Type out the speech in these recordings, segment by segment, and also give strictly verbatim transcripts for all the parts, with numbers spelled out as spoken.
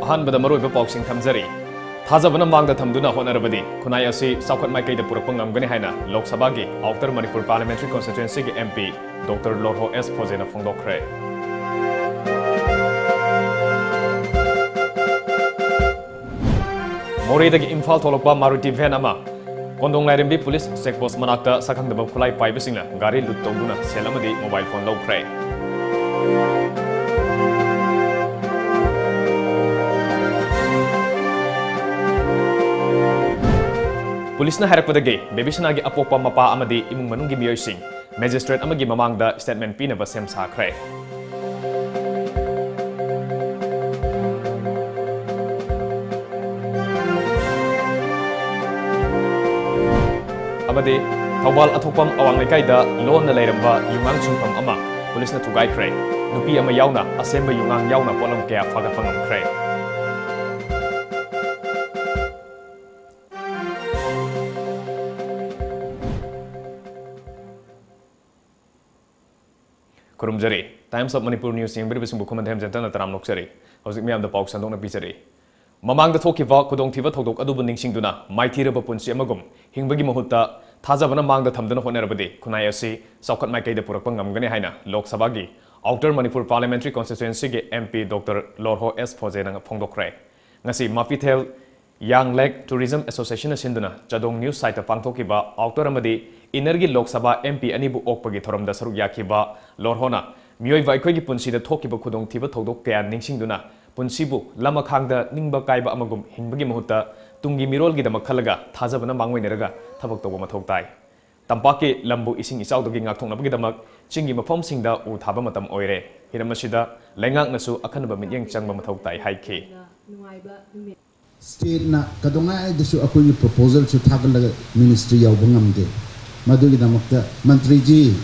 ꯑꯍꯥꯟꯕꯗ ꯃꯔꯨꯑꯣꯏꯕ ꯄꯥꯎꯁꯤꯡ ꯊꯝꯖꯔꯤ꯫ ꯊꯥꯖꯕꯅ ꯃꯥꯡꯗ ꯊꯝꯗꯨꯅ ꯍꯣꯠꯅꯔꯕꯗꯤ ꯈꯨꯟꯅꯥꯏ ꯑꯁꯤ ꯆꯥꯎꯈꯠ ꯃꯥꯏꯀꯩꯗ ꯄꯨꯔꯛꯄ ꯉꯝꯒꯅꯤ ꯍꯥꯏꯅ ꯂꯣꯛ ꯁꯚꯥꯒꯤ Outer Manipur Parliamentary Constituencyꯒꯤ MP Doctor ꯂꯣꯔꯍꯣ S ꯐꯣꯖꯦꯅ ꯐꯣꯡꯗꯣꯛꯈ꯭ꯔꯦ꯫ ꯃꯣꯔꯦꯗꯒꯤ ꯏꯝꯐꯥꯜ ꯊꯣꯛꯂꯛꯄ ꯃꯥꯔꯨꯇꯤ ꯚꯦꯟ ꯑꯃ ꯀꯣꯟꯗꯣꯡ ꯂꯥꯏꯔꯦꯝꯕꯤ ꯄꯨꯂꯤꯁ ꯆꯦꯛꯄꯣꯁ ꯃꯅꯥꯛꯇ ꯁꯛꯈꯪꯗꯕ ꯈꯨꯠꯂꯥꯏ ꯄꯥꯏꯕꯁꯤꯡꯅ ꯒꯥꯔꯤ ꯂꯨꯠ ꯇꯧꯗꯨꯅ ꯁꯦꯜ ꯑꯃꯗꯤ ꯃꯣꯕꯥꯏꯜ ꯐꯣꯟ ꯂꯧꯈ꯭ꯔꯦ꯫ ꯄꯨꯂꯤꯁꯅ ꯍꯥꯏꯔꯛꯄꯗꯒꯤ ꯕꯦꯕꯤꯁꯅꯥꯒꯤ ꯑꯄꯣꯛꯄ ꯃꯄꯥ ꯑꯃꯗꯤ ꯏꯃꯨꯡ ꯃꯅꯨꯡꯒꯤ ꯃꯤꯑꯣꯏꯁꯤꯡ ꯃꯦꯖꯤꯁꯇ꯭ꯔꯦꯠ ꯑꯃꯒꯤ ꯃꯃꯥꯡꯗ ꯁ꯭ꯇꯦꯠꯃꯦꯟ ꯄꯤꯅꯕ ꯁꯦꯝ ꯁꯥꯈ꯭ꯔꯦ꯫ ꯑꯃꯗꯤ ꯊꯧꯕꯥꯜ ꯑꯊꯣꯛꯄꯝ ꯑꯋꯥꯡ ꯂꯩꯀꯥꯏꯗ ꯂꯣꯟꯅ ꯂꯩꯔꯝꯕ ꯌꯨꯉꯥꯡ ꯁꯨꯡꯐꯝ ꯑꯃ ꯄꯨꯂꯤꯁꯅ ꯊꯨꯒꯥꯏꯈ꯭ꯔꯦ꯫ ꯅꯨꯄꯤ ꯑꯃ ꯌꯥꯎꯅ ꯑꯁꯦꯝꯕ ꯌꯨꯉꯥꯡ ꯌꯥꯎꯅ ꯄꯣꯠꯂꯝ ꯀꯌꯥ ꯐꯥꯒꯠꯄ ꯉꯝꯈ꯭ꯔꯦ꯫ ꯈꯨꯔꯨꯝꯖꯔꯤ꯫ Times of Manipur News ꯌꯦꯡꯕꯤꯔꯤꯕꯁꯤꯡꯕꯨ ꯈꯨꯃꯟꯊꯦꯝ ꯖꯦꯟꯇꯜꯅ ꯇꯔꯥꯝꯅ ꯑꯣꯛꯆꯔꯤ꯫ ꯍꯧꯖꯤꯛ ꯃꯤꯌꯥꯝꯗ ꯄꯥꯎ ꯁꯟꯗꯣꯛꯅ ꯄꯤꯖꯔꯤ꯫ ꯃꯃꯥꯡꯗ ꯊꯣꯛꯈꯤꯕ ꯈꯨꯗꯣꯡꯊꯤꯕ ꯊꯧꯗꯣꯛ ꯑꯗꯨꯕꯨ ꯅꯤꯡꯁꯤꯡꯗꯨꯅ ꯃꯥꯏꯊꯤꯔꯕ ꯄꯨꯟꯁꯤ ꯑꯃꯒꯨꯝ ꯍꯤꯡꯕꯒꯤ ꯃꯍꯨꯠꯇ ꯊꯥꯖꯕꯅ ꯃꯥꯡꯗ ꯊꯝꯗꯨꯅ ꯍꯣꯠꯅꯔꯕꯗꯤ ꯈꯨꯟꯅꯥꯏ ꯑꯁꯤ ꯆꯥꯎꯈꯠ ꯃꯥꯏꯀꯩꯗ ꯄꯨꯔꯛꯄ ꯉꯝꯒꯅꯤ ꯍꯥꯏꯅ ꯂꯣꯛ ꯁꯚꯥꯒꯤ Outer Manipur Parliamentary Constituencyꯒꯤ MP Doctor ꯂꯣꯔꯍꯣ S ꯐꯣꯖꯦꯅ ꯐꯣꯡꯗꯣꯛꯈ꯭ꯔꯦ꯫ ꯉꯁꯤ ꯃꯥꯄꯤꯊꯦꯜ ꯌꯥꯡ ꯂꯦꯛ Tourism Associationꯅ ꯁꯤꯟꯗꯨꯅ ꯆꯥꯗꯣꯡ News Siteꯇ ꯄꯥꯡꯊꯣꯛꯈꯤꯕ Outer ꯑꯃꯗꯤ Innerꯒꯤ ꯂꯣꯛ ꯁꯚꯥ MP ꯑꯅꯤꯕꯨ ꯑꯣꯛꯄꯒꯤ ꯊꯧꯔꯝꯗ ꯁꯔꯨꯛ ꯌꯥꯈꯤꯕ ꯂꯣꯔꯍꯣꯅ ꯃꯤꯑꯣꯏꯕ ꯑꯩꯈꯣꯏꯒꯤ ꯄꯨꯟꯁꯤꯗ ꯊꯣꯛꯈꯤꯕ ꯈꯨꯗꯣꯡꯊꯤꯕ ꯊꯧꯗꯣꯛ ꯀꯌꯥ ꯅꯤꯡꯁꯤꯡꯗꯨꯅ ꯄꯨꯟꯁꯤꯕꯨ ꯂꯃꯈꯥꯡꯗ ꯅꯤꯡꯕ ꯀꯥꯏꯕ ꯑꯃꯒꯨꯝ ꯍꯤꯡꯕꯒꯤ ꯃꯍꯨꯠꯇ ꯇꯨꯡꯒꯤ ꯃꯤꯔꯣꯜꯒꯤꯗꯃꯛ ꯈꯜꯂꯒ ꯊꯥꯖꯕꯅ ꯃꯥꯡꯑꯣꯏꯅꯔꯒ ꯊꯕꯛ ꯇꯧꯕ ꯃꯊꯧ ꯇꯥꯏ꯫ ꯇꯝꯄꯥꯛꯀꯤ ꯂꯝꯕꯨ ꯏꯁꯤꯡ ꯏꯆꯥꯎꯗꯒꯤ ꯉꯥꯛꯊꯣꯛꯅꯕꯒꯤꯗꯃꯛ ꯆꯤꯡꯒꯤ ꯃꯐꯝꯁꯤꯡꯗ ꯎ ꯊꯥꯕ ꯃꯇꯝ ꯑꯣꯏꯔꯦ꯫ ꯍꯤꯔꯝ ꯑꯁꯤꯗ ꯂꯩꯉꯥꯛꯅꯁꯨ ꯑꯈꯟꯅꯕ ꯃꯤꯠꯌꯦꯡ ꯆꯪꯕ ꯃꯊꯧ ꯇꯥꯏ ꯍꯥꯏꯈꯤ꯫ ꯅꯨꯡꯉꯥꯏꯕ ꯅꯨꯃꯤꯠ꯫ Stateꯅ ꯀꯩꯗꯧꯉꯩꯗꯁꯨ ꯑꯩꯈꯣꯏꯒꯤ proposalꯁꯨ ꯊꯥꯒꯠꯂꯒ ministry ꯌꯧꯕ ꯉꯝꯗꯦ꯫ ꯃꯗꯨꯒꯤꯗꯃꯛꯇ ꯃꯟꯇ꯭ꯔꯤꯖꯤ,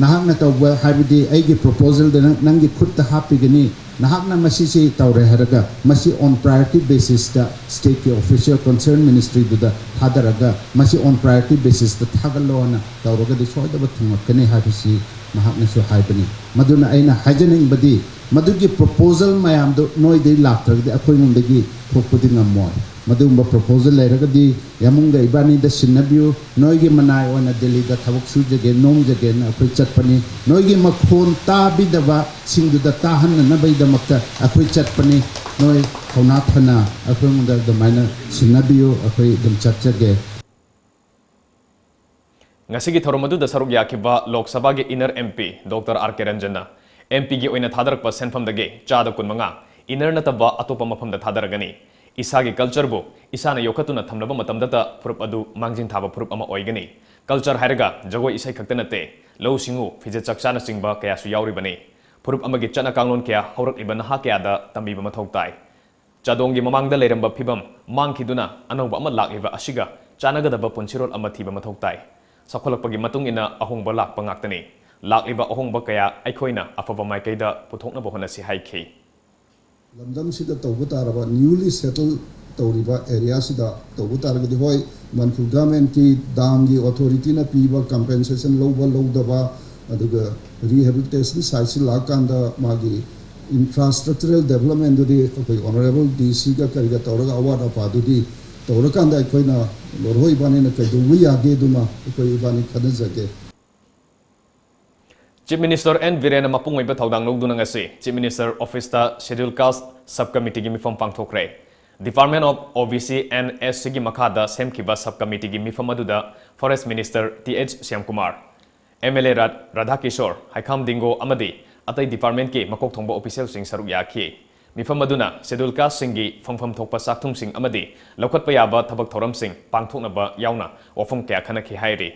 ꯅꯍꯥꯛꯅ ꯇꯧꯕ ꯍꯥꯏꯕꯗꯤ ꯑꯩꯒꯤ proposalꯗ ꯅꯪ, ꯅꯪꯒꯤ ꯈꯨꯠꯇ ꯍꯥꯞꯄꯤꯒꯅꯤ, ꯅꯍꯥꯛꯅ ꯃꯁꯤꯁꯤ ꯇꯧꯔꯦ ꯍꯥꯏꯔꯒ ꯃꯁꯤ on priority basisꯇ stateꯀꯤ official concern ministryꯗꯨꯗ ꯊꯥꯗꯔꯒ ꯃꯁꯤ on priority basisꯇ ꯊꯥꯒꯠꯂꯣꯅ ꯇꯧꯔꯒꯗꯤ ꯁꯣꯏꯗꯕ ꯊꯨꯡꯉꯛꯀꯅꯤ ꯍꯥꯏꯕꯁꯤ ꯃꯍꯥꯛꯅꯁꯨ ꯍꯥꯏꯕꯅꯤ꯫ ꯃꯗꯨꯅ ꯑꯩꯅ ꯍꯥꯏꯖꯅꯤꯡꯕꯗꯤ ꯃꯗꯨꯒꯤ proposal ꯃꯌꯥꯝꯗꯨ ꯅꯣꯏꯗꯒꯤ ꯂꯥꯛꯇ꯭ꯔꯒꯗꯤ ꯑꯩꯈꯣꯏꯉꯣꯟꯗꯒꯤ ꯊꯣꯛꯄꯗꯤ ꯉꯝꯃꯣꯏ꯫ ꯃꯗꯨꯒꯨꯝꯕ proposal ꯂꯩꯔꯒꯗꯤ ꯌꯥꯃꯨꯡꯒ ꯏꯕꯥꯅꯤꯗ ꯁꯤꯟꯅꯕꯤꯌꯨ꯫ ꯅꯣꯏꯒꯤ ꯃꯅꯥꯏ ꯑꯣꯏꯅ ꯗꯦꯜꯂꯤꯗ ꯊꯕꯛ ꯁꯨꯖꯒꯦ, ꯅꯣꯝꯖꯒꯦꯅ ꯑꯩꯈꯣꯏ ꯆꯠꯄꯅꯤ꯫ ꯅꯣꯏꯒꯤ ꯃꯈꯣꯟ ꯇꯥꯕꯤꯗꯕꯁꯤꯡꯗꯨꯗ ꯇꯥꯍꯟꯅꯅꯕꯒꯤꯗꯃꯛꯇ ꯑꯩꯈꯣꯏ ꯆꯠꯄꯅꯤ꯫ ꯅꯣꯏ ꯊꯧꯅꯥ ꯐꯅ ꯑꯩꯈꯣꯏꯉꯣꯟꯗ ꯑꯗꯨꯃꯥꯏꯅ ꯁꯤꯟꯅꯕꯤꯌꯨ, ꯑꯩꯈꯣꯏ ꯑꯗꯨꯝ ꯆꯠꯆꯒꯦ꯫ ꯉꯁꯤꯒꯤ ꯊꯧꯔꯝ ꯑꯗꯨꯗ ꯁꯔꯨꯛ ꯌꯥꯈꯤꯕ ꯂꯣꯛ ꯁꯚꯥꯒꯤ inner MP Doctor R K Ranjan ꯅ, "MP ꯒꯤ ꯑꯣꯏꯅ ꯊꯥꯗꯔꯛꯄ ꯁꯦꯟꯐꯝꯗꯒꯤ ꯆꯥꯗ ꯀꯨꯟꯃꯉꯥ inner ꯅꯠꯇꯕ ꯑꯇꯣꯞꯄ ꯃꯐꯝꯗ ꯊꯥꯗꯔꯒꯅꯤ꯫ ꯏꯁꯥꯒꯤ culture ꯕꯨ ꯏꯁꯥꯅ ꯌꯣꯛꯈꯠꯇꯨꯅ ꯊꯝꯂꯕ ꯃꯇꯝꯗꯇ ꯐꯨꯔꯨꯞ ꯑꯗꯨ ꯃꯥꯡꯖꯤꯟ ꯊꯥꯕ ꯐꯨꯔꯨꯞ ꯑꯃ ꯑꯣꯏꯒꯅꯤ꯫ Culture ꯍꯥꯏꯔꯒ ꯖꯒꯣꯏ ꯏꯁꯩ ꯈꯛꯇ ꯅꯠꯇꯦ, ꯂꯧꯎ ꯁꯤꯡꯎ, ꯐꯤꯖꯦꯠ ꯆꯥꯛꯆꯥꯅꯆꯤꯡꯕ ꯀꯌꯥꯁꯨ ꯌꯥꯎꯔꯤꯕꯅꯤ꯫ ꯐꯨꯔꯨꯞ ꯑꯃꯒꯤ ꯆꯠꯅ ꯀꯥꯡꯂꯣꯟ ꯀꯌꯥ ꯍꯧꯔꯛꯂꯤꯕ ꯅꯍꯥ ꯀꯌꯥꯗ ꯇꯝꯕꯤꯕ ꯃꯊꯧ ꯇꯥꯏ꯫ ꯆꯥꯗꯣꯡꯒꯤ ꯃꯃꯥꯡꯗ ꯂꯩꯔꯝꯕ ꯐꯤꯕꯝ ꯃꯥꯡꯈꯤꯗꯨꯅ ꯑꯅꯧꯕ ꯑꯃ ꯂꯥꯛꯂꯤꯕ ꯑꯁꯤꯒ ꯆꯥꯟꯅꯒꯗꯕ ꯄꯨꯟꯁꯤꯔꯣꯜ ꯑꯃ ꯊꯤꯕ ꯃꯊꯧ ꯇꯥꯏ꯫ ꯆꯥꯎꯈꯠꯂꯛꯄꯒꯤ ꯃꯇꯨꯡ ꯏꯟꯅ ꯑꯍꯣꯡꯕ ꯂꯥꯛꯄ ꯉꯥꯛꯇꯅꯤ꯫ ꯂꯥꯛꯂꯤꯕ ꯑꯍꯣꯡꯕ ꯀꯌꯥ ꯑꯩꯈꯣꯏꯅ ꯑꯐꯕ ꯃꯥꯏꯀꯩꯗ ꯄꯨꯊꯣꯛꯅꯕ ꯍꯣꯠꯅꯁꯤ" ꯍꯥꯏꯈꯤ꯫ ꯂꯝꯗꯝꯁꯤꯗ ꯇꯧꯕ ꯇꯥꯔꯕ, newly settle ꯇꯧꯔꯤꯕ area ꯁꯤꯗ ꯇꯧꯕ ꯇꯥꯔꯒꯗꯤ, ꯍꯣꯏ, ꯃꯅꯤꯄꯨꯔ government ꯀꯤ dam ꯒꯤ authority ꯅ ꯄꯤꯕ compensation ꯂꯧꯕ ꯂꯧꯗꯕ, ꯑꯗꯨꯒ rehabilitation site ꯁꯤ ꯂꯥꯛꯀꯥꯟꯗ ꯃꯥꯒꯤ infrastructural development ꯗꯨꯗꯤ ꯑꯩꯈꯣꯏ honourable D C ꯒ ꯀꯔꯤꯒ ꯇꯧꯔꯒ ꯑꯋꯥꯠ ꯑꯄꯥꯗꯨꯗꯤ ꯇꯧꯔꯀꯥꯟꯗ ꯑꯩꯈꯣꯏꯅ ꯂꯣꯔꯍꯣꯏ ꯏꯕꯥꯅꯤꯅ ꯀꯩꯗꯧꯕ ꯌꯥꯒꯦ ꯑꯗꯨꯃ ꯑꯩꯈꯣꯏ ꯏꯕꯥꯅꯤ ꯈꯟꯅꯖꯒꯦ꯫ Chief Minister N ꯕꯤꯔꯦꯟꯅ ꯃꯄꯨꯡ ꯑꯣꯏꯕ ꯊꯧꯗꯥꯡ ꯂꯧꯗꯨꯅ ꯉꯁꯤ Chief Minister Office ꯇ Schedule Caste Sub Committee ꯒꯤ ꯃꯤꯐꯝ ꯄꯥꯡꯊꯣꯛꯈ꯭ꯔꯦ꯫ Department of O B C and S C ꯒꯤ ꯃꯈꯥꯗ ꯁꯦꯝꯈꯤꯕ Sub Committee ꯒꯤ ꯃꯤꯐꯝ ꯑꯗꯨꯗ Forest Minister T H Shyamkumar, M L A ꯔꯥ-, ꯔꯥꯙꯥꯀꯤꯁꯣꯔ, ꯍꯩꯈꯥꯝ ꯗꯤꯡꯒꯣ ꯑꯃꯗꯤ ꯑꯇꯩ department ꯀꯤ ꯃꯀꯣꯛ ꯊꯣꯡꯕ official ꯁꯤꯡ ꯁꯔꯨꯛ ꯌꯥꯈꯤ꯫ ꯃꯤꯐꯝ ꯑꯗꯨꯅ Schedule Caste ꯁꯤꯡꯒꯤ ꯐꯪꯐꯝ ꯊꯣꯛꯄ ꯆꯥꯛꯊꯨꯝꯁꯤꯡ ꯑꯃꯗꯤ ꯂꯧꯈꯠꯄ ꯌꯥꯕ ꯊꯕꯛ ꯊꯧꯔꯝꯁꯤꯡ ꯄꯥꯡꯊꯣꯛꯅꯕ ꯌꯥꯎꯅ ꯋꯥꯐꯝ ꯀꯌꯥ ꯈꯟꯅꯈꯤ ꯍꯥꯏꯔꯤ꯫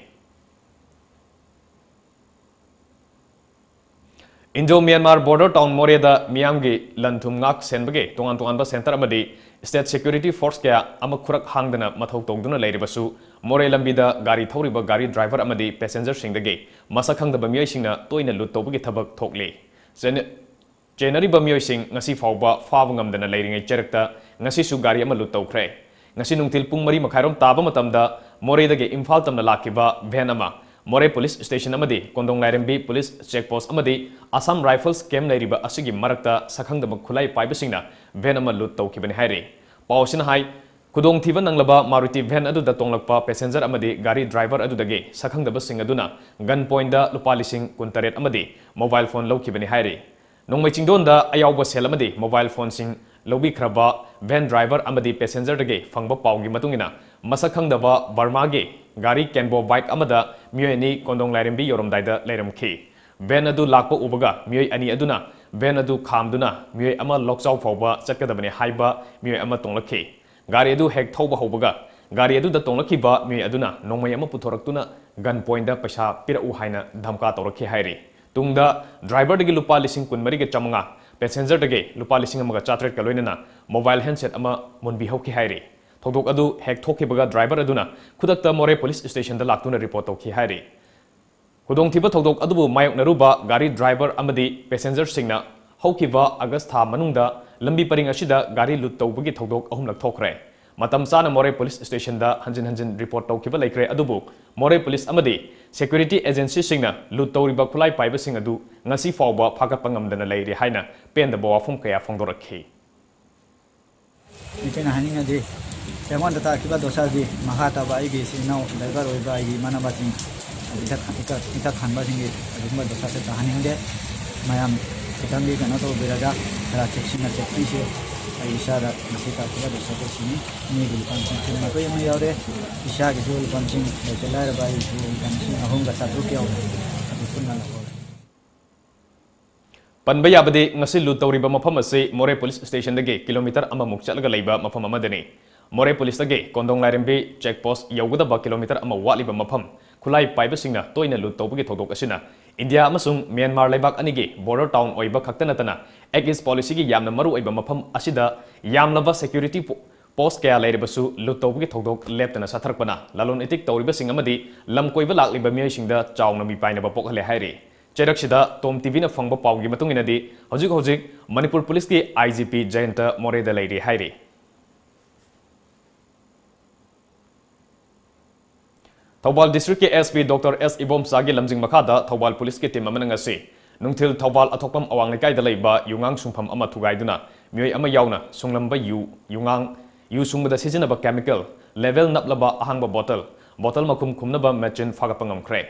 Indo Myanmar border town ꯃꯣꯔꯦꯗ ꯃꯤꯌꯥꯝꯒꯤ ꯂꯟ ꯊꯨꯝ ꯉꯥꯛ ꯁꯦꯟꯕꯒꯤ ꯇꯣꯉꯥꯟ ꯇꯣꯉꯥꯟꯕ centre ꯑꯃꯗꯤ state security force ꯀꯌꯥ ꯑꯃ ꯈꯨꯔꯛ ꯍꯥꯡꯗꯅ ꯃꯊꯧ ꯇꯧꯗꯨꯅ ꯂꯩꯔꯕꯁꯨ, ꯃꯣꯔꯦ ꯂꯝꯕꯤꯗ ꯒꯥꯔꯤ ꯊꯧꯔꯤꯕ ꯒꯥꯔꯤ driver ꯑꯃꯗꯤ passenger ꯁꯤꯡꯗꯒꯤ ꯃꯁꯛ ꯈꯪꯗꯕ ꯃꯤꯑꯣꯏꯁꯤꯡꯅ ꯇꯣꯏꯅ ꯂꯨꯠ ꯇꯧꯕꯒꯤ ꯊꯕꯛ ꯊꯣꯛꯂꯤ꯫ ꯆꯦꯟ-, ꯆꯦꯟꯅꯔꯤꯕ ꯃꯤꯑꯣꯏꯁꯤꯡ ꯉꯁꯤ ꯐꯥꯎꯕ ꯐꯥꯕ ꯉꯝꯗꯅ ꯂꯩꯔꯤꯉꯩ ꯆꯩꯔꯛꯇ ꯉꯁꯤꯁꯨ ꯒꯥꯔꯤ ꯑꯃ ꯂꯨꯠ ꯇꯧꯈ꯭ꯔꯦ꯫ ꯉꯁꯤ ꯅꯨꯡꯊꯤꯜ ꯄꯨꯡ ꯃꯔꯤ ꯃꯈꯥꯏꯔꯣꯝ ꯇꯥꯕ ꯃꯇꯝꯗ ꯃꯣꯔꯦꯗꯒꯤ ꯏꯝꯐꯥꯜ ꯇꯝꯅ ꯂꯥꯛꯈꯤꯕ van ꯑꯃ ꯃꯣꯔꯦ ꯄꯨꯂꯤꯁ ꯁ꯭ꯇꯦꯁꯟ ꯑꯃꯗꯤ ꯀꯣꯟꯗꯣꯡ ꯂꯥꯏꯔꯦꯝꯕꯤ ꯄꯨꯂꯤꯁ ꯆꯦꯛ ꯄꯣꯁ꯭ꯠ ꯑꯃꯗꯤ ꯑꯁꯥꯝ ꯔꯥꯏꯐꯜꯁ ꯀꯦꯝꯞ ꯂꯩꯔꯤꯕ ꯑꯁꯤꯒꯤ ꯃꯔꯛꯇ ꯁꯛꯈꯪꯗꯕ ꯈꯨꯠꯂꯥꯏ ꯄꯥꯏꯕꯁꯤꯡꯅ ꯚꯦꯟ ꯑꯃ ꯂꯨꯠ ꯇꯧꯈꯤꯕꯅꯤ ꯍꯥꯏꯔꯤ꯫ ꯄꯥꯎ ꯑꯁꯤꯅ ꯍꯥꯏ, ꯈꯨꯗꯣꯡꯊꯤꯕ ꯅꯪꯂꯕ ꯃꯥꯔꯨꯇꯤ ꯚꯦꯟ ꯑꯗꯨꯗ ꯇꯣꯡꯂꯛꯄ ꯄꯦꯁꯦꯟꯖꯔ ꯑꯃꯗꯤ ꯒꯥꯔꯤ ꯗ꯭ꯔꯥꯏꯚꯔ ꯑꯗꯨꯗꯒꯤ ꯁꯛꯈꯪꯗꯕꯁꯤꯡ ꯑꯗꯨꯅ ꯒꯟ ꯄꯣꯏꯟꯠꯇ ꯂꯨꯄꯥ ꯂꯤꯁꯤꯡ ꯀꯨꯟꯇꯔꯦꯠ ꯑꯃꯗꯤ ꯃꯣꯕꯥꯏꯜ ꯐꯣꯟ ꯂꯧꯈꯤꯕꯅꯤ ꯍꯥꯏꯔꯤ꯫ ꯅꯣꯡꯃꯩ ꯆꯤꯡꯗꯣꯟꯗ ꯑꯌꯥꯎꯕ ꯁꯦꯜ ꯑꯃꯗꯤ ꯃꯣꯕꯥꯏꯜ ꯐꯣꯟꯁꯤꯡ ꯂꯧꯕꯤꯈ꯭ꯔꯕ ꯚꯦꯟ ꯗ꯭ꯔꯥꯏꯚꯔ ꯑꯃꯗꯤ ꯄꯦꯁꯦꯟꯖꯔꯗꯒꯤ ꯐꯪꯕ ꯄꯥꯎꯒꯤ ꯃꯇꯨꯡ ꯏꯟꯅ, ꯃꯁꯛ ꯈꯪꯗꯕ ꯕꯔꯃꯥꯒꯤ ꯒꯥꯔꯤ ꯀꯦꯟꯕꯣ ꯕꯥꯏꯛ ꯑꯃꯗ ꯃꯤꯑꯣꯏ ꯑꯅꯤ ꯀꯣꯟꯗꯣꯡ ꯂꯥꯏꯔꯦꯝꯕꯤ ꯌꯧꯔꯝꯗꯥꯏꯗ ꯂꯩꯔꯝꯈꯤ꯫ ꯚꯦꯟ ꯑꯗꯨ ꯂꯥꯛꯄ ꯎꯕꯒ ꯃꯤꯑꯣꯏ ꯑꯅꯤ ꯑꯗꯨꯅ ꯚꯦꯟ ꯑꯗꯨ ꯈꯥꯝꯗꯨꯅ ꯃꯤꯑꯣꯏ ꯑꯃ ꯂꯣꯛꯆꯥꯎ ꯐꯥꯎꯕ ꯆꯠꯀꯗꯕꯅꯤ ꯍꯥꯏꯕ ꯃꯤꯑꯣꯏ ꯑꯃ ꯇꯣꯡꯂꯛꯈꯤ꯫ ꯒꯥꯔꯤ ꯑꯗꯨ ꯍꯦꯛ ꯊꯧꯕ ꯍꯧꯕꯒ, ꯒꯥꯔꯤ ꯑꯗꯨꯗ ꯇꯣꯡꯂꯛꯈꯤꯕ ꯃꯤꯑꯣꯏ ꯑꯗꯨꯅ ꯅꯣꯡꯃꯩ ꯑꯃ ꯄꯨꯊꯣꯔꯛꯇꯨꯅ ꯒꯟ ꯄꯣꯏꯟꯠꯇ ꯄꯩꯁꯥ ꯄꯤꯔꯛꯎ ꯍꯥꯏꯅ ꯙꯝꯀꯥ ꯇꯧꯔꯛꯈꯤ ꯍꯥꯏꯔꯤ꯫ ꯇꯨꯡꯗ ꯗ꯭ꯔꯥꯏꯚꯔꯗꯒꯤ ꯂꯨꯄꯥ ꯂꯤꯁꯤꯡ ꯀꯨꯟꯃꯔꯤꯒ ꯆꯥꯃꯉꯥ, ꯄꯦꯁꯦꯟꯖꯔꯗꯒꯤ ꯂꯨꯄꯥ ꯂꯤꯁꯤꯡ ꯑꯃꯒ ꯆꯥꯇ꯭ꯔꯦꯠꯀ ꯂꯣꯏꯅꯅ ꯃꯣꯕꯥꯏꯜ ꯍꯦꯟꯁꯦꯠ ꯑꯃ ꯃꯨꯟꯕꯤꯍꯧꯈꯤ ꯍꯥꯏꯔꯤ꯫ ꯊꯧꯗꯣꯛ ꯑꯗꯨ ꯍꯦꯛ ꯊꯣꯛꯈꯤꯕꯒ ꯗ꯭ꯔꯥꯏꯚꯔ ꯑꯗꯨꯅ ꯈꯨꯗꯛꯇ ꯃꯣꯔꯦ ꯄꯨꯂꯤꯁ ꯁ꯭ꯇꯦꯁꯟꯗ ꯂꯥꯛꯇꯨꯅ ꯔꯤꯄꯣꯔꯠ ꯇꯧꯈꯤ ꯍꯥꯏꯔꯤ꯫ ꯈꯨꯗꯣꯡꯊꯤꯕ ꯊꯧꯗꯣꯛ ꯑꯗꯨꯕꯨ ꯃꯥꯌꯣꯛꯅꯔꯨꯕ ꯒꯥꯔꯤ ꯗ꯭ꯔꯥꯏꯚꯔ ꯑꯃꯗꯤ ꯄꯦꯁꯦꯟꯖꯔꯁꯤꯡꯅ ꯍꯧꯈꯤꯕ ꯑꯥꯒꯁ ꯊꯥ ꯃꯅꯨꯡꯗ ꯂꯝꯕꯤ ꯄꯔꯤꯡ ꯑꯁꯤꯗ ꯒꯥꯔꯤ ꯂꯨꯠ ꯇꯧꯕꯒꯤ ꯊꯧꯗꯣꯛ ꯑꯍꯨꯝꯂꯛ ꯊꯣꯛꯈ꯭ꯔꯦ꯫ ꯃꯇꯝ ꯆꯥꯅ ꯃꯣꯔꯦ ꯄꯨꯂꯤꯁ ꯁ꯭ꯇꯦꯁꯟꯗ ꯍꯟꯖꯤꯟ ꯍꯟꯖꯤꯟ ꯔꯤꯄꯣꯔꯠ ꯇꯧꯈꯤꯕ ꯂꯩꯈ꯭ꯔꯦ, ꯑꯗꯨꯕꯨ ꯃꯣꯔꯦ ꯄꯨꯂꯤꯁ ꯑꯃꯗꯤ ꯁꯦꯀ꯭ꯌꯨꯔꯤꯇꯤ ꯑꯦꯖꯦꯟꯁꯤꯁꯤꯡꯅ ꯂꯨꯠ ꯇꯧꯔꯤꯕ ꯈꯨꯠꯂꯥꯏ ꯄꯥꯏꯕꯁꯤꯡ ꯑꯗꯨ ꯉꯁꯤ ꯐꯥꯎꯕ ꯐꯥꯒꯠꯄ ꯉꯝꯗꯅ ꯂꯩꯔꯤ ꯍꯥꯏꯅ ꯄꯦꯟꯗꯕ ꯋꯥꯐꯝ ꯀꯌꯥ ꯐꯣꯡꯗꯣꯔꯛꯈꯤ꯫ ꯑꯩꯈꯣꯏꯅ ꯍꯥꯏꯅꯤꯡꯉꯗꯤ, ꯑꯩꯉꯣꯟꯗ ꯇꯥꯈꯤꯕ ꯗꯣꯁꯥꯗꯤ ꯃꯈꯥ ꯇꯥꯕ ꯑꯩꯒꯤ ꯏꯆꯤꯟ ꯏꯅꯥꯎ ꯗ꯭ꯔꯥꯏꯚꯔ ꯑꯣꯏꯕ ꯑꯩꯒꯤ ꯏꯃꯥꯟꯅꯕꯁꯤꯡ, ꯏꯊꯛ, ꯏꯊꯛ, ꯏꯊꯛ ꯊꯪꯕꯁꯤꯡꯒꯤ ꯑꯗꯨꯒꯨꯝꯕ ꯗꯣꯁꯥꯁꯦ ꯇꯥꯍꯟꯅꯤꯡꯗꯦ꯫ ꯃꯌꯥꯝ ꯈꯤꯇꯪꯗꯤ ꯀꯩꯅꯣ ꯇꯧꯕꯤꯔꯒ ꯈꯔ ꯆꯦꯛꯁꯤꯟꯅ ꯆꯦꯛꯄꯤꯁꯦ꯫ ꯑꯩ ꯏꯁꯥꯗ ꯉꯁꯤ ꯇꯥꯈꯤꯕ ꯗꯣꯁꯥꯗꯣ ꯁꯤꯅꯤ꯫ ꯃꯤꯒꯤ ꯂꯨꯄꯥ ꯂꯤꯁꯤꯡ ꯀꯨꯟꯃꯥꯊꯣꯏ ꯑꯃ ꯌꯥꯎꯔꯦ, ꯏꯁꯥꯒꯤꯁꯨ ꯂꯨꯄꯥ ꯂꯤꯁꯤꯡ, ꯂꯩꯇ ꯂꯥꯏꯔꯕ ꯑꯩꯒꯤꯁꯨ ꯂꯨꯄꯥ ꯂꯤꯁꯤꯡ ꯑꯍꯨꯝꯒ ꯆꯥꯇ꯭ꯔꯨꯛ ꯌꯥꯎꯔꯦ꯫ ꯑꯗꯨ ꯄꯨꯟꯅ ꯂꯧꯍꯧꯔꯦ꯫ ꯄꯟꯕ ꯌꯥꯕꯗꯤ, ꯉꯁꯤ ꯂꯨꯠ ꯇꯧꯔꯤꯕ ꯃꯐꯝ ꯑꯁꯤ ꯃꯣꯔꯦ ꯄꯨꯂꯤꯁ ꯁ꯭ꯇꯦꯁꯟꯗꯒꯤ ꯀꯤꯂꯣꯃꯤꯇꯔ ꯑꯃꯃꯨꯛ ꯆꯠꯂꯒ ꯂꯩꯕ ꯃꯐꯝ ꯑꯃꯗꯅꯤ꯫ ꯃꯣꯔꯦ ꯄꯨꯂꯤꯁꯇꯒꯤ ꯀꯣꯟꯗꯣꯡ ꯂꯥꯏꯔꯦꯝꯕꯤ ꯆꯦꯛ ꯄꯣꯁ꯭ꯠ ꯌꯧꯒꯗꯕ ꯀꯤꯂꯣꯃꯤꯇꯔ ꯑꯃ ꯋꯥꯠꯂꯤꯕ ꯃꯐꯝ ꯈꯨꯠꯂꯥꯏ ꯄꯥꯏꯕꯁꯤꯡꯅ ꯇꯣꯏꯅ ꯂꯨꯠ ꯇꯧꯕꯒꯤ ꯊꯧꯗꯣꯛ ꯑꯁꯤꯅ ꯏꯟꯗꯤꯌꯥ ꯑꯃꯁꯨꯡ ꯃ꯭ꯌꯥꯟꯃꯥꯔ ꯂꯩꯕꯥꯛ ꯑꯅꯤꯒꯤ ꯕꯣꯔꯗꯔ ꯇꯥꯎꯟ ꯑꯣꯏꯕ ꯈꯛꯇ ꯅꯠꯇꯅ, ꯑꯦꯛ ꯏꯁ꯭ꯠ ꯄꯣꯂꯤꯁꯤꯒꯤ ꯌꯥꯝꯅ ꯃꯔꯨ ꯑꯣꯏꯕ ꯃꯐꯝ ꯑꯁꯤꯗ ꯌꯥꯝꯂꯕ ꯁꯦꯀ꯭ꯌꯨꯔꯤꯇꯤ ꯄꯣ-, ꯄꯣꯁ꯭ꯠ ꯀꯌꯥ ꯂꯩꯔꯕꯁꯨ ꯂꯨꯠ ꯇꯧꯕꯒꯤ ꯊꯧꯗꯣꯛ ꯂꯦꯞꯇꯅ ꯆꯠꯊꯔꯛꯄꯅ ꯂꯂꯣꯟ ꯏꯇꯤꯛ ꯇꯧꯔꯤꯕꯁꯤꯡ ꯑꯃꯗꯤ ꯂꯝ ꯀꯣꯏꯕ ꯂꯥꯛꯂꯤꯕ ꯃꯤꯑꯣꯏꯁꯤꯡꯗ ꯆꯥꯎꯅ ꯃꯤꯄꯥꯏꯅꯕ ꯄꯣꯛꯍꯜꯂꯦ ꯍꯥꯏꯔꯤ꯫ ꯆꯩꯔꯛꯁꯤꯗ ꯇꯣꯝ ꯇꯤꯚꯤꯅ ꯐꯪꯕ ꯄꯥꯎꯒꯤ ꯃꯇꯨꯡ ꯏꯟꯅꯗꯤ, ꯍꯧꯖꯤꯛ ꯍꯧꯖꯤꯛ ꯃꯅꯤꯄꯨꯔ ꯄꯨꯂꯤꯁꯀꯤ ꯑꯥꯏ ꯖꯤ ꯄꯤ ꯖꯌꯟꯇ ꯃꯣꯔꯦꯗ ꯂꯩꯔꯤ ꯍꯥꯏꯔꯤ꯫ ꯊꯧꯕꯥꯜ ꯗꯤꯁꯇ꯭ꯔꯤꯛꯀꯤ ꯑꯦꯁ ꯄꯤ ꯗꯣꯛꯇꯔ ꯑꯦꯁ ꯏꯕꯣꯝꯆꯥꯒꯤ ꯂꯝꯖꯤꯡ ꯃꯈꯥꯗ ꯊꯧꯕꯥꯜ ꯄꯨꯂꯤꯁꯀꯤ ꯇꯤꯝ ꯑꯃꯅ ꯉꯁꯤ ꯅꯨꯡꯊꯤꯜ ꯊꯧꯕꯥꯜ ꯑꯊꯣꯛꯄꯝ ꯑꯋꯥꯡ ꯂꯩꯀꯥꯏꯗ ꯂꯩꯕ ꯌꯨꯉꯥꯡ ꯁꯨꯡꯐꯝ ꯑꯃ ꯊꯨꯒꯥꯏꯗꯨꯅ ꯃꯤꯑꯣꯏ ꯑꯃ ꯌꯥꯎꯅ ꯁꯨꯡꯂꯝꯕ ꯌꯨ, ꯌꯨꯉꯥꯡ, ꯌꯨ ꯁꯨꯡꯕꯗ ꯁꯤꯖꯤꯟꯅꯕ ꯀꯦꯃꯤꯀꯦꯜ, ꯂꯦꯚꯦꯜ ꯅꯞꯂꯕ ꯑꯍꯥꯡꯕ ꯕꯣꯇꯜ, ꯕꯣꯇꯜ ꯃꯈꯨꯝ ꯈꯨꯝꯅꯕ ꯃꯦꯆꯤꯟ ꯐꯥꯒꯠꯄ ꯉꯝꯈ꯭ꯔꯦ꯫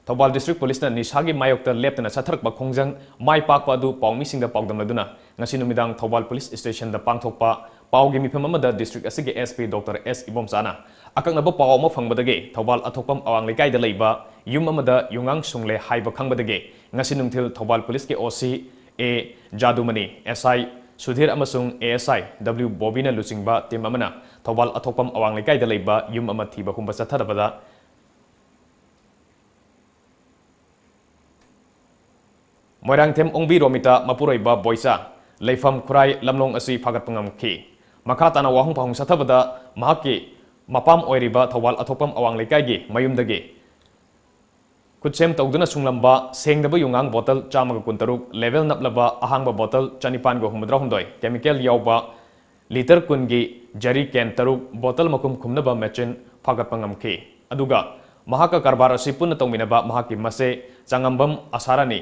ꯊꯧꯕꯥꯜ ꯗꯤꯁꯇ꯭ꯔꯤꯛ ꯄꯨꯂꯤꯁꯅ ꯅꯤꯁꯥꯒꯤ ꯃꯥꯌꯣꯛꯇ ꯂꯦꯞꯇꯅ ꯆꯠꯊꯔꯛꯄ ꯈꯣꯡꯖꯪ ꯃꯥꯏ ꯄꯥꯛꯄ ꯑꯗꯨ ꯄꯥꯎꯃꯤꯁꯤꯡꯗ ꯄꯥꯎꯗꯝꯅꯗꯨꯅ ꯉꯁꯤ ꯅꯨꯃꯤꯗꯥꯡ ꯊꯧꯕꯥꯜ ꯄꯨꯂꯤꯁ ꯁ꯭ꯇꯦꯁꯟꯗ ꯄꯥꯡꯊꯣꯛꯄ ꯄꯥꯎꯒꯤ ꯃꯤꯐꯝ ꯑꯃꯗ ꯗꯤꯁꯇ꯭ꯔꯤꯛ ꯑꯁꯤꯒꯤ ꯑꯦꯁ ꯄꯤ ꯗꯣꯛꯇꯔ ꯑꯦꯁ ꯏꯕꯣꯝꯆꯥꯅ ꯑꯀꯛꯅꯕ ꯄꯥꯎ ꯑꯃ ꯐꯪꯕꯗꯒꯤ ꯊꯧꯕꯥꯜ ꯑꯊꯣꯛꯄꯝ ꯑꯋꯥꯡ ꯂꯩꯀꯥꯏꯗ ꯂꯩꯕ ꯌꯨꯝ ꯑꯃꯗ ꯌꯨꯉꯥꯡ ꯁꯨꯡꯂꯦ ꯍꯥꯏꯕ ꯈꯪꯕꯗꯒꯤ ꯉꯁꯤ ꯅꯨꯡꯊꯤꯜ ꯊꯧꯕꯥꯜ ꯄꯨꯂꯤꯁꯀꯤ ꯑꯣ ꯁꯤ ꯑꯦ ꯖꯥꯗꯨꯃꯅꯤ, ꯑꯦꯁ ꯑꯥꯏ ꯁꯨꯙꯤꯔ ꯑꯃꯁꯨꯡ ꯑꯦ ꯑꯦꯁ ꯑꯥꯏ ꯗꯕ꯭ꯂꯤꯎ ꯕꯣꯕꯤꯅ ꯂꯨꯆꯤꯡꯕ ꯇꯤꯝ ꯑꯃꯅ ꯊꯧꯕꯥꯜ ꯑꯊꯣꯛꯄꯝ ꯑꯋꯥꯡ ꯂꯩꯀꯥꯏꯗ ꯂꯩꯕ ꯌꯨꯝ ꯑꯃ ꯊꯤꯕ ꯍꯨꯝꯕ ꯆꯠꯊꯔꯕꯗ ꯃꯣꯏꯔꯥꯡꯊꯦꯝ ꯑꯣꯡꯕꯤ ꯔꯣꯃꯤꯇꯥ ꯃꯄꯨꯔꯣꯏꯕ ꯕꯣꯏꯆꯥ ꯂꯩꯐꯝ ꯈꯨꯔꯥꯏ ꯂꯝꯂꯣꯡ ꯑꯁꯤ ꯐꯥꯒꯠꯄ ꯉꯝꯈꯤ꯫ ꯃꯈꯥ ꯇꯥꯅ ꯋꯥꯍꯪ ꯄꯥꯎꯍꯪ ꯆꯠꯊꯕꯗ ꯃꯍꯥꯛꯀꯤ ꯃꯄꯥꯝ ꯑꯣꯏꯔꯤꯕ ꯊꯧꯕꯥꯜ ꯑꯊꯣꯛꯄꯝ ꯑꯋꯥꯡ ꯂꯩꯀꯥꯏꯒꯤ ꯃꯌꯨꯝꯗꯒꯤ ꯈꯨꯠꯁꯦꯝ ꯇꯧꯗꯨꯅ ꯁꯨꯡꯂꯝꯕ ꯁꯦꯡꯗꯕ ꯌꯨꯉꯥꯡ ꯕꯣꯇꯜ ꯆꯥꯝꯃꯒ ꯀꯨꯟꯇꯔꯨꯛ, ꯂꯦꯚꯦꯜ ꯅꯞꯂꯕ ꯑꯍꯥꯡꯕ ꯕꯣꯇꯜ ꯆꯅꯤꯄꯥꯟꯒ ꯍꯨꯝꯐꯨꯇꯔꯥꯍꯨꯝꯗꯣꯏ, ꯀꯦꯃꯤꯀꯦꯜ ꯌꯥꯎꯕ ꯂꯤꯇꯔ ꯀꯨꯟꯒꯤ ꯖꯔꯤ ꯀꯦꯟ ꯇꯔꯨꯛ, ꯕꯣꯇꯜ ꯃꯈꯨꯝ ꯈꯨꯝꯅꯕ ꯃꯦꯆꯤꯟ ꯐꯥꯒꯠꯄ ꯉꯝꯈꯤ꯫ ꯑꯗꯨꯒ ꯃꯍꯥꯛꯀ ꯀꯔꯕꯥꯔ ꯑꯁꯤ ꯄꯨꯟꯅ ꯇꯧꯃꯤꯟꯅꯕ ꯃꯍꯥꯛꯀꯤ ꯃꯆꯦ ꯆꯉꯝꯕꯝ ꯑꯁꯥꯔꯥꯅꯤ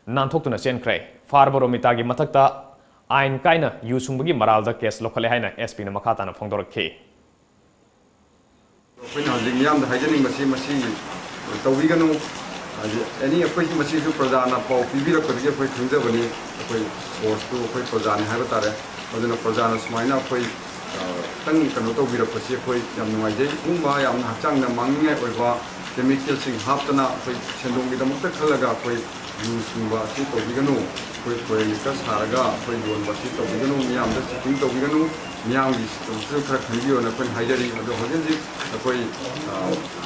ꯅꯥꯟꯊꯣꯛꯇꯨꯅ ꯆꯦꯟꯈ꯭ꯔꯦ꯫ ꯐꯥꯔꯕ ꯔꯣꯃꯤꯇꯥꯒꯤ ꯃꯊꯛꯇ ꯑꯥꯏꯟ ꯀꯥꯏꯅ ꯌꯨ ꯁꯨꯡꯕꯒꯤ ꯃꯔꯥꯜꯗ ꯀꯦꯁ ꯂꯧꯈꯠꯂꯦ ꯍꯥꯏꯅ ꯑꯦꯁ ꯄꯤꯅ ꯃꯈꯥ ꯇꯥꯅ ꯐꯣꯡꯗꯣꯔꯛꯈꯤ꯫ ꯑꯩꯈꯣꯏꯅ ꯍꯧꯖꯤꯛ ꯃꯤꯌꯥꯝꯗ ꯍꯥꯏꯖꯅꯤꯡꯕꯁꯤ, ꯃꯁꯤ ꯇꯧꯕꯤꯒꯅꯨ꯫ ꯍꯥꯏꯗꯤ, ꯑꯦꯅꯤ, ꯑꯩꯈꯣꯏ ꯃꯁꯤꯁꯨ ꯄ꯭ꯔꯖꯥꯅ ꯄꯥꯎ ꯄꯤꯕꯤꯔꯛꯄꯗꯒꯤ ꯑꯩꯈꯣꯏ ꯈꯪꯖꯕꯅꯤ꯫ ꯑꯩꯈꯣꯏ ꯁꯣꯔꯁꯇꯨ ꯑꯩꯈꯣꯏ ꯄ꯭ꯔꯖꯥꯅꯤ ꯍꯥꯏꯕ ꯇꯥꯔꯦ꯫ ꯑꯗꯨꯅ ꯄ꯭ꯔꯖꯥꯅ ꯁꯨꯃꯥꯏꯅ ꯑꯩꯈꯣꯏ, ꯑ, ꯈꯤꯇꯪ ꯀꯩꯅꯣ ꯇꯧꯕꯤꯔꯛꯄꯁꯤ ꯑꯩꯈꯣꯏ ꯌꯥꯝ ꯅꯨꯡꯉꯥꯏꯖꯩ꯫ ꯁꯤꯒꯨꯝꯕ ꯌꯥꯝꯅ ꯍꯛꯆꯥꯡꯗ ꯃꯥꯡꯅꯤꯡꯉꯥꯏ ꯑꯣꯏꯕ ꯀꯦꯃꯤꯀꯦꯜꯁꯤꯡ ꯍꯥꯞꯇꯅ ꯑꯩꯈꯣꯏ ꯁꯦꯟꯗꯣꯡꯒꯤꯗꯃꯛꯇ ꯈꯜꯂꯒ ꯑꯩꯈꯣꯏ ꯌꯨ ꯁꯨꯡꯕ ꯑꯁꯤ ꯇꯧꯕꯤꯒꯅꯨ꯫ ꯑꯩꯈꯣꯏ ꯐꯣꯔꯦꯟ ꯂꯤꯀꯔ ꯁꯥꯔꯒ ꯑꯩꯈꯣꯏ ꯌꯣꯟꯕ ꯑꯁꯤ ꯇꯧꯕꯤꯒꯅꯨ꯫ ꯃꯤꯌꯥꯝꯗ ꯆꯤꯇꯤꯡ ꯇꯧꯕꯤꯒꯅꯨ꯫ ꯃꯤꯌꯥꯝꯒꯤꯁꯨ ꯈꯔ ꯈꯟꯕꯤꯌꯣꯅ ꯑꯩꯈꯣꯏꯅ ꯍꯥꯏꯖꯔꯤ꯫ ꯑꯗꯣ ꯍꯧꯖꯤꯛ ꯍꯧꯖꯤꯛ ꯑꯩꯈꯣꯏ, ꯑ,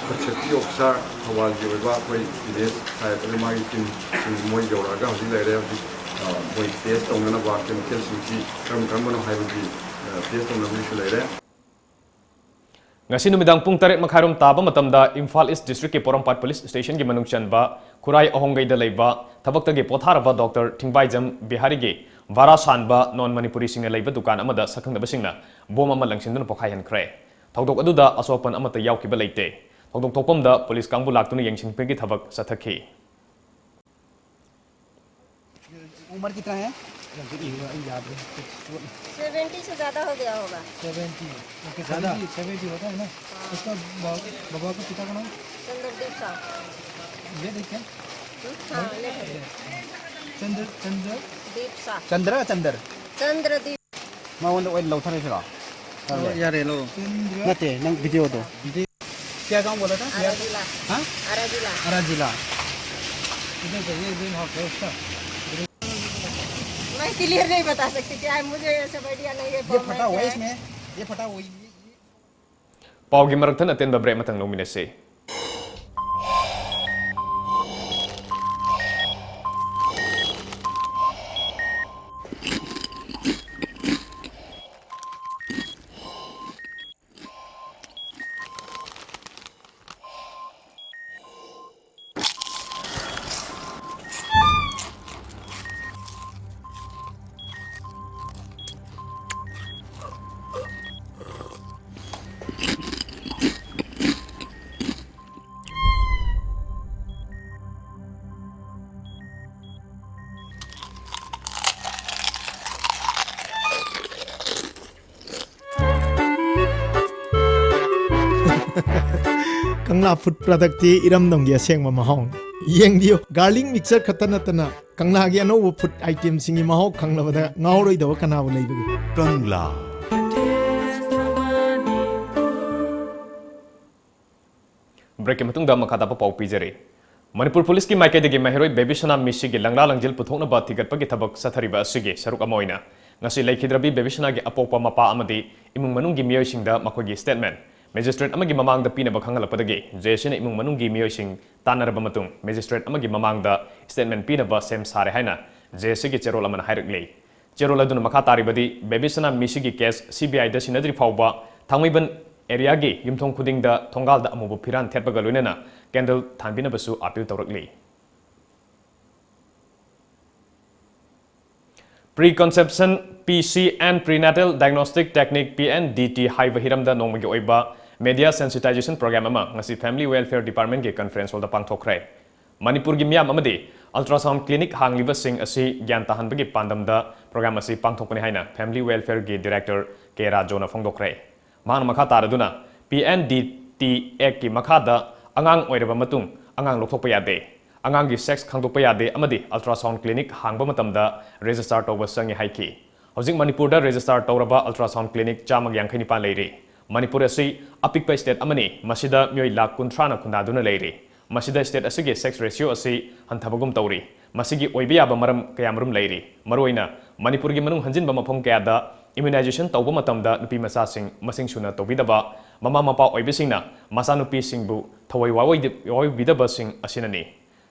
ꯐꯨꯗ ꯁꯦꯐꯇꯤ ꯑꯣꯐꯤꯁꯥꯔ ꯊꯧꯕꯥꯜꯒꯤ ꯑꯣꯏꯕ ꯑꯩꯈꯣꯏ ꯚꯤꯂꯦꯖ ꯁꯥꯍꯦꯕ ꯑꯗꯨ ꯃꯥꯒꯤ ꯇꯤꯝꯁꯤꯡ ꯃꯣꯏ ꯌꯧꯔꯛꯑꯒ ꯍꯧꯖꯤꯛ ꯂꯩꯔꯦ꯫ ꯍꯧꯖꯤꯛ, ꯑ, ꯃꯣꯏ ꯇꯦꯁ ꯇꯧꯅꯅꯕ ꯀꯦꯃꯤꯀꯦꯜꯁꯤꯡꯁꯤ ꯀꯔꯝ ꯀꯔꯝꯕꯅꯣ ꯍꯥꯏꯕꯒꯤ, ꯑ, ꯇꯦꯁ ꯇꯧꯅꯕꯒꯤꯁꯨ ꯂꯩꯔꯦ꯫ ꯉꯁꯤ ꯅꯨꯃꯤꯗꯥꯡ ꯄꯨꯡ ꯇꯔꯦꯠ ꯃꯈꯥꯏꯔꯣꯝ ꯇꯥꯕ ꯃꯇꯝꯗ ꯏꯝꯐꯥꯜ ꯏꯁ ꯗꯤꯁꯇ꯭ꯔꯤꯛꯀꯤ ꯄꯣꯔꯣꯝꯄꯥꯠ ꯄꯨꯂꯤꯁ ꯁ꯭ꯇꯦꯁꯟꯒꯤ ꯃꯅꯨꯡ ꯆꯟꯕ ꯈꯨꯔꯥꯏ ꯑꯍꯣꯡꯒꯩꯗ ꯂꯩꯕ ꯊꯕꯛꯇꯒꯤ ꯄꯣꯊꯥꯔꯕ ꯗꯣꯛꯇꯔ ꯊꯤꯡꯕꯥꯏꯖꯝ ꯕꯤꯍꯥꯔꯤꯒꯤ ꯚꯥꯔꯥ ꯁꯥꯟꯕ ꯅꯣꯟ ꯃꯅꯤꯄꯨꯔꯤꯁꯤꯡꯅ ꯂꯩꯕ ꯗꯨꯀꯥꯟ ꯑꯃꯗ ꯁꯛꯈꯪꯗꯕꯁꯤꯡꯅ ꯕꯣꯝ ꯑꯃ ꯂꯪꯁꯤꯟꯗꯨꯅ ꯄꯣꯈꯥꯏꯍꯟꯈ꯭ꯔꯦ꯫ ꯊꯧꯗꯣꯛ ꯑꯗꯨꯗ ꯑꯁꯣꯛ ꯑꯄꯟ ꯑꯃꯠꯇ ꯌꯥꯎꯈꯤꯕ ꯂꯩꯇꯦ꯫ ꯊꯧꯗꯣꯛ ꯊꯣꯛꯐꯝꯗ ꯄꯨꯂꯤꯁ ꯀꯥꯡꯕꯨ ꯂꯥꯛꯇꯨꯅ ꯌꯦꯡꯁꯤꯟꯕꯒꯤ ꯊꯕꯛ ꯆꯠꯊꯈꯤ꯫ उम्र कितना है? सेवेंटी से ज्यादा हो गया होगा। सेवेंटी। ओके, ज़्यादा सेवेंटी होता है ना। उसका बाबा का पिता का नाम? चंद्रदीप साहु। ये देखिए। हाँ, ले। चंद्र चंद्र दीप साहु। चंद्र चंद्र चंद्रदीप। ꯃꯉꯣꯟꯗ ꯑꯣꯏꯅ ꯂꯧꯊꯔꯁꯤꯔꯣ? ꯌꯥꯔꯦ ꯂꯧ꯫ ꯅꯠꯇꯦ, ꯅꯪ ꯚꯤꯗꯤꯑꯣꯗꯣ꯫ क्या गांव बोला था? आराजिला। हाँ? आराजिला। अराजिला। इधर से, ये ग्रीन हाउस है उसका। मैं क्लियर नहीं बता सकती क्या है, मुझे ये सब आइडिया नहीं है। ये फटा हुआ है इसमें, ये फटा हुआ है। ꯄꯥꯎꯒꯤ ꯃꯔꯛꯊꯠ ꯑꯇꯦꯟꯕ ꯕ꯭ꯔꯦꯛ ꯑꯃꯇꯪ ꯂꯧꯃꯤꯟꯅꯁꯤ꯫ ꯀꯪꯂꯥ ꯐꯨꯗ ꯄ꯭ꯔꯗꯛꯇꯤ ꯏꯔꯝꯗꯝꯒꯤ ꯑꯁꯦꯡꯕ ꯃꯍꯥꯎꯅꯤ꯫ ꯌꯦꯡꯕꯤꯌꯨ, ꯒꯥꯔꯂꯤꯛ ꯃꯤꯛꯆꯔ ꯈꯛꯇ ꯅꯠꯇꯅ ꯀꯪꯂꯥꯒꯤ ꯑꯅꯧꯕ ꯐꯨꯗ ꯑꯥꯏꯇꯦꯝꯁꯤꯡꯒꯤ ꯃꯍꯥꯎ ꯈꯪꯂꯕꯗ ꯉꯥꯎꯔꯣꯏꯗꯕ ꯀꯅꯥꯕꯨ ꯂꯩꯕꯒꯦ? ꯀꯪꯂꯥ꯫ ꯕ꯭ꯔꯦꯛꯀꯤ ꯃꯇꯨꯡꯗ ꯃꯈꯥ ꯇꯥꯕ ꯄꯥꯎ ꯄꯤꯖꯔꯤ꯫ ꯃꯅꯤꯄꯨꯔ ꯄꯨꯂꯤꯁꯀꯤ ꯃꯥꯏꯀꯩꯗꯒꯤ ꯃꯍꯩꯔꯣꯏ ꯕꯦꯕꯤꯁꯅꯥ ꯃꯤꯁꯤꯒꯤ ꯂꯪꯂꯥ ꯂꯪꯖꯤꯜ ꯄꯨꯊꯣꯛꯅꯕ ꯊꯤꯒꯠꯄꯒꯤ ꯊꯕꯛ ꯆꯠꯊꯔꯤꯕ ꯑꯁꯤꯒꯤ ꯁꯔꯨꯛ ꯑꯃ ꯑꯣꯏꯅ ꯉꯁꯤ ꯂꯩꯈꯤꯗ꯭ꯔꯕꯤ ꯕꯦꯕꯤꯁꯅꯥꯒꯤ ꯑꯄꯣꯛꯄ ꯃꯄꯥ ꯑꯃꯗꯤ ꯏꯃꯨꯡ ꯃꯅꯨꯡꯒꯤ ꯃꯤꯑꯣꯏꯁꯤꯡꯗ ꯃꯈꯣꯏꯒꯤ ꯁ꯭ꯇꯦꯠꯃꯦꯟ ꯃꯦꯖꯤꯁꯇ꯭ꯔꯦꯠ ꯑꯃꯒꯤ ꯃꯃꯥꯡꯗ ꯄꯤꯅꯕ ꯈꯪꯍꯜꯂꯛꯄꯗꯒꯤ ꯖꯦ ꯑꯦꯁ ꯁꯤꯅ ꯏꯃꯨꯡ ꯃꯅꯨꯡꯒꯤ ꯃꯤꯑꯣꯏꯁꯤꯡ ꯇꯥꯟꯅꯔꯕ ꯃꯇꯨꯡ ꯃꯦꯖꯤꯁꯇ꯭ꯔꯦꯠ ꯑꯃꯒꯤ ꯃꯃꯥꯡꯗ ꯁ꯭ꯇꯦꯠꯃꯦꯟ ꯄꯤꯅꯕ ꯁꯦꯝ ꯁꯥꯔꯦ ꯍꯥꯏꯅ ꯖꯦ ꯑꯦꯁ ꯁꯤꯒꯤ ꯆꯦꯔꯣꯜ ꯑꯃꯅ ꯍꯥꯏꯔꯛꯂꯤ꯫ ꯆꯦꯔꯣꯜ ꯑꯗꯨꯅ ꯃꯈꯥ ꯇꯥꯔꯤꯕꯗꯤ, ꯕꯦꯕꯤꯁꯅꯥ ꯃꯤꯁꯤꯒꯤ ꯀꯦꯁ ꯁꯤ ꯕꯤ ꯑꯥꯏꯗ ꯁꯤꯟꯅꯗ꯭ꯔꯤ ꯐꯥꯎꯕ ꯊꯥꯡꯃꯩꯕꯟ ꯑꯦꯔꯤꯌꯥꯒꯤ ꯌꯨꯝꯊꯣꯡ ꯈꯨꯗꯤꯡꯗ ꯊꯣꯡꯒꯥꯜꯗ ꯑꯃꯨꯕ ꯐꯤꯔꯥꯟ ꯊꯦꯠꯄꯒ ꯂꯣꯏꯅꯅ ꯀꯦꯟꯗꯜ ꯊꯥꯟꯕꯤꯅꯕꯁꯨ ꯑꯥꯄꯤꯜ ꯇꯧꯔꯛꯂꯤ꯫ Preconception, P C and Prenatal Diagnostic Technique, P N D T, ꯍꯥꯏꯕ ꯍꯤꯔꯝꯗ ꯅꯣꯡꯃꯒꯤ ꯑꯣꯏꯕ Media Sensitization Program ꯑꯃ ꯉꯁꯤ Family Welfare Departmentꯀꯤ conference hallꯗ ꯄꯥꯡꯊꯣꯛꯈ꯭ꯔꯦ꯫ ꯃꯅꯤꯄꯨꯔꯒꯤ ꯃꯤꯌꯥꯝ ꯑꯃꯗꯤ ultrasound clinic ꯍꯥꯡꯂꯤꯕꯁꯤꯡ ꯑꯁꯤ ꯒ꯭ꯌꯥꯟ ꯇꯥꯍꯟꯕꯒꯤ ꯄꯥꯟꯗꯝꯗ program ꯑꯁꯤ ꯄꯥꯡꯊꯣꯛꯄꯅꯤ ꯍꯥꯏꯅ Family Welfareꯒꯤ director ꯀꯦ ꯔꯥꯖꯣꯅ ꯐꯣꯡꯗꯣꯛꯈ꯭ꯔꯦ꯫ ꯃꯍꯥꯛꯅ ꯃꯈꯥ ꯇꯥꯔꯗꯨꯅ, P N D T Actꯀꯤ ꯃꯈꯥꯗ ꯑꯉꯥꯡ ꯑꯣꯏꯔꯕ ꯃꯇꯨꯡ ꯑꯉꯥꯡ ꯂꯧꯊꯣꯛꯄ ꯌꯥꯗꯦ꯫ ꯑꯉꯥꯡꯒꯤ sex ꯈꯪꯗꯣꯛꯄ ꯌꯥꯗꯦ ꯑꯃꯗꯤ ultrasound clinic ꯍꯥꯡꯕ ꯃꯇꯝꯗ register ꯇꯧꯕ ꯆꯪꯉꯤ ꯍꯥꯏꯈꯤ꯫ ꯍꯧꯖꯤꯛ ꯃꯅꯤꯄꯨꯔꯗ register ꯇꯧꯔꯕ ultrasound clinic ꯆꯥꯝꯃꯒ ꯌꯥꯡꯈꯩ ꯅꯤꯄꯥꯟ ꯂꯩꯔꯤ꯫ ꯃꯅꯤꯄꯨꯔ ꯑꯁꯤ ꯑꯄꯤꯛꯄ state ꯑꯃꯅꯤ꯫ ꯃꯁꯤꯗ ꯃꯤꯑꯣꯏ ꯂꯥꯈ ꯀꯨꯟꯊ꯭ꯔꯥꯅ ꯈꯨꯟꯗꯥꯗꯨꯅ ꯂꯩꯔꯤ꯫ ꯃꯁꯤꯗ state ꯑꯁꯤꯒꯤ sex ratio ꯑꯁꯤ ꯍꯟꯊꯕꯒꯨꯝ ꯇꯧꯔꯤ꯫ ꯃꯁꯤꯒꯤ ꯑꯣꯏꯕ ꯌꯥꯕ ꯃꯔꯝ ꯀꯌꯥꯃꯔꯨꯝ ꯂꯩꯔꯤ꯫ ꯃꯔꯨꯑꯣꯏꯅ ꯃꯅꯤꯄꯨꯔꯒꯤ ꯃꯅꯨꯡ ꯍꯟꯖꯤꯟꯕ ꯃꯐꯝ ꯀꯌꯥꯗ immunization ꯇꯧꯕ ꯃꯇꯝꯗ ꯅꯨꯄꯤ ꯃꯆꯥꯁꯤꯡ ꯃꯁꯤꯡ ꯁꯨꯅ ꯇꯧꯕꯤꯗꯕ, ꯃꯃꯥ ꯃꯄꯥ ꯑꯣꯏꯕꯁꯤꯡꯅ ꯃꯆꯥꯅꯨꯄꯤꯁꯤꯡꯕꯨ ꯊꯋꯥꯏ ꯋꯥꯑꯣꯏꯗ-, ꯋꯥꯑꯣꯏꯕꯤꯗꯕꯁꯤꯡ ꯑꯁꯤꯅꯅꯤ꯫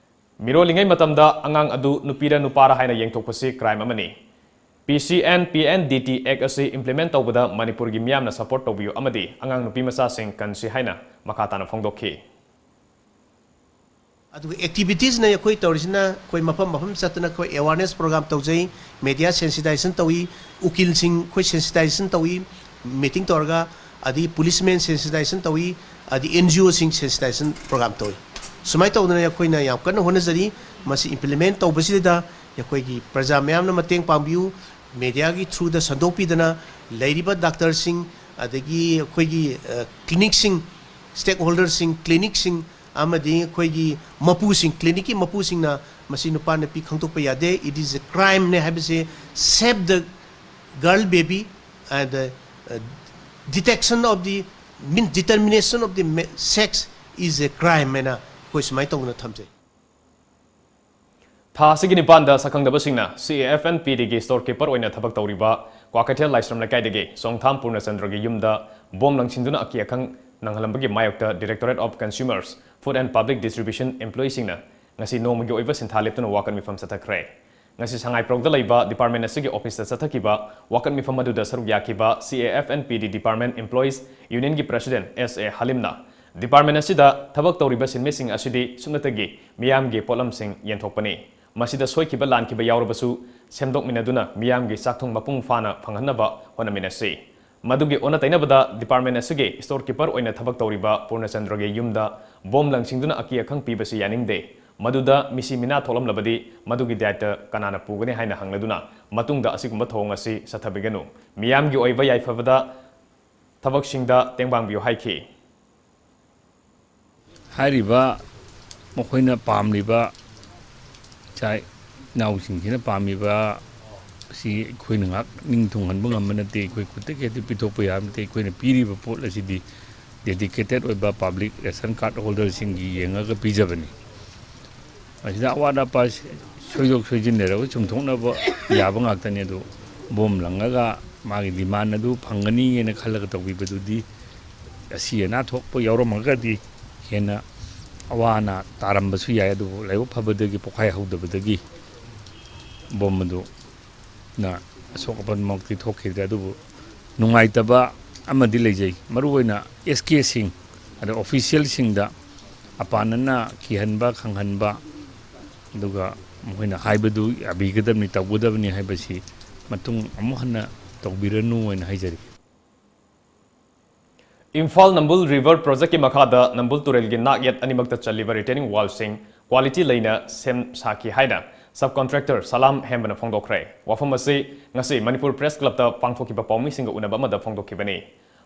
ꯃꯤꯔꯣꯜꯂꯤꯉꯩ ꯃꯇꯝꯗ ꯑꯉꯥꯡ ꯑꯗꯨ ꯅꯨꯄꯤꯔ ꯅꯨꯄꯥꯔ ꯍꯥꯏꯅ ꯌꯦꯡꯊꯣꯛꯄꯁꯤ crime ꯑꯃꯅꯤ꯫ P C N P N D T Act ꯑꯁꯤ implement ꯇꯧꯕꯗ ꯃꯅꯤꯄꯨꯔꯒꯤ ꯃꯤꯌꯥꯝꯅ support ꯇꯧꯕꯤꯌꯨ ꯑꯃꯗꯤ ꯑꯉꯥꯡ ꯅꯨꯄꯤ ꯃꯆꯥꯁꯤꯡ ꯀꯟꯁꯤ ꯍꯥꯏꯅ ꯃꯈꯥ ꯇꯥꯅ ꯐꯣꯡꯗꯣꯛꯈꯤ꯫ ꯑꯗꯨꯒ activitiesꯅ ꯑꯩꯈꯣꯏ ꯇꯧꯔꯤꯁꯤꯅ ꯑꯩꯈꯣꯏ ꯃꯐꯝ ꯃꯐꯝ ꯆꯠꯇꯅ ꯑꯩꯈꯣꯏ awareness program ꯇꯧꯖꯩ, media sensitization ꯇꯧꯏ, ꯎꯀꯤꯜꯁꯤꯡ ꯑꯩꯈꯣꯏ sensitization ꯇꯧꯏ, meeting ꯇꯧꯔꯒ, ꯑꯗꯒꯤ policemen sensitization ꯇꯧꯏ, ꯑꯗꯒꯤ N G Oꯁꯤꯡ sensitization program ꯇꯧꯏ꯫ ꯁꯨꯃꯥꯏꯅ ꯇꯧꯗꯅ ꯑꯩꯈꯣꯏꯅ ꯌꯥꯝ ꯀꯟꯅ ꯍꯣꯠꯅꯖꯔꯤ꯫ ꯃꯁꯤ implement ꯇꯧꯕꯁꯤꯗ ꯑꯩꯈꯣꯏꯒꯤ ꯄ꯭ꯔꯖꯥ ꯃꯌꯥꯝꯅ ꯃꯇꯦꯡ ꯄꯥꯡꯕꯤꯌꯨ꯫ Mediaꯒꯤ throughꯗ ꯁꯟꯗꯣꯛꯄꯤꯗꯅ ꯂꯩꯔꯤꯕ doctorꯁꯤꯡ, ꯑꯗꯒꯤ ꯑꯩꯈꯣꯏꯒꯤ, ꯑ, clinicꯁꯤꯡ, stakeholderꯁꯤꯡ, clinicꯁꯤꯡ ꯑꯃꯗꯤ ꯑꯩꯈꯣꯏꯒꯤ ꯃꯄꯨꯁꯤꯡ, clinicꯀꯤ ꯃꯄꯨꯁꯤꯡꯅ ꯃꯁꯤ ꯅꯨꯄꯥ ꯅꯨꯄꯤ ꯈꯪꯗꯣꯛꯄ ꯌꯥꯗꯦ, it is a crimeꯅꯦ ꯍꯥꯏꯕꯁꯦ, save the girl baby and the, uh, detection of the, mean, determination of the ma-, sex is a crime ꯍꯥꯏꯅ ꯑꯩꯈꯣꯏ ꯁꯨꯃꯥꯏꯅ ꯇꯧꯗꯅ ꯊꯝꯖꯩ꯫ ꯊꯥ ꯑꯁꯤꯒꯤ ꯅꯤꯄꯥꯟꯗ ꯁꯛꯈꯪꯗꯕꯁꯤꯡꯅ C A F N P Dꯒꯤ store keeper ꯑꯣꯏꯅ ꯊꯕꯛ ꯇꯧꯔꯤꯕ ꯀ꯭ꯋꯥꯀꯩꯊꯦꯜ ꯂꯥꯏꯁ꯭ꯔꯝ ꯂꯩꯀꯥꯏꯗꯒꯤ ꯁꯣꯡꯊꯥꯝ ꯄꯨꯔꯅꯆꯟꯗ꯭ꯔꯒꯤ ꯌꯨꯝꯗ bomb ꯂꯪꯁꯤꯟꯗꯨꯅ ꯑꯀꯤ ꯑꯈꯪ ꯅꯪꯍꯜꯂꯝꯕꯒꯤ ꯃꯥꯌꯣꯛꯇ Directorate of Consumers, Food and Public Distribution employeeꯁꯤꯡꯅ ꯉꯁꯤ ꯅꯣꯡꯃꯒꯤ ꯑꯣꯏꯕ ꯁꯤꯟꯊꯥ ꯂꯦꯞꯇꯨꯅ ꯋꯥꯀꯠ ꯃꯤꯐꯝ ꯆꯠꯊꯈ꯭ꯔꯦ꯫ ꯉꯁꯤ ꯁꯉꯥꯏꯄ꯭ꯔꯧꯗ ꯂꯩꯕ department ꯑꯁꯤꯒꯤ officeꯇ ꯆꯠꯊꯈꯤꯕ ꯋꯥꯀꯠ ꯃꯤꯐꯝ ꯑꯗꯨꯗ ꯁꯔꯨꯛ ꯌꯥꯈꯤꯕ C A F N P D department employees unionꯒꯤ president S A ꯍꯥꯂꯤꯝꯅ department ꯑꯁꯤꯗ ꯊꯕꯛ ꯇꯧꯔꯤꯕ ꯁꯤꯟꯃꯤꯁꯤꯡ ꯑꯁꯤꯗꯤ ꯁꯨꯞꯅꯇꯒꯤ ꯃꯤꯌꯥꯝꯒꯤ ꯄꯣꯠꯂꯝꯁꯤꯡ ꯌꯦꯟꯊꯣꯛꯄꯅꯤ꯫ ꯃꯁꯤꯗ ꯁꯣꯏꯈꯤꯕ ꯂꯥꯟꯈꯤꯕ ꯌꯥꯎꯔꯕꯁꯨ ꯁꯦꯝꯗꯣꯛꯃꯤꯟꯅꯗꯨꯅ ꯃꯤꯌꯥꯝꯒꯤ ꯆꯥꯛꯊꯨꯡ ꯃꯄꯨꯡ ꯐꯥꯅ ꯐꯪꯍꯟꯅꯕ ꯍꯣꯠꯅꯃꯤꯟꯅꯁꯤ꯫ ꯃꯗꯨꯒꯤ ꯑꯣꯟꯅ ꯇꯩꯅꯕꯗ department ꯑꯁꯤꯒꯤ store keeper ꯑꯣꯏꯅ ꯊꯕꯛ ꯇꯧꯔꯤꯕ ꯄꯨꯔꯅꯆꯟꯗ꯭ꯔꯒꯤ ꯌꯨꯝꯗ bomb ꯂꯪꯁꯤꯟꯗꯨꯅ ꯑꯀꯤ ꯑꯈꯪ ꯄꯤꯕꯁꯤ ꯌꯥꯅꯤꯡꯗꯦ꯫ ꯃꯗꯨꯗ ꯃꯤꯁꯤ ꯃꯤꯅꯥ ꯊꯣꯛꯂꯝꯂꯕꯗꯤ ꯃꯗꯨꯒꯤ ꯗꯥꯏꯇ ꯀꯅꯥꯅ ꯄꯨꯒꯅꯤ ꯍꯥꯏꯅ ꯍꯪꯂꯗꯨꯅ ꯃꯇꯨꯡꯗ ꯑꯁꯤꯒꯨꯝꯕ ꯊꯧꯑꯣꯡ ꯑꯁꯤ ꯆꯠꯊꯕꯤꯒꯅꯨ꯫ ꯃꯤꯌꯥꯝꯒꯤ ꯑꯣꯏꯕ ꯌꯥꯏꯐꯕꯗ ꯊꯕꯛꯁꯤꯡꯗ ꯇꯦꯡꯕꯥꯡꯕꯤꯌꯨ ꯍꯥꯏꯈꯤ꯫ ꯍꯥꯏꯔꯤꯕ ꯃꯈꯣꯏꯅ ꯄꯥꯝꯂꯤꯕ ꯏꯆꯥ ꯏꯅꯥꯎꯁꯤꯡꯁꯤꯅ ꯄꯥꯝꯃꯤꯕ ꯑꯁꯤ ꯑꯩꯈꯣꯏꯅ ꯉꯥꯏꯍꯥꯛ ꯅꯤꯡ ꯊꯨꯡꯍꯟꯕ ꯉꯝꯕ ꯅꯠꯇꯦ꯫ ꯑꯩꯈꯣꯏ ꯈꯨꯠꯇꯒꯤ ꯍꯦꯛꯇ ꯄꯤꯊꯣꯛꯄ ꯌꯥꯕ ꯅꯠꯇꯦ꯫ ꯑꯩꯈꯣꯏꯅ ꯄꯤꯔꯤꯕ ꯄꯣꯠ ꯑꯁꯤꯗꯤ dedicated ꯑꯣꯏꯕ public ration card holderꯁꯤꯡꯒꯤ ꯌꯦꯡꯉꯒ ꯄꯤꯖꯕꯅꯤ꯫ ꯃꯁꯤꯗ ꯑꯋꯥꯠ ꯑꯄꯥ ꯁꯣꯏꯗꯣꯛ ꯁꯣꯏꯖꯤꯟ ꯂꯩꯔꯒ ꯆꯨꯝꯊꯣꯛꯅꯕ ꯌꯥꯕ ꯉꯥꯛꯇꯅꯤ꯫ ꯑꯗꯨ bomb ꯂꯪꯉꯒ ꯃꯥꯒꯤ demand ꯑꯗꯨ ꯐꯪꯒꯅꯤ ꯍꯥꯏꯅ ꯈꯜꯂꯒ ꯇꯧꯕꯤꯕꯗꯨꯗꯤ ꯑꯁꯤ ꯑꯅꯥ ꯊꯣꯛꯄ ꯌꯥꯎꯔꯝꯃꯒꯗꯤ ꯍꯦꯟꯅ ꯑꯋꯥ ꯑꯅꯥ ꯇꯥꯔꯝꯕꯁꯨ ꯌꯥꯏ꯫ ꯑꯗꯨꯕꯨ ꯂꯥꯏꯕꯛ ꯐꯕꯗꯒꯤ ꯄꯣꯛꯈꯥꯏ ꯍꯧꯗꯕꯗꯒꯤ bomb ꯑꯗꯨꯅ ꯑꯁꯣꯛ ꯑꯄꯟꯃꯛꯇꯤ ꯊꯣꯛꯈꯤꯗ꯭ꯔꯦ꯫ ꯑꯗꯨꯕꯨ ꯅꯨꯡꯉꯥꯏꯇꯕ ꯑꯃꯗꯤ ꯂꯩꯖꯩ꯫ ꯃꯔꯨꯑꯣꯏꯅ SKꯁꯤꯡ ꯑꯗ officialꯁꯤꯡꯗ ꯑꯄꯥꯅꯅ ꯀꯤꯍꯟꯕ ꯈꯪꯍꯟꯕ ꯑꯗꯨꯒ ꯃꯈꯣꯏꯅ ꯍꯥꯏꯕꯗꯨ ꯌꯥꯕꯤꯒꯗꯕꯅꯤ, ꯇꯧꯒꯗꯕꯅꯤ ꯍꯥꯏꯕꯁꯤ ꯃꯇꯨꯡ ꯑꯃꯨꯛ ꯍꯟꯅ ꯇꯧꯕꯤꯔꯅꯨ ꯍꯥꯏꯅ ꯍꯥꯏꯖꯔꯤ꯫ ꯏꯝꯐꯥꯜ ꯅꯝꯕꯨꯜ river projectꯀꯤ ꯃꯈꯥꯗ ꯅꯝꯕꯨꯜ ꯇꯨꯔꯦꯜꯒꯤ ꯅꯥꯛ ꯌꯦꯠ ꯑꯅꯤꯃꯛꯇ ꯆꯜꯂꯤꯕ retaining wallꯁꯤꯡ quality ꯂꯩꯅ ꯁꯦꯝ ꯁꯥꯈꯤ ꯍꯥꯏꯅ subcontractor ꯁꯂꯥꯝ ꯍꯦꯝꯕꯅ ꯐꯣꯡꯗꯣꯛꯈ꯭ꯔꯦ꯫ ꯋꯥꯐꯝ ꯑꯁꯤ ꯉꯁꯤ ꯃꯅꯤꯄꯨꯔ Press Clubꯇ ꯄꯥꯡꯊꯣꯛꯈꯤꯕ ꯄꯥꯎꯃꯤꯁꯤꯡꯒ ꯎꯅꯕ ꯑꯃꯗ ꯐꯣꯡꯗꯣꯛꯈꯤꯕꯅꯤ꯫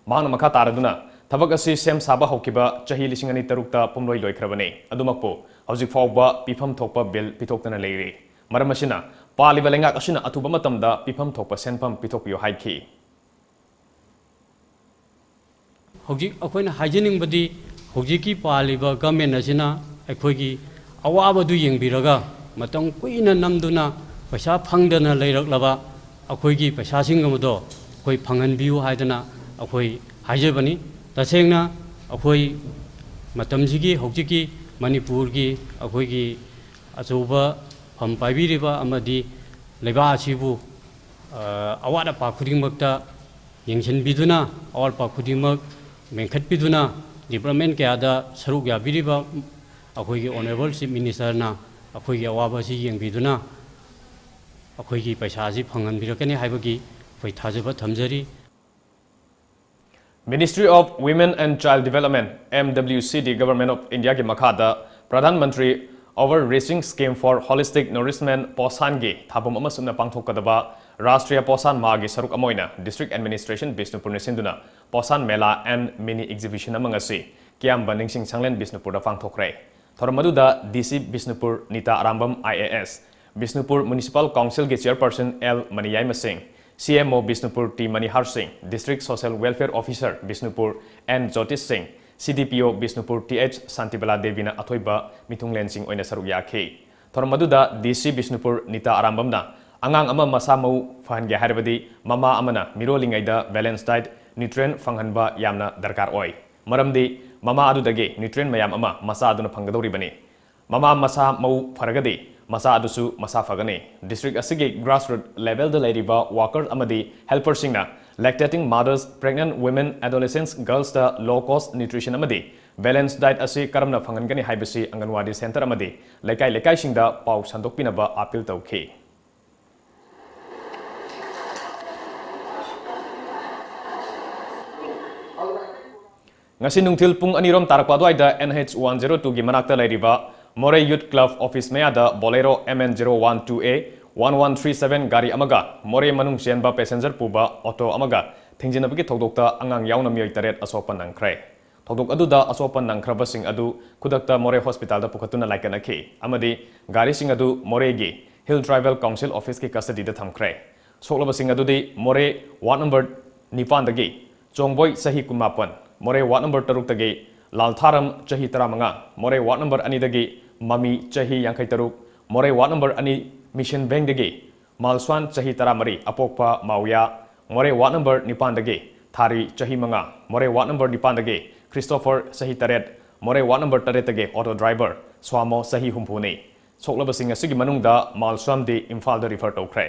ꯃꯍꯥꯛꯅ ꯃꯈꯥ ꯇꯥꯔꯗꯨꯅ, ꯊꯕꯛ ꯑꯁꯤ ꯁꯦꯝ ꯁꯥꯕ ꯍꯧꯈꯤꯕ ꯆꯍꯤ ꯂꯤꯁꯤꯡ ꯑꯅꯤ ꯇꯔꯨꯛꯇ ꯄꯨꯝꯂꯣꯏ ꯂꯣꯏꯈ꯭ꯔꯕꯅꯤ꯫ ꯑꯗꯨꯃꯛꯄꯨ ꯍꯧꯖꯤꯛ ꯐꯥꯎꯕ ꯄꯤꯐꯝ ꯊꯣꯛꯄ bill ꯄꯤꯊꯣꯛꯇꯅ ꯂꯩꯔꯤ꯫ ꯃꯔꯝ ꯑꯁꯤꯅ, ꯄꯥꯜꯂꯤꯕ ꯂꯩꯉꯥꯛ ꯑꯁꯤꯅ ꯑꯊꯨꯕ ꯃꯇꯝꯗ ꯄꯤꯐꯝ ꯊꯣꯛꯄ ꯁꯦꯟꯐꯝ ꯄꯤꯊꯣꯛꯄꯤꯌꯨ ꯍꯥꯏꯈꯤ꯫ ꯍꯧꯖꯤꯛ ꯑꯩꯈꯣꯏꯅ ꯍꯥꯏꯖꯅꯤꯡꯕꯗꯤ, ꯍꯧꯖꯤꯛꯀꯤ ꯄꯥꯜꯂꯤꯕ government ꯑꯁꯤꯅ ꯑꯩꯈꯣꯏꯒꯤ ꯑꯋꯥꯕꯗꯨ ꯌꯦꯡꯕꯤꯔꯒ, ꯃꯇꯝ ꯀꯨꯏꯅ ꯅꯝꯗꯨꯅ ꯄꯩꯁꯥ ꯐꯪꯗꯅ ꯂꯩꯔꯛꯂꯕ ꯑꯩꯈꯣꯏꯒꯤ ꯄꯩꯁꯥꯁꯤꯡ ꯑꯃꯗꯣ ꯑꯩꯈꯣꯏ ꯐꯪꯍꯟꯕꯤꯌꯨ ꯍꯥꯏꯗꯅ ꯑꯩꯈꯣꯏ ꯍꯥꯏꯖꯕꯅꯤ꯫ ꯇꯁꯦꯡꯅ ꯑꯩꯈꯣꯏ ꯃꯇꯝꯁꯤꯒꯤ, ꯍꯧꯖꯤꯛꯀꯤ ꯃꯅꯤꯄꯨꯔꯒꯤ ꯑꯩꯈꯣꯏꯒꯤ ꯑꯆꯧꯕ ꯐꯝ ꯄꯥꯏꯕꯤꯔꯤꯕ ꯑꯃꯗꯤ ꯂꯩꯕꯥꯛ ꯑꯁꯤꯕꯨ, ꯑ, ꯑꯋꯥꯠ ꯑꯄꯥ ꯈꯨꯗꯤꯡꯃꯛꯇ ꯌꯦꯡꯁꯤꯟꯕꯤꯗꯨꯅ, ꯑꯋꯥꯠ ꯑꯄꯥ ꯈꯨꯗꯤꯡꯃꯛ ꯃꯦꯟꯈꯠꯄꯤꯗꯨꯅ, development ꯀꯌꯥꯗ ꯁꯔꯨꯛ ꯌꯥꯕꯤꯔꯤꯕ ꯑꯩꯈꯣꯏꯒꯤ Honourable Chief Ministerꯅ ꯑꯩꯈꯣꯏꯒꯤ ꯑꯋꯥꯕ ꯑꯁꯤ ꯌꯦꯡꯕꯤꯗꯨꯅ ꯑꯩꯈꯣꯏꯒꯤ ꯄꯩꯁꯥ ꯑꯁꯤ ꯐꯪꯍꯟꯕꯤꯔꯛꯀꯅꯤ ꯍꯥꯏꯕꯒꯤ ꯑꯩꯈꯣꯏ ꯊꯥꯖꯕ ꯊꯝꯖꯔꯤ꯫ Ministry of Women and Child Development, M W C D, Government of India ꯒꯤ ꯃꯈꯥꯗ Pradhan Mantri Overreaching Scheme for Holistic Nourishment, ꯄꯣꯁꯥꯟꯒꯤ ꯊꯥꯕꯝ ꯑꯃ ꯁꯨꯞꯅ ꯄꯥꯡꯊꯣꯛꯀꯗꯕ ꯔꯥꯁꯇ꯭ꯔꯤꯌꯥ ꯄꯣꯁꯥꯟ ꯃꯥꯍꯒꯤ ꯁꯔꯨꯛ ꯑꯃ ꯑꯣꯏꯅ District Administration ꯕꯤꯁꯅꯨꯄꯨꯔꯅ ꯁꯤꯟꯗꯨꯅ ꯄꯣꯁꯥꯟ ꯃꯦꯂꯥ and Mini Exhibition ꯑꯃ ꯉꯁꯤ ꯀꯤꯌꯥꯝꯕ ꯅꯤꯡꯁꯤꯡ ꯁꯪꯂꯦꯟ ꯕꯤꯁꯅꯨꯄꯨꯔꯗ ꯄꯥꯡꯊꯣꯛꯈ꯭ꯔꯦ꯫ ꯊꯧꯔꯝ ꯑꯗꯨꯗ D C Bishnupur Nita Arambam I A S, Bishnupur Municipal Council ꯒꯤ Chairperson L ꯃꯅꯤꯌꯥꯏꯃ ꯁꯤꯡ, C M O Bishnupur T Manihar Singh, District Social Welfare Officer Bishnupur N ꯖꯣꯇꯤꯁ ꯁꯤꯡ, C D P O Bishnupur T H Shantibala ꯗꯦꯕꯤꯅ ꯑꯊꯣꯏꯕ ꯃꯤꯊꯨꯡꯂꯦꯟꯁꯤꯡ ꯑꯣꯏꯅ ꯁꯔꯨꯛ ꯌꯥꯈꯤ꯫ ꯊꯧꯔꯝ ꯑꯗꯨꯗ D C ꯕꯤꯁꯅꯨꯄꯨꯔ ꯅꯤꯇꯥ ꯑꯔꯥꯝꯕꯝꯅ ꯑꯉꯥꯡ ꯑꯃ ꯃꯁꯥ ꯃꯎ ꯐꯍꯟꯒꯦ ꯍꯥꯏꯔꯕꯗꯤ ꯃꯃꯥ ꯑꯃꯅ ꯃꯤꯔꯣꯜꯂꯤꯉꯩꯗ balance diet, nutrient ꯐꯪꯍꯟꯕ ꯌꯥꯝꯅ ꯗꯔꯀꯥꯔ ꯑꯣꯏ꯫ ꯃꯔꯝꯗꯤ ꯃꯃꯥ ꯑꯗꯨꯗꯒꯤ nutrient ꯃꯌꯥꯝ ꯑꯃ ꯃꯆꯥ ꯑꯗꯨꯅ ꯐꯪꯒꯗꯧꯔꯤꯕꯅꯤ꯫ ꯃꯃꯥ ꯃꯁꯥ ꯃꯎ ꯐꯔꯒꯗꯤ ꯃꯆꯥ ꯑꯗꯨꯁꯨ ꯃꯁꯥ ꯐꯒꯅꯤ꯫ District ꯑꯁꯤꯒꯤ grassroot level ꯗ ꯂꯩꯔꯤꯕ worker ꯑꯃꯗꯤ helper ꯁꯤꯡꯅ lactating mothers, pregnant women, adolescents, girls ꯇ low cost nutrition ꯑꯃꯗꯤ balance diet ꯑꯁꯤ ꯀꯔꯝꯅ ꯐꯪꯍꯟꯒꯅꯤ ꯍꯥꯏꯕꯁꯤ ꯑꯪꯒꯟꯋꯥꯗꯤ center ꯑꯃꯗꯤ ꯂꯩꯀꯥꯏ ꯂꯩꯀꯥꯏꯁꯤꯡꯗ ꯄꯥꯎ ꯁꯟꯗꯣꯛꯄꯤꯅꯕ appeal ꯇꯧꯈꯤ꯫ ꯉꯁꯤ ꯅꯨꯡꯊꯤꯜ ꯄꯨꯡ ꯑꯅꯤꯔꯣꯝ ꯇꯥꯔꯛꯄ ꯑꯗꯨꯋꯥꯏꯗ N H one zero two ꯒꯤ ꯃꯅꯥꯛꯇ ꯂꯩꯔꯤꯕ Moreh Youth Club office ꯃꯌꯥꯗ Bolero M N zero one two A one one three seven ꯒꯥꯔꯤ ꯑꯃꯒ Moreh ꯃꯅꯨꯡ ꯆꯦꯟꯕ passenger ꯄꯨꯕ auto ꯑꯃꯒ ꯊꯦꯡꯖꯤꯟꯅꯕꯒꯤ ꯊꯧꯗꯣꯛꯇ ꯑꯉꯥꯡ ꯌꯥꯎꯅ ꯃꯤꯑꯣꯏ ꯇꯔꯦꯠ ꯑꯁꯣꯛꯄ ꯅꯪꯈ꯭ꯔꯦ꯫ ꯊꯧꯗꯣꯛ ꯑꯗꯨꯗ ꯑꯁꯣꯛꯄ ꯅꯪꯈ꯭ꯔꯕꯁꯤꯡ ꯑꯗꯨ ꯈꯨꯗꯛꯇ Moreh hospital ꯗ ꯄꯨꯈꯠꯇꯨꯅ ꯂꯥꯏꯀꯠꯅꯈꯤ ꯑꯃꯗꯤ ꯒꯥꯔꯤꯁꯤꯡ ꯑꯗꯨ Moreh ꯒꯤ Hill Tribal Council office ꯀꯤ custody ꯗ ꯊꯝꯈ꯭ꯔꯦ꯫ ꯁꯣꯛꯂꯕꯁꯤꯡ ꯑꯗꯨꯗꯤ Moreh ward number ꯅꯤꯄꯥꯟꯗꯒꯤ ꯆꯣꯡꯕꯣꯏ ꯆꯍꯤ ꯀꯨꯟꯃꯥꯄꯟ, Moreh ward number ꯇꯔꯨꯛꯇꯒꯤ ꯂꯥꯜꯊꯥꯔꯝ ꯆꯍꯤ ꯇꯔꯥꯃꯉꯥ, Moreh ward number ꯑꯅꯤꯗꯒꯤ ꯃꯃꯤ ꯆꯍꯤ ꯌꯥꯡꯈꯩ ꯇꯔꯨꯛ, Moreh ward number ꯑꯅꯤ ꯃꯤꯁꯟ ꯕꯦꯡꯗꯒꯤ ꯃꯥꯜꯁ꯭ꯋꯥꯟ ꯆꯍꯤ ꯇꯔꯥꯃꯔꯤ ꯑꯄꯣꯛꯄ ꯃꯥꯎꯌꯥ, Moreh ward number ꯅꯤꯄꯥꯟꯗꯒꯤ ꯊꯥꯔꯤ ꯆꯍꯤ ꯃꯉꯥ, Moreh ward number ꯅꯤꯄꯥꯟꯗꯒꯤ ꯈ꯭ꯔꯤꯁꯇꯣꯐꯔ ꯆꯍꯤ ꯇꯔꯦꯠ, Moreh ward number ꯇꯔꯦꯠꯇꯒꯤ auto driver ꯁ꯭ꯋꯥꯃꯣ ꯆꯍꯤ ꯍꯨꯝꯐꯨꯅꯤ꯫ ꯁꯣꯛꯂꯕꯁꯤꯡ ꯑꯁꯤꯒꯤ ꯃꯅꯨꯡꯗ ꯃꯥꯜꯁ꯭ꯋꯥꯝꯗꯤ ꯏꯝꯐꯥꯜꯗ refer ꯇꯧꯈ꯭ꯔꯦ꯫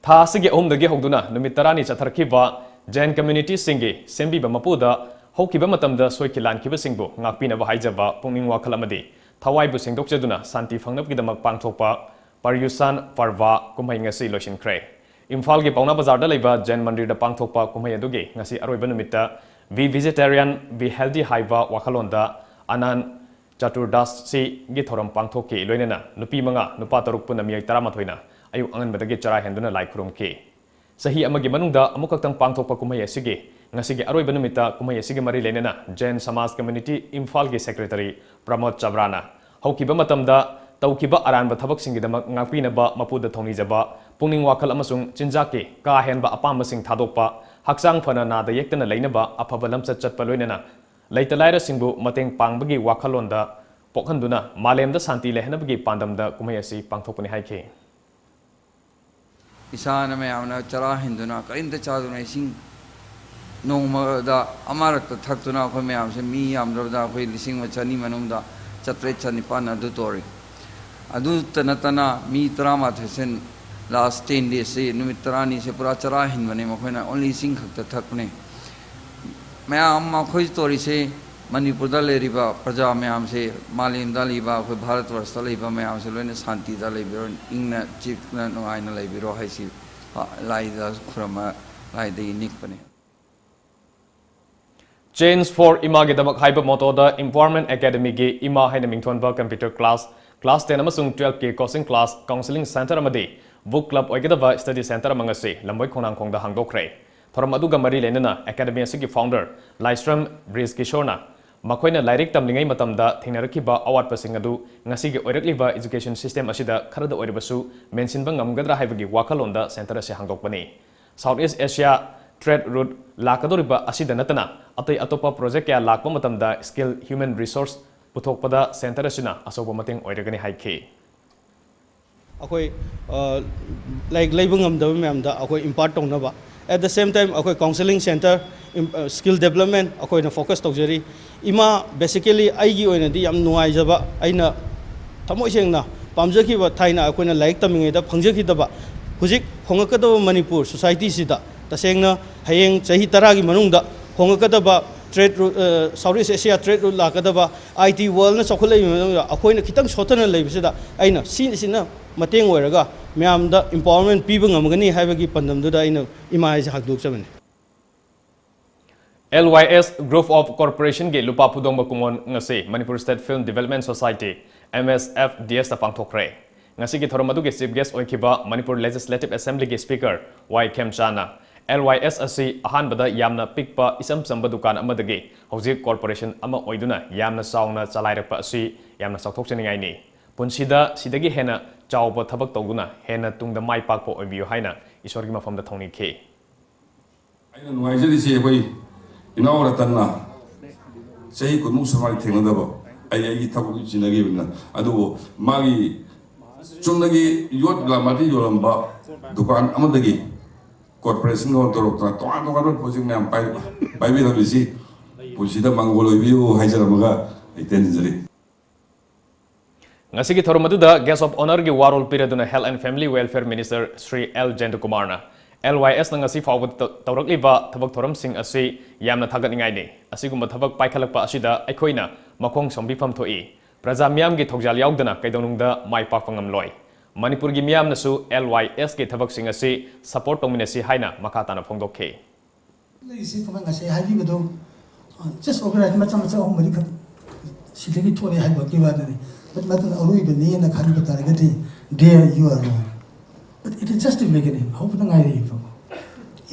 ꯊꯥ ꯑꯁꯤꯒꯤ ꯑꯍꯨꯝꯗꯒꯤ ꯍꯧꯗꯨꯅ ꯅꯨꯃꯤꯠ ꯇꯔꯥꯅꯤ ꯆꯠꯊꯔꯛꯈꯤꯕ Jain community ꯁꯤꯡꯒꯤ ꯁꯦꯝꯕꯤꯕ ꯃꯄꯨꯗ ꯍꯧꯈꯤꯕ ꯃꯇꯝꯗ ꯁꯣꯏꯈꯤ ꯂꯥꯟꯈꯤꯕꯁꯤꯡꯕꯨ ꯉꯥꯛꯄꯤꯅꯕ ꯍꯥꯏꯖꯕ ꯄꯨꯛꯅꯤꯡ ꯋꯥꯈꯜ ꯑꯃꯗꯤ ꯊꯋꯥꯏꯕꯨ ꯁꯦꯡꯗꯣꯛꯆꯗꯨꯅ ꯁꯥꯟꯇꯤ ꯐꯪꯅꯕꯒꯤꯗꯃꯛ ꯄꯥꯡꯊꯣꯛꯄ Paryushan Parva ꯀꯨꯝꯍꯩ ꯉꯁꯤ ꯂꯣꯏꯁꯤꯟꯈ꯭ꯔꯦ꯫ ꯏꯝꯐꯥꯜꯒꯤ ꯄꯥꯎꯅꯥ ꯕꯖꯥꯔꯗ ꯂꯩꯕ ꯖꯦꯟ ꯃꯟꯗꯤꯔꯗ ꯄꯥꯡꯊꯣꯛꯄ ꯀꯨꯝꯍꯩ ꯑꯗꯨꯒꯤ ꯉꯁꯤ ꯑꯔꯣꯏꯕ ꯅꯨꯃꯤꯠꯇ Be Vegetarian, Be Healthy ꯍꯥꯏꯕ ꯋꯥꯈꯜꯂꯣꯟꯗ ꯑꯅꯥꯟ ꯆꯇꯨꯔꯗꯥꯁꯤ ꯒꯤ ꯊꯧꯔꯝ ꯄꯥꯡꯊꯣꯛꯈꯤ꯫ ꯂꯣꯏꯅꯅ ꯅꯨꯄꯤ ꯃꯉꯥ, ꯅꯨꯄꯥ ꯇꯔꯨꯛ, ꯄꯨꯟꯅ ꯃꯤꯑꯣꯏ ꯇꯔꯥꯃꯥꯊꯣꯏꯅ ꯑꯌꯨꯛ ꯑꯉꯟꯕꯗꯒꯤ ꯆꯔꯥ ꯍꯦꯟꯗꯨꯅ ꯂꯥꯏ ꯈꯨꯔꯨꯝꯈꯤ꯫ ꯆꯍꯤ ꯑꯃꯒꯤ ꯃꯅꯨꯡꯗ ꯑꯃꯨꯛꯈꯛꯇꯪ ꯄꯥꯡꯊꯣꯛꯄ ꯀꯨꯝꯍꯩ ꯑꯁꯤꯒꯤ ꯉꯁꯤꯒꯤ ꯑꯔꯣꯏꯕ ꯅꯨꯃꯤꯠꯇ ꯀꯨꯝꯍꯩ ꯑꯁꯤꯒꯤ ꯃꯔꯤ ꯂꯩꯅꯅ ꯖꯦꯟ ꯁꯃꯥꯖ ꯀꯝꯃ꯭ꯌꯨꯅꯤꯇꯤ ꯏꯝꯐꯥꯜꯒꯤ ꯁꯦꯀ꯭ꯔꯦꯇꯔꯤ ꯄ꯭ꯔꯃꯣꯗ ꯆꯕ꯭ꯔꯥꯅ ꯍꯧꯈꯤꯕ ꯃꯇꯝꯗ ꯇꯧꯈꯤꯕ ꯑꯔꯥꯟꯕ ꯊꯕꯛꯁꯤꯡꯒꯤꯗꯃꯛ ꯉꯥꯛꯄꯤꯅꯕ ꯃꯄꯨꯗ ꯊꯧꯅꯤꯖꯕ, ꯄꯨꯛꯅꯤꯡ ꯋꯥꯈꯜ ꯑꯃꯁꯨꯡ ꯆꯤꯟꯖꯥꯛꯀꯤ ꯀꯥ ꯍꯦꯟꯕ ꯑꯄꯥꯝꯕꯁꯤꯡ ꯊꯥꯗꯣꯛꯄ, ꯍꯛꯆꯥꯡ ꯐꯅ ꯅꯥꯗ ꯌꯦꯛꯇꯅ ꯂꯩꯅꯕ ꯑꯐꯕ ꯂꯝꯆꯠ ꯆꯠꯄ, ꯂꯣꯏꯅꯅ ꯂꯩꯇ ꯂꯥꯏꯔꯁꯤꯡꯕꯨ ꯃꯇꯦꯡ ꯄꯥꯡꯕꯒꯤ ꯋꯥꯈꯜꯂꯣꯟꯗ ꯄꯣꯛꯍꯟꯗꯨꯅ ꯃꯥꯂꯦꯝꯗ ꯁꯥꯟꯇꯤ ꯂꯩꯍꯟꯅꯕꯒꯤ ꯄꯥꯟꯗꯝꯗ ꯀꯨꯝꯍꯩ ꯑꯁꯤ ꯄꯥꯡꯊꯣꯛꯄꯅꯤ ꯍꯥꯏꯈꯤ꯫ ꯏꯁꯥꯅ ꯃꯌꯥꯝꯅ ꯆꯔꯥ ꯍꯦꯟꯗꯨꯅ ꯀꯔꯤꯝꯇ ꯆꯥꯗꯨꯅ ꯏꯁꯤꯡ ꯅꯣꯡꯃꯗ ꯑꯃꯔꯛꯇ ꯊꯛꯇꯨꯅ ꯑꯩꯈꯣꯏ ꯃꯌꯥꯝꯁꯦ ꯃꯤ ꯌꯥꯝꯗ꯭ꯔꯕꯗ ꯑꯩꯈꯣꯏ ꯂꯤꯁꯤꯡ ꯑꯃ ꯆꯅꯤ ꯃꯅꯨꯡꯗ ꯆꯥꯇ꯭ꯔꯦꯠ ꯆꯅꯤꯄꯥꯟ ꯑꯗꯨ ꯇꯧꯔꯤ꯫ ꯑꯗꯨꯇ ꯅꯠꯇꯅ ꯃꯤ ꯇꯔꯥꯃꯥꯊꯣꯏꯁꯦ last ten days ꯁꯤ, ꯅꯨꯃꯤꯠ ꯇꯔꯥꯅꯤꯁꯦ ꯄꯨꯔꯥ ꯆꯔꯥ ꯍꯦꯟꯕꯅꯦ, ꯃꯈꯣꯏꯅ only ꯏꯁꯤꯡ ꯈꯛꯇ ꯊꯛꯄꯅꯦ꯫ ꯃꯌꯥꯝ ꯑꯃ ꯑꯩꯈꯣꯏ ꯇꯧꯔꯤꯁꯦ, ꯃꯅꯤꯄꯨꯔꯗ ꯂꯩꯔꯤꯕ ꯄ꯭ꯔꯖꯥ ꯃꯌꯥꯝꯁꯦ, ꯃꯥꯂꯦꯝꯗ ꯂꯩꯕ ꯑꯩꯈꯣꯏ ꯚꯥꯔꯠ ꯋꯔꯁꯇ ꯂꯩꯕ ꯃꯌꯥꯝꯁꯦ ꯂꯣꯏꯅ ꯁꯥꯟꯇꯤꯗ ꯂꯩꯕꯤꯔꯣ, ꯏꯪꯅ ꯆꯤꯛꯅ ꯅꯨꯡꯉꯥꯏꯅ ꯂꯩꯕꯤꯔꯣ ꯍꯥꯏꯁꯤ, ꯑ, ꯂꯥꯏꯗ ꯈꯨꯔꯨꯝꯃ, ꯂꯥꯏꯗꯒꯤ ꯅꯤꯛꯄꯅꯦ꯫ Change for ꯏꯃꯥꯒꯤꯗꯃꯛ ꯍꯥꯏꯕ ꯃꯣꯇꯣꯗ Empowerment Academyꯒꯤ ꯏꯃꯥ ꯍꯥꯏꯅ ꯃꯤꯡꯊꯣꯟꯕ computer class, class ten ꯑꯃꯁꯨꯡ twelveꯀꯤ coaching class, counselling centre ꯑꯃꯗꯤ book club ꯑꯣꯏꯒꯗꯕ study centre ꯑꯃ ꯉꯁꯤ ꯂꯝꯕꯣꯏ ꯈꯣꯡꯅꯥꯡꯈꯣꯡꯗ ꯍꯥꯡꯗꯣꯛꯈ꯭ꯔꯦ꯫ ꯊꯧꯔꯝ ꯑꯗꯨꯒ ꯃꯔꯤ ꯂꯩꯅꯅ academy ꯑꯁꯤꯒꯤ founder ꯂꯥꯏꯁ꯭ꯔꯝ ꯕ꯭ꯔꯤꯖ ꯀꯤꯁꯣꯔꯅ ꯃꯈꯣꯏꯅ ꯂꯥꯏꯔꯤꯛ ꯇꯝꯂꯤꯉꯩ ꯃꯇꯝꯗ ꯊꯦꯡꯅꯔꯛꯈꯤꯕ ꯑꯋꯥꯠꯄꯁꯤꯡ ꯑꯗꯨ ꯉꯁꯤꯒꯤ ꯑꯣꯏꯔꯛꯂꯤꯕ education system ꯑꯁꯤꯗ ꯈꯔꯗ ꯑꯣꯏꯔꯕꯁꯨ ꯃꯦꯟꯁꯤꯟꯕ ꯉꯝꯒꯗ꯭ꯔꯥ ꯍꯥꯏꯕꯒꯤ ꯋꯥꯈꯜꯂꯣꯟꯗ centre ꯑꯁꯤ ꯍꯥꯡꯗꯣꯛꯄꯅꯤ꯫ South East Asia trade route ꯂꯥꯛꯀꯗꯧꯔꯤꯕ ꯑꯁꯤꯗ ꯅꯠꯇꯅ ꯑꯇꯩ ꯑꯇꯣꯞꯄ project ꯀꯌꯥ ꯂꯥꯛꯄ ꯃꯇꯝꯗ skilled human resource ꯄꯨꯊꯣꯛꯄꯗ centre ꯑꯁꯤꯅ ꯑꯆꯧꯕ ꯃꯇꯦꯡ ꯑꯣꯏꯔꯒꯅꯤ ꯍꯥꯏꯈꯤ꯫ ꯑꯩꯈꯣꯏ, ꯑ, ꯂꯥꯏꯔꯤꯛ ꯂꯩꯕ ꯉꯝꯗꯕ ꯃꯌꯥꯝꯗ ꯑꯩꯈꯣꯏ impart ꯇꯧꯅꯕ, at the same time ꯑꯩꯈꯣꯏ counselling centre, ꯏꯝ-, ꯑ, skill development ꯑꯩꯈꯣꯏꯅ focus ꯇꯧꯖꯔꯤ꯫ ꯏꯃꯥ, basically ꯑꯩꯒꯤ ꯑꯣꯏꯅꯗꯤ ꯌꯥꯝ ꯅꯨꯡꯉꯥꯏꯖꯕ, ꯑꯩꯅ ꯊꯃꯣꯏ ꯁꯦꯡꯅ ꯄꯥꯝꯖꯈꯤꯕ, ꯊꯥꯏꯅ ꯑꯩꯈꯣꯏꯅ ꯂꯥꯏꯔꯤꯛ ꯇꯝꯃꯤꯉꯩꯗ ꯐꯪꯖꯈꯤꯗꯕ, ꯍꯧꯖꯤꯛ ꯍꯣꯡꯉꯛꯀꯗꯕ ꯃꯅꯤꯄꯨꯔ societyꯁꯤꯗ ꯇꯁꯦꯡꯅ ꯍꯌꯦꯡ ꯆꯍꯤ ꯇꯔꯥꯒꯤ ꯃꯅꯨꯡꯗ ꯍꯣꯡꯉꯛꯀꯗꯕ trade route, ꯑ, South East Asia trade route ꯂꯥꯛꯀꯗꯕ, I T worldꯅ ꯆꯥꯎꯈꯠꯂꯛꯏꯕ ꯃꯇꯝꯗ ꯑꯩꯈꯣꯏꯅ ꯈꯤꯇꯪ ꯁꯣꯠꯊꯅ ꯂꯩꯕꯁꯤꯗ ꯑꯩꯅ ꯁꯤꯅ, ꯁꯤꯅ ꯃꯇꯦꯡ ꯑꯣꯏꯔꯒ ꯃꯌꯥꯝꯗ empowerment ꯄꯤꯕ ꯉꯝꯒꯅꯤ ꯍꯥꯏꯕꯒꯤ ꯄꯥꯟꯗꯝꯗꯨꯗ ꯑꯩꯅ ꯏꯃꯥ ꯍꯥꯏꯁꯦ ꯍꯥꯡꯗꯣꯛꯆꯕꯅꯤ꯫ L Y S Group of Corporationꯒꯤ ꯂꯨꯄꯥ ꯐꯨꯗꯣꯡꯕ ꯀꯨꯝꯑꯣꯟ ꯉꯁꯤ Manipur State Film Development Society, M S F D S ꯇ ꯄꯥꯡꯊꯣꯛꯈ꯭ꯔꯦ꯫ ꯉꯁꯤꯒꯤ ꯊꯧꯔꯝ ꯑꯗꯨꯒꯤ Chief Guest ꯑꯣꯏꯈꯤꯕ ꯃꯅꯤꯄꯨꯔ Legislative Assemblyꯒꯤ Speaker ꯋꯥꯏ ꯈꯦꯝꯆꯥꯅ L Y S ꯑꯁꯤ ꯑꯍꯥꯟꯕꯗ ꯌꯥꯝꯅ ꯄꯤꯛꯄ ꯏꯆꯝ ꯆꯝꯕ ꯗꯨꯀꯥꯟ ꯑꯃꯗꯒꯤ ꯍꯧꯖꯤꯛ corporation ꯑꯃ ꯑꯣꯏꯗꯨꯅ ꯌꯥꯝꯅ ꯆꯥꯎꯅ ꯆꯂꯥꯏꯔꯛꯄ ꯑꯁꯤ ꯌꯥꯝꯅ ꯆꯥꯎꯊꯣꯛꯆꯅꯤꯡꯉꯥꯏꯅꯤ꯫ ꯄꯨꯟꯁꯤꯗ ꯁꯤꯗꯒꯤ ꯍꯦꯟꯅ ꯆꯥꯎꯕ ꯊꯕꯛ ꯇꯧꯗꯨꯅ ꯍꯦꯟꯅ ꯇꯨꯡꯗ ꯃꯥꯏ ꯄꯥꯛꯄ ꯑꯣꯏꯕꯤꯌꯨ ꯍꯥꯏꯅ ꯏꯁꯣꯔꯒꯤ ꯃꯐꯝꯗ ꯊꯧꯅꯤꯈꯤ꯫ ꯑꯩꯅ ꯅꯨꯡꯉꯥꯏꯖꯔꯤꯁꯦ ꯑꯩꯈꯣꯏ ꯏꯅꯥꯎ ꯔꯇꯟꯅ ꯆꯍꯤ ꯀꯨꯟꯃꯨꯛ ꯁꯨꯃꯥꯏꯅ ꯊꯦꯡꯅꯗꯕ꯫ ꯑꯩ ꯑꯩꯒꯤ ꯊꯕꯛꯇꯨ ꯆꯤꯟꯅꯈꯤꯕꯅꯤꯅ꯫ ꯑꯗꯨꯕꯨ ꯃꯥꯒꯤ ꯆꯨꯝꯅꯒꯤ ꯌꯣꯠ ꯒ꯭ꯂꯥꯃꯔꯗ ꯌꯣꯜꯂꯝꯕ ꯗꯨꯀꯥꯟ ꯑꯃꯗꯒꯤ corporationꯒ ꯑꯣꯟꯊꯣꯔꯛꯇꯅ ꯇꯣꯉꯥꯟ ꯇꯣꯉꯥꯟꯕ project ꯃꯌꯥꯝ ꯄꯥꯏ-, ꯄꯥꯏꯕꯤꯔꯝꯃꯤꯁꯤ ꯄꯨꯟꯁꯤꯗ ꯃꯪꯒꯣꯜ ꯑꯣꯏꯕꯤꯌꯨ ꯍꯥꯏꯖꯔꯝꯃꯒ ꯑꯩ ꯇꯦꯟꯖꯔꯤ꯫ ꯉꯁꯤꯒꯤ ꯊꯧꯔꯝ ꯑꯗꯨꯗ Guest of Honourꯒꯤ ꯋꯥꯔꯣꯜ ꯄꯤꯔꯗꯨꯅ Health and Family Welfare Minister Shri L ꯖꯌꯟꯇꯀꯨꯃꯥꯔꯅ L Y Sꯅ ꯉꯁꯤ ꯐꯥꯎꯕ ꯇ-, ꯇꯧꯔꯛꯂꯤꯕ ꯊꯕꯛ ꯊꯧꯔꯝꯁꯤꯡ ꯑꯁꯤ ꯌꯥꯝꯅ ꯊꯥꯒꯠꯅꯤꯡꯉꯥꯏꯅꯤ꯫ ꯑꯁꯤꯒꯨꯝꯕ ꯊꯕꯛ ꯄꯥꯏꯈꯠꯂꯛꯄ ꯑꯁꯤꯗ ꯑꯩꯈꯣꯏꯅ ꯃꯈꯣꯡ ꯁꯣꯝꯕꯤꯐꯝ ꯊꯣꯛꯏ꯫ ꯄ꯭ꯔꯖꯥ ꯃꯤꯌꯥꯝꯒꯤ ꯊꯧꯖꯥꯜ ꯌꯥꯎꯗꯅ ꯀꯩꯗꯧꯅꯨꯡꯗ ꯃꯥꯏ ꯄꯥꯛꯄ ꯉꯝꯂꯣꯏ꯫ ꯃꯅꯤꯄꯨꯔꯒꯤ ꯃꯤꯌꯥꯝꯅꯁꯨ L Y Sꯀꯤ ꯊꯕꯛꯁꯤꯡ ꯑꯁꯤ support ꯇꯧꯃꯤꯟꯅꯁꯤ ꯍꯥꯏꯅ ꯃꯈꯥ ꯇꯥꯅ ꯐꯣꯡꯗꯣꯛꯈꯤ꯫ ꯂꯩꯔꯤꯁꯤ ꯀꯃꯥꯏ ꯉꯁꯥꯏ ꯍꯥꯏꯕꯤꯕꯗꯣ, ꯑ, just organize ꯃꯆꯥ ꯃꯆꯥ ꯑꯍꯨꯝ ꯃꯔꯤꯈꯛ ꯁꯤꯗꯒꯤ ꯊꯣꯛꯂꯦ ꯍꯥꯏꯕꯒꯤ ꯋꯥꯗꯨꯅꯤ꯫ But ꯃꯗꯨꯅ ꯑꯔꯣꯏꯕꯅꯦꯅ ꯈꯟꯕ ꯇꯥꯔꯒꯗꯤ, there you are wrong. But it is just a beginning. ꯍꯧꯕꯗ ꯉꯥꯏꯔꯤꯕꯀꯣ꯫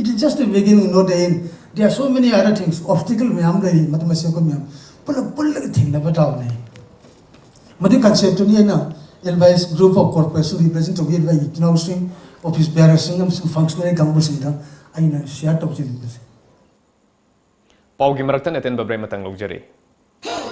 It is just a beginning, not the end. There are so many other things, obstacle ꯃꯌꯥꯝ ꯂꯩꯔꯤ, ꯃꯗꯨ ꯃꯁꯤ ꯑꯩꯈꯣꯏ ꯃꯌꯥꯝ ꯄꯨꯂꯞ ꯄꯨꯜꯂꯒ ꯊꯦꯡꯅꯕ ꯇꯥꯕꯅꯤ꯫ ꯃꯗꯨꯒꯤ conceptꯇꯨꯅꯤ ꯑꯩꯅ L Y S Group of Corporation represent ꯇꯧꯕꯤꯔꯤꯕ ꯑꯩꯒꯤ ꯏꯆꯤꯟ ꯏꯅꯥꯎꯁꯤꯡ, office bearerꯁꯤꯡ ꯑꯃꯁꯨꯡ functionary ꯀꯥꯡꯕꯨꯁꯤꯡꯗ ꯑꯩꯅ share ꯇꯧꯖꯅꯤꯡꯕꯁꯦ꯫ ꯄꯥꯎꯒꯤ ꯃꯔꯛꯇ ꯅꯦꯇꯟ ꯕꯕ꯭ꯔꯦ ꯃꯇꯪ ꯂꯧꯖꯔꯤ꯫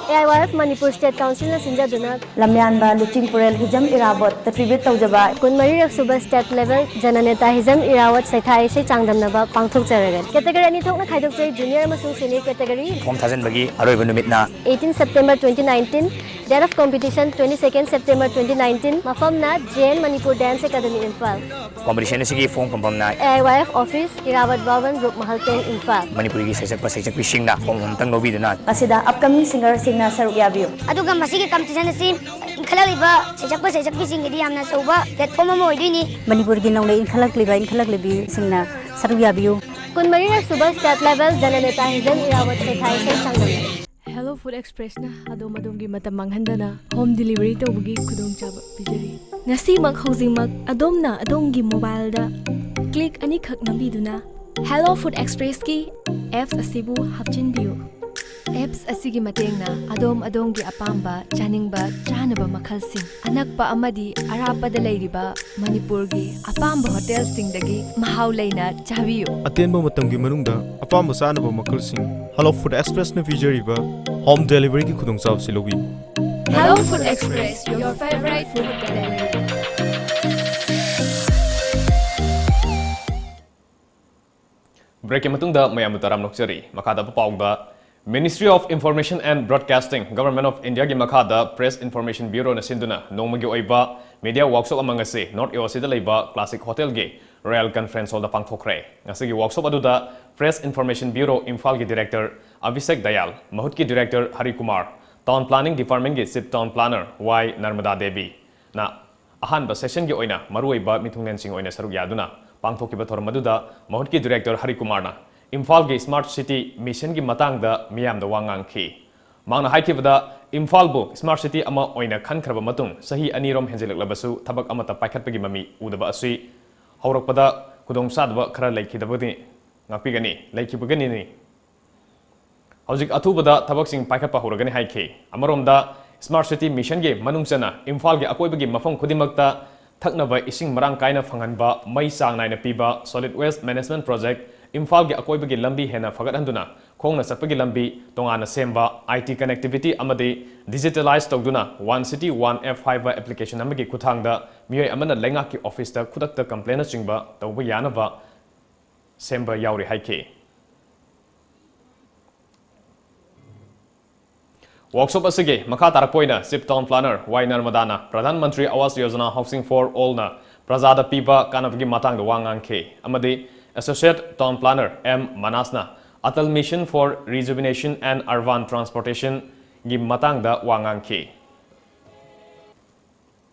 A I Y F Manipur State Councilꯅ ꯁꯤꯟꯖꯗꯨꯅ ꯂꯝꯌꯥꯟꯕ ꯂꯨꯆꯤꯡ ꯄꯨꯔꯦꯜ Hijam ꯏꯔꯥꯕꯣꯠꯇ tribute ꯇꯧꯖꯕ ꯀꯨꯟꯃꯔꯤꯔꯛ ꯁꯨꯕ State Level ꯖꯅꯅꯦꯇꯥ ꯍꯤꯖꯝ ꯏꯔꯥꯋꯠ ꯁꯩꯊꯥ ꯏꯁꯩ ꯆꯥꯡꯗꯝꯅꯕ ꯄꯥꯡꯊꯣꯛꯆꯔꯒꯅꯤ꯫ Category ꯑꯅꯤ ꯊꯣꯛꯅ ꯈꯥꯏꯗꯣꯛꯆꯩ, Junior ꯑꯃꯁꯨꯡ Senior Category꯫ Form ꯊꯥꯖꯤꯟꯕꯒꯤ ꯑꯔꯣꯏꯕ ꯅꯨꯃꯤꯠꯅ eighteen September twenty nineteen, date of competition twenty-second September twenty nineteen, ꯃꯐꯝꯅ J N Manipur Dance Academy, Imphal. Competition ꯑꯁꯤꯒꯤ form ꯐꯪꯐꯝꯅ A I Y F office, ꯏꯔꯥꯋꯠ ꯚꯕꯟ, ꯔꯨꯞꯃꯍꯜ ten, Imphal. ꯃꯅꯤꯄꯨꯔꯒꯤ ꯁꯩꯁꯛꯄ ꯁꯩꯁꯛꯄꯤꯁꯤꯡꯅ form ꯑꯃꯇꯪ ꯂꯧꯕꯤꯗꯨꯅ ꯃꯁꯤꯗ upcoming singerꯁꯤꯡꯅ ꯁꯔꯨꯛ ꯌꯥꯕꯤꯌꯨ꯫ ꯑꯗꯨꯒ ꯃꯁꯤꯒꯤ competition ꯑꯁꯤ ꯏꯟꯈꯠꯂꯛꯂꯤꯕ ꯁꯩꯁꯛꯄ ꯁꯩꯁꯛꯄꯤꯁꯤꯡꯒꯤꯗꯤ ꯌꯥꯝꯅ ꯑꯆꯧꯕ platform ꯑꯃ ꯑꯣꯏꯗꯣꯏꯅꯤ꯫ ꯃꯅꯤꯄꯨꯔꯒꯤ ꯅꯧꯅ ꯏꯟꯈꯠꯂꯛꯂꯤꯕ ꯏꯟꯈꯠꯂꯛꯂꯤꯕꯤꯁꯤꯡꯅ ꯁꯔꯨꯛ ꯌꯥꯕꯤꯌꯨ꯫ ꯀꯨꯟꯃꯔꯤꯔꯛ ꯁꯨꯕ state level ꯖꯅꯅꯦꯇꯥ ꯍꯤꯖꯟ ꯏꯔꯥꯕꯣꯠ ꯁꯣꯊꯥ ꯏꯁꯩ ꯆꯥꯡꯗꯝꯅꯔꯤ꯫ Hello Food Expressꯅ ꯑꯗꯣꯝ ꯑꯗꯣꯝꯒꯤ ꯃꯇꯝ ꯃꯥꯡꯍꯟꯗꯅ home delivery ꯇꯧꯕꯒꯤ ꯈꯨꯗꯣꯡꯆꯥꯕ ꯄꯤꯖꯔꯤ꯫ ꯉꯁꯤꯃꯛ ꯍꯧꯖꯤꯛꯃꯛ ꯑꯗꯣꯝꯅ ꯑꯗꯣꯝꯒꯤ mobileꯗ click ꯑꯅꯤꯈꯛ ꯅꯝꯕꯤꯗꯨꯅ Hello Food Expressꯀꯤ apps ꯑꯁꯤꯕꯨ ꯍꯥꯞꯆꯤꯟꯕꯤꯌꯨ꯫ Apps ꯑꯁꯤꯒꯤ ꯃꯇꯦꯡꯅ ꯑꯗꯣꯝ ꯑꯗꯣꯝꯒꯤ ꯑꯄꯥꯝꯕ ꯆꯥꯅꯤꯡꯕ ꯆꯥꯅꯕ ꯃꯈꯜꯁꯤꯡ ꯑꯅꯛꯄ ꯑꯃꯗꯤ ꯑꯔꯥꯞꯄꯗ ꯂꯩꯔꯤꯕ ꯃꯅꯤꯄꯨꯔꯒꯤ ꯑꯄꯥꯝꯕ ꯍꯣꯇꯦꯜꯁꯤꯡꯗꯒꯤ ꯃꯍꯥꯎ ꯂꯩꯅ ꯆꯥꯕꯤꯌꯨ꯫ ꯑꯇꯦꯟꯕ ꯃꯇꯝꯒꯤ ꯃꯅꯨꯡꯗ ꯑꯄꯥꯝꯕ ꯆꯥꯅꯕ ꯃꯈꯜꯁꯤꯡ Hello Food Expressꯅ ꯄꯤꯖꯔꯤꯕ home deliveryꯒꯤ ꯈꯨꯗꯣꯡꯆꯥꯕꯁꯤ ꯂꯧꯕꯤꯌꯨ꯫ Hello Food Express, your favorite food delivery. Breakꯀꯤ ꯃꯇꯨꯡꯗ ꯃꯌꯥꯝꯕꯨ ꯇꯔꯥꯝꯅ ꯑꯣꯛꯆꯔꯤ꯫ ꯃꯈꯥꯗ ꯄꯥꯎꯗ Ministry of Information and Broadcasting, Government of Indiaꯒꯤ ꯃꯈꯥꯗ Press Information Bureauꯅ ꯁꯤꯟꯗꯨꯅ ꯅꯣꯡꯃꯒꯤ ꯑꯣꯏꯕ media workshop ꯑꯃ ꯉꯁꯤ North A O Cꯗ ꯂꯩꯕ Classic Hotelꯒꯤ Royal Conference Hallꯗ ꯄꯥꯡꯊꯣꯛꯈ꯭ꯔꯦ꯫ ꯉꯁꯤꯒꯤ workshopꯁꯤꯗ Press Information Bureau ꯏꯝꯐꯥꯜꯒꯤ Director Abhishek Dayal, ꯃꯍꯨꯠꯀꯤ Director Harry Kumar, Town Planning Departmentꯀꯤ Chief Town Planner ꯋꯥꯏ ꯅꯔꯃꯗꯥ ꯗꯦꯕꯤꯅ ꯑꯍꯥꯟꯕ sessionꯒꯤ ꯑꯣꯏꯅ ꯃꯔꯨꯑꯣꯏꯕ ꯃꯤꯊꯨꯡꯂꯦꯟꯁꯤꯡ ꯑꯣꯏꯅ ꯁꯔꯨꯛ ꯌꯥꯗꯨꯅ ꯄꯥꯡꯊꯣꯛꯈꯤꯕ ꯊꯧꯔꯝ ꯑꯗꯨꯗ ꯃꯍꯨꯠꯀꯤ Director ꯍꯔꯤ ꯀꯨꯃꯥꯔꯅ ꯏꯝꯐꯥꯜꯒꯤ Smart City Missionꯒꯤ ꯃꯇꯥꯡꯗ ꯃꯤꯌꯥꯝꯗ ꯋꯥ ꯉꯥꯡꯈꯤ꯫ ꯃꯍꯥꯛꯅ ꯍꯥꯏꯈꯤꯕꯗ, ꯏꯝꯐꯥꯜꯕꯨ Smart City ꯑꯃ ꯑꯣꯏꯅ ꯈꯟꯈ꯭ꯔꯕ ꯃꯇꯨꯡ ꯆꯍꯤ ꯑꯅꯤꯔꯣꯝ ꯍꯦꯟꯖꯤꯜꯂꯛꯂꯕꯁꯨ ꯊꯕꯛ ꯑꯃꯠꯇ ꯄꯥꯏꯈꯠꯄꯒꯤ ꯃꯃꯤ ꯎꯗꯕ ꯑꯁꯤ ꯍꯧꯔꯛꯄꯗ ꯈꯨꯗꯣꯡꯆꯥꯗꯕ ꯈꯔ ꯂꯩꯈꯤꯗꯕꯅꯤ, ꯉꯥꯛꯄꯤꯒꯅꯤ, ꯂꯩꯈꯤꯕꯒꯅꯤꯅꯤ꯫ ꯍꯧꯖꯤꯛ ꯑꯊꯨꯕꯗ ꯊꯕꯛꯁꯤꯡ ꯄꯥꯏꯈꯠꯄ ꯍꯧꯔꯒꯅꯤ ꯍꯥꯏꯈꯤ꯫ ꯑꯃꯔꯣꯝꯗ, Smart City Missionꯒꯤ ꯃꯅꯨꯡ ꯆꯟꯅ ꯏꯝꯐꯥꯜꯒꯤ ꯑꯀꯣꯏꯕꯒꯤ ꯃꯐꯝ ꯈꯨꯗꯤꯡꯃꯛꯇ ꯊꯛꯅꯕ ꯏꯁꯤꯡ ꯃꯔꯥꯡ ꯀꯥꯏꯅ ꯐꯪꯍꯟꯕ, ꯃꯩ ꯆꯥꯡ ꯅꯥꯏꯅ ꯄꯤꯕ, Solid Waste Management Project, ꯏꯝꯐꯥꯜꯒꯤ ꯑꯀꯣꯏꯕꯒꯤ ꯂꯝꯕꯤ ꯍꯦꯟꯅ ꯐꯒꯠꯍꯟꯗꯨꯅ ꯈꯣꯡꯅ ꯆꯠꯄꯒꯤ ꯂꯝꯕꯤ ꯇꯣꯉꯥꯟꯅ ꯁꯦꯝꯕ, I T connectivity ꯑꯃꯗꯤ digitalize ꯇꯧꯗꯨꯅ One City One App ꯍꯥꯏꯕ application ꯑꯃꯒꯤ ꯈꯨꯠꯊꯥꯡꯗ ꯃꯤꯑꯣꯏ ꯑꯃꯅ ꯂꯩꯉꯥꯛꯀꯤ officeꯇ ꯈꯨꯗꯛꯇ complaint ꯅꯆꯤꯡꯕ ꯇꯧꯕ ꯌꯥꯅꯕ ꯁꯦꯝꯕ ꯌꯥꯎꯔꯤ ꯍꯥꯏꯈꯤ꯫ Workshop ꯑꯁꯤꯒꯤ ꯃꯈꯥ ꯇꯥꯔꯛꯄ ꯑꯣꯏꯅ Chief Town Planner Y ꯅꯔꯃꯗꯥꯅ Pradhan Mantri Awas Yojana Housing for Allꯅ ꯄ꯭ꯔꯖꯥꯗ ꯄꯤꯕ ꯀꯥꯟꯅꯕꯒꯤ ꯃꯇꯥꯡꯗ ꯋꯥ ꯉꯥꯡꯈꯤ ꯑꯃꯗꯤ Associate Town Planner ꯑꯦꯝ ꯃꯅꯥꯁꯅ Atal Mission for Rejuvenation and Urban Transportationꯒꯤ ꯃꯇꯥꯡꯗ ꯋꯥ ꯉꯥꯡꯈꯤ꯫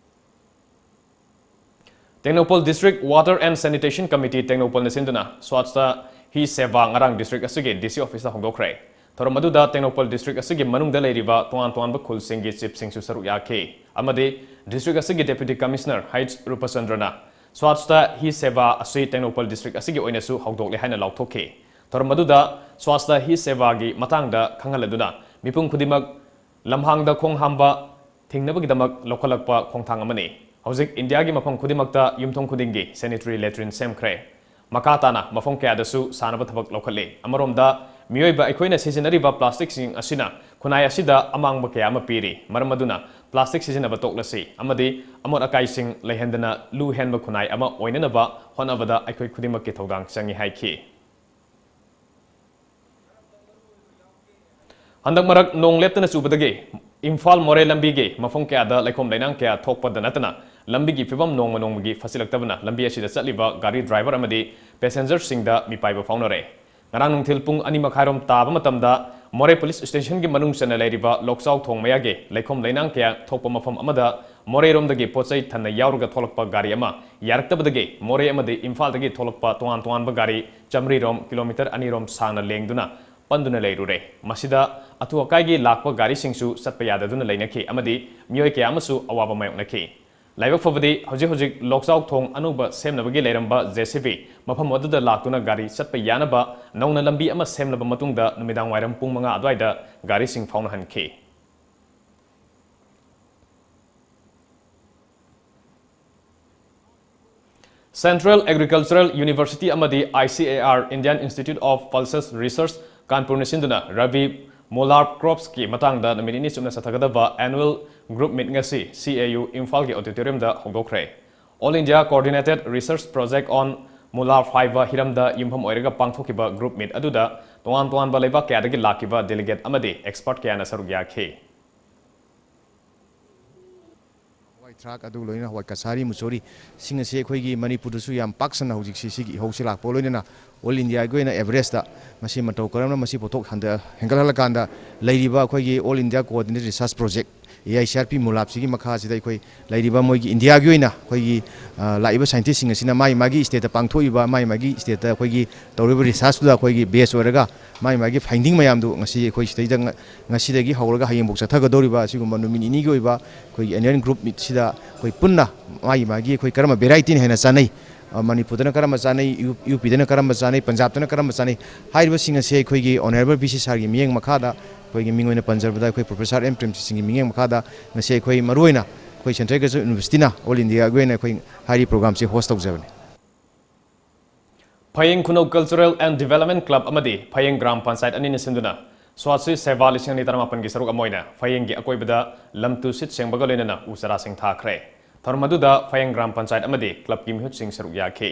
Tengnoupal District Water and Sanitation Committee ꯇꯦꯡꯅꯧꯄꯜꯅ ꯁꯤꯟꯗꯨꯅ Swachhata Hi Seva ꯉꯔꯥꯡ district ꯑꯁꯤꯒꯤ D C officeꯇ ꯍꯧꯗꯣꯛꯈ꯭ꯔꯦ꯫ ꯊꯧꯔꯝ ꯑꯗꯨꯗ ꯇꯦꯡꯅꯧꯄꯜ district ꯑꯁꯤꯒꯤ ꯃꯅꯨꯡꯗ ꯂꯩꯔꯤꯕ ꯇꯣꯉꯥꯟ ꯇꯣꯉꯥꯟꯕ ꯈꯨꯜꯁꯤꯡꯒꯤ chiefꯁꯤꯡꯁꯨ ꯁꯔꯨꯛ ꯌꯥꯈꯤ ꯑꯃꯗꯤ district ꯑꯁꯤꯒꯤ Deputy Commissioner H Rupachandraꯅ Swachhata Hi Seva ꯑꯁꯤ ꯇꯦꯡꯅꯧꯄꯜ district ꯑꯁꯤꯒꯤ ꯑꯣꯏꯅꯁꯨ ꯍꯧꯗꯣꯛꯂꯦ ꯍꯥꯏꯅ ꯂꯥꯎꯊꯣꯛꯈꯤ꯫ ꯊꯧꯔꯝ ꯑꯗꯨꯗ Swachhata Hi Sevaꯒꯤ ꯃꯇꯥꯡꯗ ꯈꯪꯍꯜꯂꯗꯨꯅ ꯃꯤꯄꯨꯝ ꯈꯨꯗꯤꯡꯃꯛ ꯂꯝꯍꯥꯡꯗ ꯈꯣꯡ ꯍꯥꯝꯕ ꯊꯤꯡꯅꯕꯒꯤꯗꯃꯛ ꯂꯧꯈꯠꯂꯛꯄ ꯈꯣꯡꯊꯥꯡ ꯑꯃꯅꯤ꯫ ꯍꯧꯖꯤꯛ ꯏꯟꯗꯤꯌꯥꯒꯤ ꯃꯐꯝ ꯈꯨꯗꯤꯡꯃꯛꯇ ꯌꯨꯝꯊꯣꯡ ꯈꯨꯗꯤꯡꯒꯤ sanitary latrine ꯁꯦꯝꯈ꯭ꯔꯦ꯫ ꯃꯈꯥ ꯇꯥꯅ ꯃꯐꯝ ꯀꯌꯥꯗꯁꯨ ꯁꯥꯟꯅꯕ ꯊꯕꯛ ꯂꯧꯈꯠꯂꯤ꯫ ꯑꯃꯔꯣꯝꯗ ꯃꯤꯑꯣꯏꯕ ꯑꯩꯈꯣꯏꯅ ꯁꯤꯖꯤꯟꯅꯔꯤꯕ plasticꯁꯤꯡ ꯑꯁꯤꯅ ꯈꯨꯟꯅꯥꯏ ꯑꯁꯤꯗ ꯑꯃꯥꯡꯕ ꯀꯌꯥ ꯑꯃ ꯄꯤꯔꯤ꯫ ꯃꯔꯝ ꯑꯗꯨꯅ plastic ꯁꯤꯖꯤꯟꯅꯕ ꯇꯣꯛꯂꯁꯤ ꯑꯃꯗꯤ ꯑꯃꯣꯠ ꯑꯀꯥꯏꯁꯤꯡ ꯂꯩꯍꯟꯗꯅ ꯂꯨ ꯍꯦꯟꯕ ꯈꯨꯟꯅꯥꯏ ꯑꯃ ꯑꯣꯏꯅꯅꯕ ꯍꯣꯠꯅꯕꯗ ꯑꯩꯈꯣꯏ ꯈꯨꯗꯤꯡꯃꯛꯀꯤ ꯊꯧꯗꯥꯡ ꯆꯪꯏ ꯍꯥꯏꯈꯤ꯫ ꯍꯟꯗꯛ ꯃꯔꯛ ꯅꯣꯡ ꯂꯦꯞꯇꯅ ꯆꯨꯕꯗꯒꯤ ꯏꯝꯐꯥꯜ ꯃꯣꯔꯦ ꯂꯝꯕꯤꯒꯤ ꯃꯐꯝ ꯀꯌꯥꯗ ꯂꯩꯈꯣꯝ ꯂꯩꯅꯥꯡ ꯀꯌꯥ ꯊꯣꯛꯄꯗ ꯅꯠꯇꯅ ꯂꯝꯕꯤꯒꯤ ꯐꯤꯕꯝ ꯅꯣꯡꯃ ꯅꯣꯡꯃꯒꯤ ꯐꯠꯁꯤꯜꯂꯛꯇꯕꯅ ꯂꯝꯕꯤ ꯑꯁꯤꯗ ꯆꯠꯂꯤꯕ ꯒꯥꯔꯤ driver ꯑꯃꯗꯤ passengerꯁꯤꯡꯗ ꯃꯤꯄꯥꯏꯕ ꯐꯥꯎꯅꯔꯦ꯫ ꯉꯔꯥꯡ ꯅꯨꯡꯊꯤꯜ ꯄꯨꯡ ꯑꯅꯤ ꯃꯈꯥꯏꯔꯣꯝ ꯇꯥꯕ ꯃꯇꯝꯗ ꯃꯣꯔꯦ police stationꯒꯤ ꯃꯅꯨꯡ ꯆꯟꯅ ꯂꯩꯔꯤꯕ ꯂꯣꯛꯆꯥꯎ ꯊꯣꯡ ꯃꯌꯥꯒꯤ ꯂꯩꯈꯣꯝ ꯂꯩꯅꯥꯡ ꯀꯌꯥ ꯊꯣꯛꯄ ꯃꯐꯝ ꯑꯃꯗ ꯃꯣꯔꯦꯔꯣꯝꯗꯒꯤ ꯄꯣꯠ ꯆꯩ ꯊꯟꯅ ꯌꯥꯎꯔꯒ ꯊꯣꯛꯂꯛꯄ ꯒꯥꯔꯤ ꯑꯃ ꯌꯥꯔꯛꯇꯕꯗꯒꯤ ꯃꯣꯔꯦ ꯑꯃꯗꯤ ꯏꯝꯐꯥꯜꯗꯒꯤ ꯊꯣꯛꯂꯛꯄ ꯇꯣꯉꯥꯟ ꯇꯣꯉꯥꯟꯕ ꯒꯥꯔꯤ ꯆꯥꯃꯔꯤꯔꯣꯝ, kilometre ꯑꯅꯤꯔꯣꯝ ꯁꯥꯡꯅ ꯂꯦꯡꯗꯨꯅ ꯄꯟꯗꯨꯅ ꯂꯩꯔꯨꯔꯦ꯫ ꯃꯁꯤꯗ ꯑꯊꯨ ꯑꯀꯥꯏꯒꯤ ꯂꯥꯛꯄ ꯒꯥꯔꯤꯁꯤꯡꯁꯨ ꯆꯠꯄ ꯌꯥꯗꯗꯨꯅ ꯂꯩꯅꯈꯤ ꯑꯃꯗꯤ ꯃꯤꯑꯣꯏ ꯀꯌꯥ ꯑꯃꯁꯨ ꯑꯋꯥꯕ ꯃꯥꯌꯣꯛꯅꯈꯤ꯫ ꯂꯥꯏꯕꯛ ꯐꯕꯗꯤ ꯍꯧꯖꯤꯛ ꯍꯧꯖꯤꯛ ꯂꯣꯛꯆꯥꯎ ꯊꯣꯡ ꯑꯅꯧꯕ ꯁꯦꯝꯅꯕꯒꯤ ꯂꯩꯔꯝꯕ J C B ꯃꯐꯝ ꯑꯗꯨꯗ ꯂꯥꯛꯇꯨꯅ ꯒꯥꯔꯤ ꯆꯠꯄ ꯌꯥꯅꯕ ꯅꯧꯅ ꯂꯝꯕꯤ ꯑꯃ ꯁꯦꯝꯂꯕ ꯃꯇꯨꯡꯗ ꯅꯨꯃꯤꯗꯥꯡ ꯋꯥꯏꯔꯝ ꯄꯨꯡ ꯃꯉꯥ ꯑꯗꯨꯋꯥꯏꯗ ꯒꯥꯔꯤꯁꯤꯡ ꯐꯥꯎꯅꯍꯟꯈꯤ꯫ Central Agricultural University ꯑꯃꯗꯤ I C A R, Indian Institute of Pulses Research, ꯀꯥꯟꯄꯨꯔꯅ ꯁꯤꯟꯗꯨꯅ ꯔꯕꯤ ꯃꯣꯂꯥꯔ ꯀ꯭ꯔꯣꯞꯁꯀꯤ ꯃꯇꯥꯡꯗ ꯅꯨꯃꯤꯠ ꯅꯤꯅꯤ ꯆꯨꯞꯅ ꯆꯠꯊꯒꯗꯕ annual group meet ꯉꯁꯤ C A U ꯏꯝꯐꯥꯜꯒꯤ auditoriumꯗ ꯍꯧꯗꯣꯛꯈ꯭ꯔꯦ꯫ All India Coordinated Research Project on Molar ꯍꯥꯏꯕ ꯍꯤꯔꯝꯗ ꯌꯨꯝꯐꯝ ꯑꯣꯏꯔꯒ ꯄꯥꯡꯊꯣꯛꯈꯤꯕ group meet ꯑꯗꯨꯗ ꯇꯣꯉꯥꯟ ꯇꯣꯉꯥꯟꯕ ꯂꯩꯕꯥꯛ ꯀꯌꯥꯗꯒꯤ ꯂꯥꯛꯈꯤꯕ delegate ꯑꯃꯗꯤ expert ꯀꯌꯥꯅ ꯁꯔꯨꯛ ꯌꯥꯈꯤ꯫ ꯍꯋꯥꯏ ꯊ꯭ꯔꯥꯛ, ꯑꯗꯨꯒ ꯂꯣꯏꯅꯅ ꯍꯋꯥꯏ ꯀꯁꯥꯔꯤ, ꯃꯨꯁꯣꯔꯤ ꯁꯤꯡ ꯑꯁꯤ ꯑꯩꯈꯣꯏꯒꯤ ꯃꯅꯤꯄꯨꯔꯗꯁꯨ ꯌꯥꯝ ꯄꯥꯛ ꯁꯟꯅ ꯍꯧꯖꯤꯛꯁꯤ ꯁꯤꯒꯤ ꯏꯍꯧꯁꯤ ꯂꯥꯛꯄꯒ ꯂꯣꯏꯅꯅ all Indiaꯒꯤ ꯑꯣꯏꯅ average ꯃꯁꯤ ꯃꯇꯧ ꯀꯔꯝꯅ ꯃꯁꯤ ꯄꯣꯠꯊꯣꯛ ꯍꯟꯊ-, ꯍꯦꯟꯒꯠꯍꯜꯂꯀꯥꯟꯗ ꯂꯩꯔꯤꯕ ꯑꯩꯈꯣꯏꯒꯤ All India Coordinated Research Project A I C R P ꯃꯨꯂꯥꯞꯁꯤꯒꯤ ꯃꯈꯥꯁꯤꯗ ꯑꯩꯈꯣꯏ ꯂꯩꯔꯤꯕ ꯃꯣꯏꯒꯤ ꯏꯟꯗꯤꯌꯥꯒꯤ ꯑꯣꯏꯅ ꯑꯩꯈꯣꯏꯒꯤ, ꯑ, ꯂꯥꯛꯏꯕ ꯁꯥꯏꯟꯇꯤꯁꯁꯤꯡ ꯑꯁꯤꯅ ꯃꯥꯒꯤ ꯃꯥꯒꯤ ꯁ꯭ꯇꯦꯠꯇ ꯄꯥꯡꯊꯣꯛꯏꯕ, ꯃꯥꯒꯤ ꯃꯥꯒꯤ ꯁ꯭ꯇꯦꯠꯇ ꯑꯩꯈꯣꯏꯒꯤ ꯇꯧꯔꯤꯕ ꯔꯤꯁꯔꯁꯇꯨꯗ ꯑꯩꯈꯣꯏꯒꯤ ꯕꯦꯁ ꯑꯣꯏꯔꯒ ꯃꯥꯒꯤ ꯃꯥꯒꯤ ꯐꯥꯏꯟꯗꯤꯡ ꯃꯌꯥꯝꯗꯨ ꯉꯁꯤ ꯑꯩꯈꯣꯏ ꯁꯤꯗꯩꯗ ꯉ-, ꯉꯁꯤꯗꯒꯤ ꯍꯧꯔꯒ ꯍꯌꯦꯡꯐꯥꯎ ꯆꯠꯊꯒꯗꯧꯔꯤꯕ ꯑꯁꯤꯒꯨꯝꯕ ꯅꯨꯃꯤꯠ ꯅꯤꯅꯤꯒꯤ ꯑꯣꯏꯕ ꯑꯩꯈꯣꯏꯒꯤ ꯑꯦꯅꯨꯋꯦꯜ ꯒ꯭ꯔꯨꯞ ꯃꯤꯠꯁꯤꯗ ꯑꯩꯈꯣꯏ ꯄꯨꯟꯅ ꯃꯥꯒꯤ ꯃꯥꯒꯤ ꯑꯩꯈꯣꯏ ꯀꯔꯝꯕ ꯚꯦꯔꯥꯏꯇꯤꯅ ꯍꯦꯟꯅ ꯆꯥꯅꯩ, ꯑ, ꯃꯅꯤꯄꯨꯔꯗꯅ ꯀꯔꯝꯕ ꯆꯥꯅꯩ, ꯌꯨ-, ꯌꯨ ꯄꯤꯗꯅ ꯀꯔꯝꯕ ꯆꯥꯅꯩ, ꯄꯟꯖꯥꯕꯇꯅ ꯀꯔꯝꯕ ꯆꯥꯅꯩ ꯍꯥꯏꯔꯤꯕꯁꯤꯡ ꯑꯁꯤ ꯑꯩꯈꯣꯏꯒꯤ ꯑꯣꯅꯔꯦꯕꯜ ꯚꯤ ꯁꯤ ꯁꯥꯔꯒꯤ ꯃꯤꯠꯌꯦꯡ ꯃꯈꯥꯗ, ꯑꯩꯈꯣꯏꯒꯤ ꯃꯤꯡ ꯑꯣꯏꯅ ꯄꯟꯖꯔꯕꯗ ꯑꯩꯈꯣꯏ ꯄ꯭ꯔꯣꯐꯦꯁꯔ ꯑꯦꯝ ꯄ꯭ꯔꯦꯝꯖꯤꯠ ꯁꯤꯡꯒꯤ ꯃꯤꯠꯌꯦꯡ ꯃꯈꯥꯗ ꯉꯁꯤ ꯑꯩꯈꯣꯏ ꯃꯔꯨꯑꯣꯏꯅ ꯑꯩꯈꯣꯏ ꯁꯦꯟꯇ꯭ꯔꯦꯜ ꯑꯦꯒ꯭ꯔꯤꯀꯜꯆꯔ ꯌꯨꯅꯤꯚꯔꯁꯤꯇꯤꯅ ꯑꯣꯜ ꯏꯟꯗꯤꯌꯥꯒꯤ ꯑꯣꯏꯅ ꯑꯩꯈꯣꯏ ꯍꯥꯏꯔꯤꯕ ꯄ꯭ꯔꯣꯒ꯭ꯔꯥꯝꯁꯤ ꯍꯣꯁ ꯇꯧꯖꯕꯅꯤ꯫ ꯐꯌꯦꯡ ꯈꯨꯅꯧ Cultural and Development Club ꯑꯃꯗꯤ ꯐꯌꯦꯡ ꯒ꯭ꯔꯥꯝ ꯄꯟꯆꯥꯌꯠ ꯑꯅꯤꯅ ꯁꯤꯟꯗꯨꯅ ꯁ꯭ꯋꯥꯁꯤ ꯁꯦꯕꯥ ꯂꯤꯁꯤꯡ ꯑꯅꯤ ꯇꯔꯥꯃꯥꯄꯟꯒꯤ ꯁꯔꯨꯛ ꯑꯃ ꯑꯣꯏꯅ ꯐꯌꯦꯡꯒꯤ ꯑꯀꯣꯏꯕꯗ ꯂꯝ ꯇꯨ ꯁꯤꯠ ꯁꯦꯡꯕꯒ ꯂꯣꯏꯅꯅ ꯎ ꯆꯥꯔꯥꯁꯤꯡ ꯊꯥꯈ꯭ꯔꯦ꯫ ꯊꯧꯔꯝ ꯑꯗꯨꯗ ꯐꯌꯦꯡ ꯒ꯭ꯔꯥꯝ ꯄꯟꯆꯥꯌꯠ ꯑꯃꯗꯤ ꯀ꯭ꯂꯕꯀꯤ ꯃꯤꯍꯨꯠꯁꯤꯡ ꯁꯔꯨꯛ ꯌꯥꯈꯤ꯫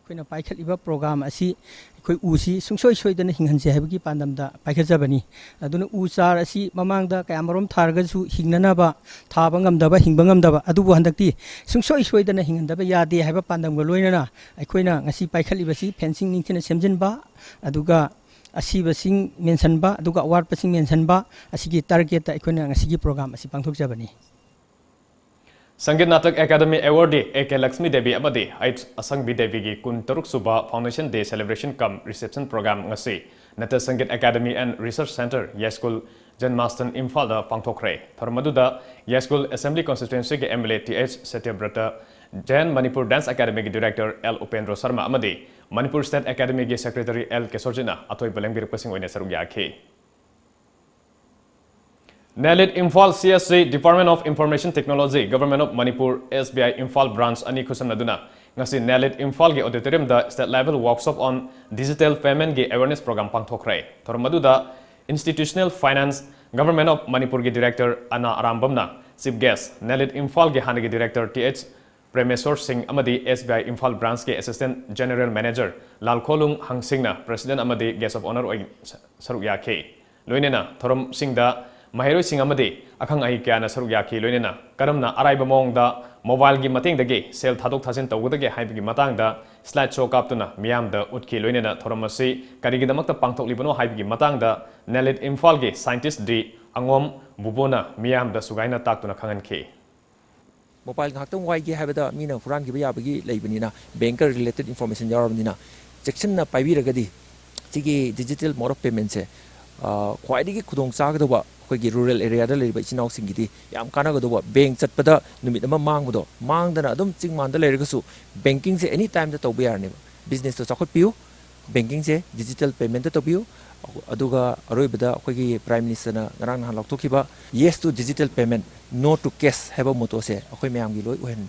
ꯑꯩꯈꯣꯏꯅ ꯄꯥꯏꯈꯠꯂꯤꯕ ꯄ꯭ꯔꯣꯒ꯭ꯔꯥꯝ ꯑꯁꯤ ꯑꯩꯈꯣꯏ ꯎꯁꯤ ꯁꯨꯡꯁꯣꯏ ꯁꯣꯏꯗꯅ ꯍꯤꯡꯍꯟꯁꯦ ꯍꯥꯏꯕꯒꯤ ꯄꯥꯟꯗꯝꯗ ꯄꯥꯏꯈꯠꯆꯕꯅꯤ꯫ ꯑꯗꯨꯅ ꯎ ꯆꯥꯔ ꯑꯁꯤ ꯃꯃꯥꯡꯗ ꯀꯌꯥꯃꯔꯨꯝ ꯊꯥꯔꯒꯁꯨ ꯍꯤꯡꯅꯅꯕ, ꯊꯥꯕ ꯉꯝꯗꯕ, ꯍꯤꯡꯕ ꯉꯝꯗꯕ, ꯑꯗꯨꯕꯨ ꯍꯟꯗꯛꯇꯤ ꯁꯨꯡꯁꯣꯏ ꯁꯣꯏꯗꯅ ꯍꯤꯡꯍꯟꯗꯕ ꯌꯥꯗꯦ ꯍꯥꯏꯕ ꯄꯥꯟꯗꯝꯒ ꯂꯣꯏꯅꯅ ꯑꯩꯈꯣꯏꯅ ꯉꯁꯤ ꯄꯥꯏꯈꯠꯂꯤꯕꯁꯤ ꯐꯦꯟꯁꯤꯡ ꯅꯤꯡꯊꯤꯅ ꯁꯦꯝꯖꯤꯟꯕ, ꯑꯗꯨꯒ ꯑꯁꯤꯕꯁꯤꯡ ꯃꯦꯟꯁꯤꯟꯕ, ꯑꯗꯨꯒ ꯑꯋꯥꯠꯄꯁꯤꯡ ꯃꯦꯟꯁꯤꯟꯕ, ꯑꯁꯤꯒꯤ ꯇꯥꯔꯒꯦꯠꯇ ꯑꯩꯈꯣꯏꯅ ꯉꯁꯤꯒꯤ ꯄ꯭ꯔꯣꯒ꯭ꯔꯥꯝ ꯑꯁꯤ ꯄꯥꯡꯊꯣꯛꯆꯕꯅꯤ꯫ Sangeet Natak academy awardee A K Lakshmi Devi ꯑꯃꯗꯤ ꯑꯩꯆ ꯑꯁꯪꯕꯤ ꯗꯦꯕꯤꯒꯤ ꯀꯨꯟꯇꯔꯨꯛ ꯁꯨꯕ Foundation Day Celebration cum Reception Program ꯉꯁꯤ ꯅꯇ Sangeet academy and Research Centre, Yaiskul Janmasthan, ꯏꯝꯐꯥꯜꯗ ꯄꯥꯡꯊꯣꯛꯈ꯭ꯔꯦ꯫ ꯊꯧꯔꯝ ꯑꯗꯨꯗ ꯌꯥꯏꯁ꯭ꯀꯨꯜ Assembly Constituencyꯒꯤ M L A T H Satyabrata Jayan, ꯃꯅꯤꯄꯨꯔ Dance Academyꯒꯤ Director ꯑꯦꯜ ꯎꯄꯦꯟꯗ꯭ꯔꯣ ꯁꯔꯃ ꯑꯃꯗꯤ ꯃꯅꯤꯄꯨꯔ State Academyꯒꯤ Secretary ꯑꯦꯜ ꯀꯦꯁꯣꯔꯖꯤꯠꯅ ꯑꯊꯣꯏꯕ ꯂꯦꯡꯕꯤꯔꯛꯄꯁꯤꯡ ꯑꯣꯏꯅ ꯁꯔꯨꯛ ꯌꯥꯈꯤ꯫ ꯅꯦꯂꯤꯠ Imphal C S C, Department of Information Technology, Government of Manipur, S B I Imphal branch ꯑꯅꯤ ꯈꯨꯠꯁꯝꯅꯗꯨꯅ ꯉꯁꯤ ꯅꯦꯂꯤꯠ ꯏꯝꯐꯥꯜꯒꯤ auditoriumꯗ State Level Workshop on Digital Paymentꯒꯤ awareness program ꯄꯥꯡꯊꯣꯛꯈ꯭ꯔꯦ꯫ ꯊꯧꯔꯝ ꯑꯗꯨꯗ Institutional Finance, Government of Manipurꯒꯤ Director ꯑꯅꯥ ꯑꯔꯥꯝꯕꯝꯅ chief guest, ꯅꯦꯂꯤꯠ ꯏꯝꯐꯥꯜꯒꯤ ꯍꯥꯟꯅꯒꯤ Director T H Premeshwor Singh ꯑꯃꯗꯤ S B I Imphal branchꯀꯤ Assistant General Manager ꯂꯥꯜꯈꯣꯂꯨꯡ ꯍꯪꯁꯤꯡꯅ President ꯑꯃꯗꯤ Guest of Honour ꯑꯣꯏꯅ ꯁ-, ꯁꯔꯨꯛ ꯌꯥꯈꯤ꯫ ꯂꯣꯏꯅꯅ ꯊꯧꯔꯝꯁꯤꯡꯗ ꯃꯍꯩꯔꯣꯏꯁꯤꯡ ꯑꯃꯗꯤ ꯑꯈꯪ ꯑꯍꯩ ꯀꯌꯥꯅ ꯁꯔꯨꯛ ꯌꯥꯈꯤ꯫ ꯂꯣꯏꯅꯅ ꯀꯔꯝꯅ ꯑꯔꯥꯏꯕ ꯃꯑꯣꯡꯗ mobileꯒꯤ ꯃꯇꯦꯡꯗꯒꯤ ꯁꯦꯜ ꯊꯥꯗꯣꯛ ꯊꯥꯖꯤꯟ ꯇꯧꯒꯗꯒꯦ ꯍꯥꯏꯕꯒꯤ ꯃꯇꯥꯡꯗ slide show ꯀꯥꯞꯇꯨꯅ ꯃꯤꯌꯥꯝꯗ ꯎꯠꯈꯤ꯫ ꯂꯣꯏꯅꯅ ꯊꯧꯔꯝ ꯑꯁꯤ ꯀꯔꯤꯒꯤꯗꯃꯛꯇ ꯄꯥꯡꯊꯣꯛꯂꯤꯕꯅꯣ ꯍꯥꯏꯕꯒꯤ ꯃꯇꯥꯡꯗ ꯅꯦꯂꯤꯠ ꯏꯝꯐꯥꯜꯒꯤ scientist ꯗꯤ ꯑꯉꯣꯝ ꯕꯨꯕꯣꯅ ꯃꯤꯌꯥꯝꯗ ꯁꯨꯒꯥꯏꯅ ꯇꯥꯛꯇꯨꯅ ꯈꯪꯍꯟꯈꯤ꯫ ꯃꯣꯕꯥꯏꯜ ꯉꯥꯏꯍꯥꯛꯇꯪ ꯋꯥꯏꯒꯦ ꯍꯥꯏꯕꯗ ꯃꯤꯅ ꯍꯨꯔꯥꯟꯈꯤꯕ ꯌꯥꯕꯒꯤ ꯂꯩꯕꯅꯤꯅ, ꯕꯦꯡꯀ ꯔꯤꯂꯦꯇꯦꯗ ꯏꯟꯐꯣꯔꯃꯦꯁꯟ ꯌꯥꯎꯔꯕꯅꯤꯅ, ꯆꯦꯛꯁꯤꯟꯅ ꯄꯥꯏꯕꯤꯔꯒꯗꯤ ꯁꯤꯒꯤ digital mode of payment ꯁꯦ, ꯑ, ꯈ꯭ꯋꯥꯏꯗꯒꯤ ꯈꯨꯗꯣꯡ ꯆꯥꯒꯗꯧꯕ, ꯑꯩꯈꯣꯏꯒꯤ ꯔꯨꯔꯦꯜ ꯑꯦꯔꯤꯌꯥꯗ ꯂꯩꯔꯤꯕ ꯏꯆꯤꯟ ꯏꯅꯥꯎꯁꯤꯡꯒꯤꯗꯤ ꯌꯥꯝ ꯀꯥꯟꯅꯒꯗꯧꯕ, ꯕꯦꯡ ꯆꯠꯄꯗ ꯅꯨꯃꯤꯠ ꯑꯃ ꯃꯥꯡꯕꯗꯣ, ꯃꯥꯡꯗꯅ ꯑꯗꯨꯝ ꯆꯤꯡ ꯃꯥꯟꯗ ꯂꯩꯔꯒꯁꯨ ꯕꯦꯡꯀꯤꯡꯁꯦ ꯑꯦꯅꯤ ꯇꯥꯏꯝꯗ ꯇꯧꯕ ꯌꯥꯔꯅꯦꯕ꯫ ꯕꯤꯖꯤꯅꯦꯁꯇꯣ ꯆꯥꯎꯈꯠꯄꯤꯌꯨ, ꯕꯦꯡꯀꯤꯡꯁꯦ digital payment ꯇ ꯇꯧꯕꯤꯌꯨ꯫ ꯑꯗꯨꯒ ꯑꯔꯣꯏꯕꯗ ꯑꯩꯈꯣꯏꯒꯤ ꯄ꯭ꯔꯥꯏꯝ ꯃꯤꯅꯤꯁꯇꯔꯅ ꯉꯔꯥꯡ ꯅꯍꯥꯟ ꯂꯥꯎꯊꯣꯛꯈꯤꯕ "Yes to digital payment, no to cash" ꯍꯥꯏꯕ ꯃꯣꯇꯣꯁꯦ ꯑꯩꯈꯣꯏ ꯃꯌꯥꯝꯒꯤ ꯂꯣꯏ ꯑꯣꯏꯍꯟ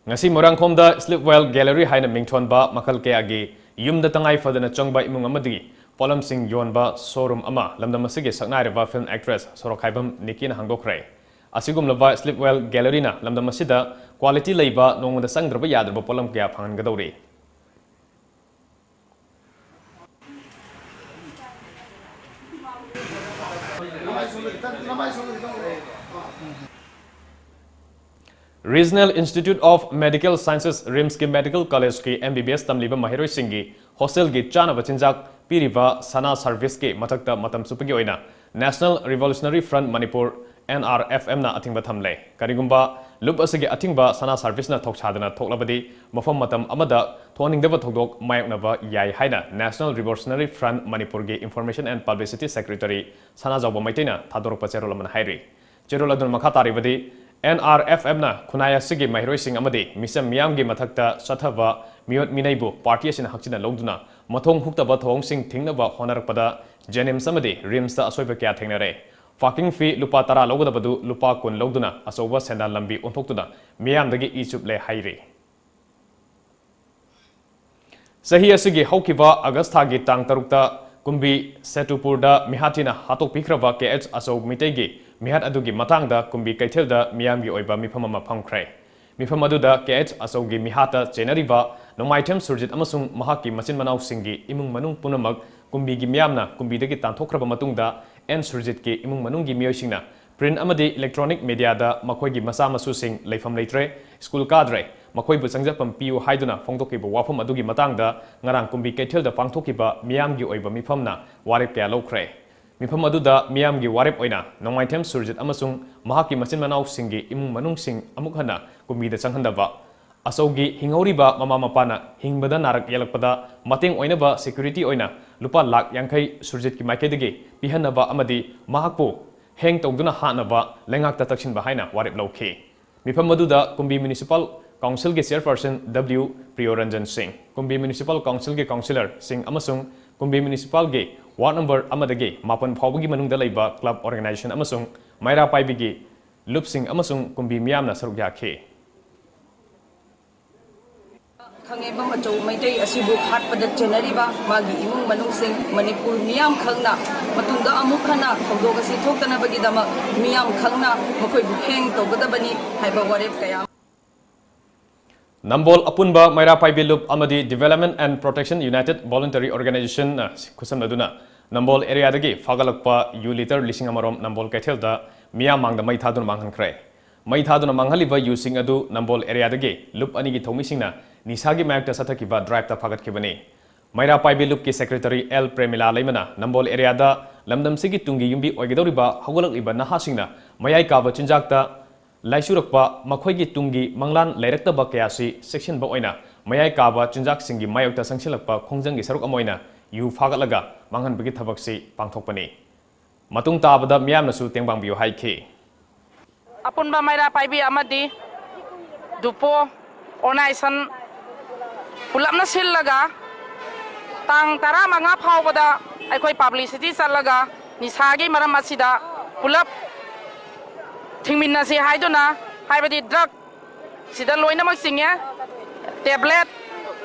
ꯉꯁꯤ ꯃꯣꯏꯔꯥꯡꯈꯣꯝꯗ Sleepwell Gallery ꯍꯥꯏꯅ ꯃꯤꯡꯊꯣꯟꯕ ꯃꯈꯜ ꯀꯌꯥꯒꯤ ꯌꯨꯝꯗ ꯇꯉꯥꯏ ꯐꯗꯅ ꯆꯪꯕ ꯏꯃꯨꯡ ꯑꯃꯗꯒꯤ ꯄꯣꯠꯂꯝꯁꯤꯡ ꯌꯣꯟꯕ showroom ꯑꯃ ꯂꯝꯗꯝ ꯑꯁꯤꯒꯤ ꯁꯛꯅꯥꯏꯔꯕ film actress ꯁꯣꯔꯣꯛꯈꯥꯏꯕꯝ ꯅꯤꯀꯤꯅ ꯍꯥꯡꯗꯣꯛꯈ꯭ꯔꯦ꯫ ꯑꯁꯤꯒꯨꯝꯂꯕ Sleepwell Gallery ꯅ ꯂꯝꯗꯝ ꯑꯁꯤꯗ quality ꯂꯩꯕ, ꯅꯣꯡꯃꯗ ꯆꯪꯗ꯭ꯔꯕ ꯌꯥꯗ꯭ꯔꯕ ꯄꯣꯠꯂꯝ ꯀꯌꯥ ꯐꯪꯍꯟꯒꯗꯧꯔꯤ꯫ Regional Institute of Medical Sciences, ꯔꯤꯝꯁꯀꯤ ꯃꯦꯗꯤꯀꯦꯜ ꯀꯣꯂꯦꯖꯀꯤ MBBS ꯇꯝꯂꯤꯕ ꯃꯍꯩꯔꯣꯏꯁꯤꯡꯒꯤ ꯍꯣꯁꯇꯦꯜꯒꯤ ꯆꯥꯅꯕ ꯆꯤꯟꯖꯥꯛ ꯄꯤꯔꯤꯕ ꯁꯅꯥ ꯁꯔꯚꯤꯁꯀꯤ ꯃꯊꯛꯇ ꯃꯇꯝ ꯆꯨꯞꯄꯒꯤ ꯑꯣꯏꯅ National Revolutionary Front Manipur, NRFM ꯅ ꯑꯊꯤꯡꯕ ꯊꯝꯂꯦ꯫ ꯀꯔꯤꯒꯨꯝꯕ ꯂꯨꯞ ꯑꯁꯤꯒꯤ ꯑꯊꯤꯡꯕ ꯁꯅꯥ ꯁꯔꯚꯤꯁꯅ ꯊꯧꯁꯥꯗꯅ ꯊꯣꯛꯂꯕꯗꯤ, ꯃꯐꯝ ꯃꯇꯝ ꯑꯃꯗ ꯊꯣꯛꯍꯟꯅꯤꯡꯗꯕ ꯊꯧꯗꯣꯛ ꯃꯥꯌꯣꯛꯅꯕ ꯌꯥꯏ ꯍꯥꯏꯅ National Revolutionary Front ꯃꯅꯤꯄꯨꯔꯒꯤ Information and Publicity Secretary ꯁꯅꯥꯖꯥꯎꯕ ꯃꯩꯇꯩꯅ ꯊꯥꯗꯣꯔꯛꯄ ꯆꯦꯔꯣꯜ ꯑꯃꯅ ꯍꯥꯏꯔꯤ꯫ ꯆꯦꯔꯣꯜ ꯑꯗꯨꯅ ꯃꯈꯥ ꯇꯥꯔꯤꯕꯗꯤ, NRFM ꯅ ꯈꯨꯟꯅꯥꯏ ꯑꯁꯤꯒꯤ ꯃꯍꯩꯔꯣꯏꯁꯤꯡ ꯑꯃꯗꯤ ꯃꯤꯆꯝ ꯃꯤꯌꯥꯝꯒꯤ ꯃꯊꯛꯇ ꯆꯠꯊꯕ ꯃꯤꯑꯣꯠ ꯃꯤꯅꯩꯕꯨ ꯄꯥꯔꯇꯤ ꯑꯁꯤꯅ ꯍꯛꯆꯤꯟꯅ ꯂꯧꯗꯨꯅ ꯃꯊꯣꯡ ꯍꯨꯛꯇꯕ ꯊꯧꯑꯣꯡꯁꯤꯡ ꯊꯤꯡꯅꯕ ꯍꯣꯠꯅꯔꯛꯄꯗ JNIMS ꯑꯃꯗꯤ ꯔꯤꯝꯁꯇ ꯑꯁꯣꯏꯕ ꯀꯌꯥ ꯊꯦꯡꯅꯔꯦ꯫ Parking fee ꯂꯨꯄꯥ ꯇꯔꯥ ꯂꯧꯒꯗꯕꯗꯨ ꯂꯨꯄꯥ ꯀꯨꯟ ꯂꯧꯗꯨꯅ ꯑꯆꯧꯕ ꯁꯦꯟꯗꯥꯟ ꯂꯝꯕꯤ ꯑꯣꯟꯊꯣꯛꯇꯨꯅ ꯃꯤꯌꯥꯝꯗꯒꯤ ꯏ ꯆꯨꯞꯂꯦ ꯍꯥꯏꯔꯤ꯫ ꯆꯍꯤ ꯑꯁꯤꯒꯤ ꯍꯧꯈꯤꯕ ꯑꯥꯒꯁ ꯊꯥꯒꯤ ꯇꯥꯡ ꯇꯔꯨꯛꯇ ꯀꯨꯝꯕꯤ ꯁꯦꯇꯨꯄꯨꯔꯗ ꯃꯤꯍꯥꯠ ꯊꯤꯅ ꯍꯥꯠꯇꯣꯛꯄꯤꯈ꯭ꯔꯕ ꯀꯦ ꯑꯩꯆ ꯑꯆꯧ ꯃꯤꯇꯩꯒꯤ ꯃꯤꯍꯥꯠ ꯑꯗꯨꯒꯤ ꯃꯇꯥꯡꯗ ꯀꯨꯝꯕꯤ ꯀꯩꯊꯦꯜꯗ ꯃꯤꯌꯥꯝꯒꯤ ꯑꯣꯏꯕ ꯃꯤꯐꯝ ꯑꯃ ꯐꯝꯈ꯭ꯔꯦ꯫ ꯃꯤꯐꯝ ꯑꯗꯨꯗ ꯀꯦ ꯑꯩꯆ ꯑꯆꯧꯒꯤ ꯃꯤꯍꯥꯠꯇ ꯆꯦꯟꯅꯔꯤꯕ ꯅꯣꯡꯃꯥꯏꯊꯦꯝ ꯁꯨꯔꯖꯤꯠ ꯑꯃꯁꯨꯡ ꯃꯍꯥꯛꯀꯤ ꯃꯆꯤꯟ ꯃꯅꯥꯎꯁꯤꯡꯒꯤ ꯏꯃꯨꯡ ꯃꯅꯨꯡ ꯄꯨꯝꯅꯃꯛ ꯀꯨꯝꯕꯤꯒꯤ ꯃꯤꯌꯥꯝꯅ ꯀꯨꯝꯕꯤꯗꯒꯤ ꯇꯥꯟꯊꯣꯛꯈ꯭ꯔꯕ ꯃꯇꯨꯡꯗ, ꯑꯦꯟ ꯁꯨꯔꯖꯤꯠꯀꯤ ꯏꯃꯨꯡ ꯃꯅꯨꯡꯒꯤ ꯃꯤꯑꯣꯏꯁꯤꯡꯅ print ꯑꯃꯗꯤ electronic mediaꯗ ꯃꯈꯣꯏꯒꯤ ꯃꯆꯥ ꯃꯁꯨꯁꯤꯡ ꯂꯩꯐꯝ ꯂꯩꯇ꯭ꯔꯦ, ꯁ꯭ꯀꯨꯜ ꯀꯥꯗ꯭ꯔꯦ, ꯃꯈꯣꯏꯕꯨ ꯆꯪꯖꯐꯝ ꯄꯤꯌꯨ ꯍꯥꯏꯗꯨꯅ ꯐꯣꯡꯗꯣꯛꯈꯤꯕ ꯋꯥꯐꯝ ꯑꯗꯨꯒꯤ ꯃꯇꯥꯡꯗ ꯉꯔꯥꯡ ꯀꯨꯝꯕꯤ ꯀꯩꯊꯦꯜꯗ ꯄꯥꯡꯊꯣꯛꯈꯤꯕ ꯃꯤꯌꯥꯝꯒꯤ ꯑꯣꯏꯕ ꯃꯤꯐꯝꯅ ꯋꯥꯔꯦꯞ ꯀꯌꯥ ꯂꯧꯈ꯭ꯔꯦ꯫ ꯃꯤꯐꯝ ꯑꯗꯨꯗ ꯃꯤꯌꯥꯝꯒꯤ ꯋꯥꯔꯦꯞ ꯑꯣꯏꯅ ꯅꯣꯡꯃꯥꯏꯊꯦꯝ ꯁꯨꯔꯖꯤꯠ ꯑꯃꯁꯨꯡ ꯃꯍꯥꯛꯀꯤ ꯃꯆꯤꯟ ꯃꯅꯥꯎꯁꯤꯡꯒꯤ ꯏꯃꯨꯡ ꯃꯅꯨꯡꯁꯤꯡ ꯑꯃꯨꯛ ꯍꯟꯅ ꯀꯨꯝꯕꯤꯗ ꯆꯪꯍꯟꯗꯕ, ꯑꯆꯧꯒꯤ ꯍꯤꯡꯍꯧꯔꯤꯕ ꯃꯃꯥ ꯃꯄꯥꯅ ꯍꯤꯡꯕꯗ ꯅꯥꯔꯛ ꯌꯦꯛꯂꯛꯄꯗ ꯃꯇꯦꯡ ꯑꯣꯏꯅꯕ security ꯑꯣꯏꯅ ꯂꯨꯄꯥ ꯂꯥꯈ ꯌꯥꯡꯈꯩ ꯁꯨꯔꯖꯤꯠꯀꯤ ꯃꯥꯏꯀꯩꯗꯒꯤ ꯄꯤꯍꯟꯅꯕ ꯑꯃꯗꯤ ꯃꯍꯥꯛꯄꯨ hang ꯇꯧꯗꯨꯅ ꯍꯥꯠꯅꯕ ꯂꯩꯉꯥꯛꯇ ꯇꯛꯁꯤꯟꯕ ꯍꯥꯏꯅ ꯋꯥꯔꯦꯞ ꯂꯧꯈꯤ꯫ ꯃꯤꯐꯝ ꯑꯗꯨꯗ ꯀꯨꯝꯕꯤ Municipal Councilꯒꯤ Chairperson W ꯄ꯭ꯔꯤꯌꯣꯔꯟꯖꯟ ꯁꯤꯡ, ꯀꯨꯝꯕꯤ Municipal Councilꯒꯤ Councillorꯁꯤꯡ ꯑꯃꯁꯨꯡ ꯀꯨꯝꯕꯤ Municipalꯒꯤ ward number ꯑꯃꯗꯒꯤ ꯃꯥꯄꯟ ꯐꯥꯎꯕꯒꯤ ꯃꯅꯨꯡꯗ ꯂꯩꯕ club organization ꯑꯃꯁꯨꯡ ꯃꯩꯔꯥ ꯄꯥꯏꯕꯤꯒꯤ ꯂꯨꯞꯁꯤꯡ ꯑꯃꯁꯨꯡ ꯀꯨꯝꯕꯤ ꯃꯤꯌꯥꯝꯅ ꯁꯔꯨꯛ ꯌꯥꯈꯤ꯫ ꯈꯪꯉꯩꯕꯝ ꯑꯆꯧ ꯃꯩꯇꯩ ꯑꯁꯤꯕꯨ ꯍꯥꯠꯄꯗ ꯆꯦꯟꯅꯔꯤꯕ ꯃꯥꯒꯤ ꯏꯃꯨꯡ ꯃꯅꯨꯡꯁꯤꯡ, ꯃꯅꯤꯄꯨꯔ ꯃꯤꯌꯥꯝ ꯈꯪꯅ ꯃꯇꯨꯡꯗ ꯑꯃꯨꯛ ꯍꯟꯅ ꯊꯧꯗꯣꯛ ꯑꯁꯤ ꯊꯣꯛꯇꯅꯕꯒꯤꯗꯃꯛ ꯃꯤꯌꯥꯝ ꯈꯪꯅ ꯃꯈꯣꯏꯕꯨ hang ꯇꯧꯒꯗꯕꯅꯤ ꯍꯥꯏꯕ ꯋꯥꯔꯦꯞ ꯀꯌꯥ ꯑꯃ ꯅꯝꯕꯣꯜ ꯑꯄꯨꯟꯕ ꯃꯩꯔꯥ ꯄꯥꯏꯕꯤ ꯂꯨꯞ ꯑꯃꯗꯤ Development and Protection United Voluntary Organizationꯅ ꯈꯨꯠꯁꯝꯅꯗꯨꯅ Nambol areaꯗꯒꯤ ꯐꯥꯒꯠꯂꯛꯄ U litre ꯂꯤꯁꯤꯡ ꯑꯃꯔꯣꯝ ꯅꯝꯕꯣꯜ ꯀꯩꯊꯦꯜꯗ ꯃꯤꯌꯥꯝ ꯃꯥꯡꯗ ꯃꯩ ꯊꯥꯗꯨꯅ ꯃꯥꯡꯍꯟꯈ꯭ꯔꯦ꯫ ꯃꯩ ꯊꯥꯗꯨꯅ ꯃꯥꯡꯍꯜꯂꯤꯕ ꯌꯨꯁꯤꯡ ꯑꯗꯨ ꯅꯝꯕꯣꯜ areaꯗꯒꯤ ꯂꯨꯞ ꯑꯅꯤꯒꯤ ꯊꯧꯃꯤꯁꯤꯡꯅ ꯅꯤꯁꯥꯒꯤ ꯃꯥꯌꯣꯛꯇ ꯆꯠꯊꯈꯤꯕ driveꯇ ꯐꯥꯒꯠꯈꯤꯕꯅꯤ꯫ ꯃꯩꯔꯥ ꯄꯥꯏꯕꯤ ꯂꯨꯞꯀꯤ secretary ꯑꯦꯜ ꯄ꯭ꯔꯦꯃꯤꯂꯥ ꯂꯩꯃꯅ ꯅꯝꯕꯣꯜ areaꯗ ꯂꯝꯗꯝꯁꯤꯒꯤ ꯇꯨꯡꯒꯤ ꯌꯨꯝꯕꯤ ꯑꯣꯏꯒꯗꯧꯔꯤꯕ ꯍꯧꯒꯠꯂꯛꯂꯤꯕ ꯅꯍꯥꯁꯤꯡꯅ ꯃꯌꯥꯏ ꯀꯥꯕ ꯆꯤꯟꯖꯥꯛꯇ ꯂꯥꯏꯆꯨꯔꯛꯄ ꯃꯈꯣꯏꯒꯤ ꯇꯨꯡꯒꯤ ꯃꯪꯂꯥꯟ ꯂꯩꯔꯛꯇꯕ ꯀꯌꯥꯁꯤ ꯆꯦꯛꯁꯤꯟꯕ ꯑꯣꯏꯅ ꯃꯌꯥꯏ ꯀꯥꯕ ꯆꯤꯟꯖꯥꯛꯁꯤꯡꯒꯤ ꯃꯥꯌꯣꯛꯇ ꯆꯪꯁꯤꯜꯂꯛꯄ ꯈꯣꯡꯖꯪꯒꯤ ꯁꯔꯨꯛ ꯑꯃ ꯑꯣꯏꯅ ꯌꯨ ꯐꯥꯒꯠꯂꯒ ꯃꯥꯡꯍꯟꯕꯒꯤ ꯊꯕꯛꯁꯤ ꯄꯥꯡꯊꯣꯛꯄꯅꯤ꯫ ꯃꯇꯨꯡ ꯇꯥꯕꯗ ꯃꯤꯌꯥꯝꯅꯁꯨ ꯇꯦꯡꯕꯥꯡꯕꯤꯌꯨ ꯍꯥꯏꯈꯤ꯫ ꯑꯄꯨꯟꯕ ꯃꯩꯔꯥ ꯄꯥꯏꯕꯤ ꯑꯃꯗꯤ ꯗꯨꯄꯣ organization ꯄꯨꯂꯞꯅ ꯁꯤꯜꯂꯒ ꯇꯥꯡ ꯇꯔꯥꯃꯉꯥ ꯐꯥꯎꯕꯗ ꯑꯩꯈꯣꯏ publicity ꯆꯠꯂꯒ ꯅꯤꯁꯥꯒꯤ ꯃꯔꯝ ꯑꯁꯤꯗ ꯄꯨꯂꯞ ꯊꯤꯡꯃꯤꯟꯅꯁꯤ ꯍꯥꯏꯗꯨꯅ, ꯍꯥꯏꯕꯗꯤ drug ꯁꯤꯗ ꯂꯣꯏꯅꯃꯛ ꯆꯤꯡꯉꯦ, tablet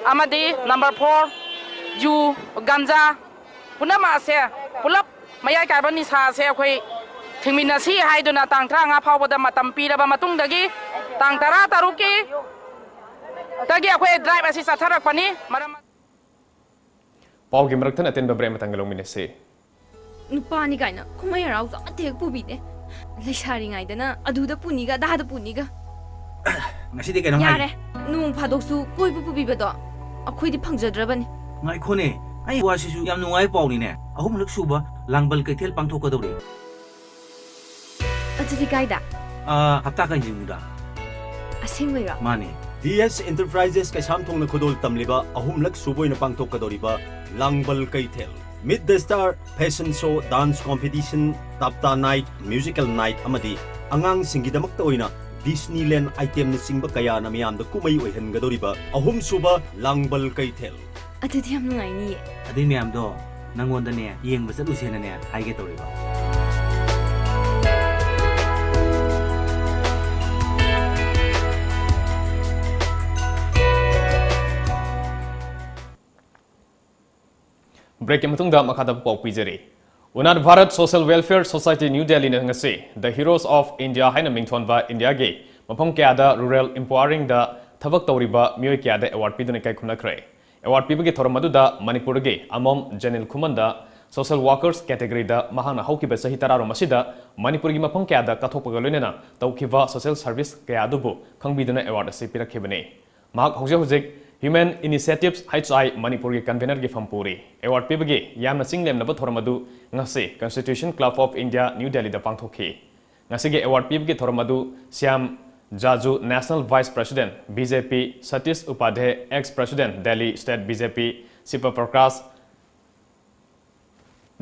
ꯑꯃꯗꯤ number four ꯌꯨ, ꯒꯟꯖꯥ, ꯄꯨꯝꯅꯃꯛ ꯑꯁꯦ ꯄꯨꯂꯞ ꯃꯌꯥꯏ ꯀꯥꯏꯕ ꯅꯤꯁꯥ ꯑꯁꯦ ꯑꯩꯈꯣꯏ ꯊꯤꯡꯃꯤꯟꯅꯁꯤ ꯍꯥꯏꯗꯨꯅ ꯇꯥꯡ ꯇꯔꯥꯃꯉꯥ ꯐꯥꯎꯕꯗ ꯃꯇꯝ ꯄꯤꯔꯕ ꯃꯇꯨꯡꯗꯒꯤ ꯇꯥꯡ ꯇꯔꯥ ꯇꯔꯨꯛꯀꯤ ꯇꯒꯤ ꯑꯩꯈꯣꯏ drive ꯑꯁꯤ ꯆꯠꯊꯔꯛꯄꯅꯤ꯫ ꯃꯔꯝ ꯄꯥꯎꯒꯤ ꯃꯔꯛꯊꯠꯅ ꯑꯇꯦꯟꯕ break ꯑꯃꯇꯪꯒ ꯂꯧꯃꯤꯟꯅꯁꯤ꯫ ꯅꯨꯄꯥꯅꯤ ꯀꯥꯏꯅ ꯀꯨꯝꯍꯩ ꯍꯔꯥꯎꯁꯨ ꯑꯃꯠꯇ ꯍꯦꯛ ꯄꯨꯕꯤꯗꯦ꯫ ꯂꯩꯁꯥꯔꯤꯉꯩꯗꯅ ꯑꯗꯨꯗ ꯄꯨꯅꯤꯒ ꯑꯗꯥꯗ ꯄꯨꯅꯤꯒ꯫ ꯉꯁꯤꯗꯤ ꯀꯩꯅꯣꯝ ꯍꯥꯏꯒꯦ꯫ ꯌꯥꯔꯦ, ꯅꯣꯡ ꯐꯥꯗꯣꯛꯁꯨ ꯀꯣꯏꯕ ꯄꯨꯕꯤꯕꯗꯣ ꯑꯩꯈꯣꯏꯗꯤ ꯐꯪꯖꯗ꯭ꯔꯕꯅꯤ꯫ ꯉꯥꯏꯈꯣꯅꯦ, ꯑꯩ ꯋꯥꯁꯤꯁꯨ ꯌꯥꯝ ꯅꯨꯡꯉꯥꯏ ꯄꯥꯎꯅꯤꯅꯦ꯫ ꯑꯍꯨꯝꯂꯛ ꯁꯨꯕ ꯂꯥꯡꯕꯜ ꯀꯩꯊꯦꯜ ꯄꯥꯡꯊꯣꯛꯀꯗꯧꯔꯤ꯫ ꯑꯗꯨꯗꯤ ꯀꯥꯏꯗ? ꯑꯥ, ꯍꯞꯇꯥ ꯀꯟꯖꯤꯡꯗ꯫ ꯑꯁꯦꯡꯕꯩꯔꯣ? ꯃꯥꯅꯦ꯫ ꯗꯤ ꯑꯦꯁ Enterprises ꯀꯩꯁꯥꯝꯊꯣꯡꯅ ꯈꯨꯗꯣꯜ ꯇꯝꯂꯤꯕ ꯑꯍꯨꯝꯂꯛ ꯁꯨꯕ ꯑꯣꯏꯅ ꯄꯥꯡꯊꯣꯛꯀꯗꯧꯔꯤꯕ ꯂꯥꯡꯕꯜ ꯀꯩꯊꯦꯜ, Meet the Star, fashion show, dance competition, ꯇꯞꯇꯥ night, musical night ꯑꯃꯗꯤ ꯑꯉꯥꯡꯁꯤꯡꯒꯤꯗꯃꯛꯇ ꯑꯣꯏꯅ Disneyland itemꯅꯆꯤꯡꯕ ꯀꯌꯥꯅ ꯃꯤꯌꯥꯝꯗ ꯀꯨꯝꯍꯩ ꯑꯣꯏꯍꯟꯒꯗꯧꯔꯤꯕ ꯑꯍꯨꯝꯁꯨꯕ ꯂꯥꯡꯕꯜ ꯀꯩꯊꯦꯜ꯫ ꯑꯗꯨꯗꯤ ꯌꯥꯝ ꯅꯨꯡꯉꯥꯏꯅꯤꯌꯦ꯫ ꯑꯗꯨꯏ ꯃꯌꯥꯝꯗꯣ ꯅꯪꯉꯣꯟꯗꯅꯦ ꯌꯦꯡꯕ ꯆꯠꯂꯨꯁꯦꯅꯅꯦ ꯍꯥꯏꯒꯦ ꯇꯧꯔꯤꯕ꯫ Breakꯀꯤ ꯃꯇꯨꯡꯗ ꯃꯈꯥꯗ ꯄꯥꯎ ꯄꯤꯖꯔꯤ꯫ Unat Bharat Social Welfare Society New Delhiꯅ ꯉꯁꯤ The Heroes of India ꯍꯥꯏꯅ ꯃꯤꯡꯊꯣꯟꯕ ꯏꯟꯗꯤꯌꯥꯒꯤ ꯃꯐꯝ ꯀꯌꯥꯗ rural empoweringꯗ ꯊꯕꯛ ꯇꯧꯔꯤꯕ ꯃꯤꯑꯣꯏ ꯀꯌꯥꯗ award ꯄꯤꯗꯨꯅ ꯏꯀꯥꯏ ꯈꯨꯝꯅꯈ꯭ꯔꯦ꯫ Award ꯄꯤꯕꯒꯤ ꯊꯧꯔꯝ ꯑꯗꯨꯗ ꯃꯅꯤꯄꯨꯔꯒꯤ ꯑꯃꯣꯝ ꯖꯦꯅꯤꯜ ꯈꯨꯃꯟꯗ social workers categoryꯗ ꯃꯍꯥꯛꯅ ꯍꯧꯈꯤꯕ ꯆꯍꯤ ꯇꯔꯥꯔꯣꯝ ꯑꯁꯤꯗ ꯃꯅꯤꯄꯨꯔꯒꯤ ꯃꯐꯝ ꯀꯌꯥꯗ ꯀꯠꯊꯣꯛꯄꯒ ꯂꯣꯏꯅꯅ ꯇꯧꯈꯤꯕ social service ꯀꯌꯥ ꯑꯗꯨꯕꯨ ꯈꯪꯕꯤꯗꯨꯅ award ꯑꯁꯤ ꯄꯤꯔꯛꯈꯤꯕꯅꯤ꯫ ꯃꯍꯥꯛ ꯍꯧꯖꯤꯛ ꯍꯧꯖꯤꯛ Human Initiatives H I ꯃꯅꯤꯄꯨꯔꯒꯤ convenerꯒꯤ ꯐꯝ ꯄꯨꯔꯤ꯫ Award ꯄꯤꯕꯒꯤ ꯌꯥꯝꯅ ꯆꯤꯡ ꯂꯦꯝꯅꯕ ꯊꯧꯔꯝ ꯑꯗꯨ ꯉꯁꯤ Constitution Club of India, New Delhiꯗ ꯄꯥꯡꯊꯣꯛꯈꯤ꯫ ꯉꯁꯤꯒꯤ award ꯄꯤꯕꯒꯤ ꯊꯧꯔꯝ ꯑꯗꯨ Shyam ꯖꯥꯖꯨ, National Vice President, B J P, Satish Upadhyay, ex President, Delhi State B J P, ꯁꯤꯕ Prakash,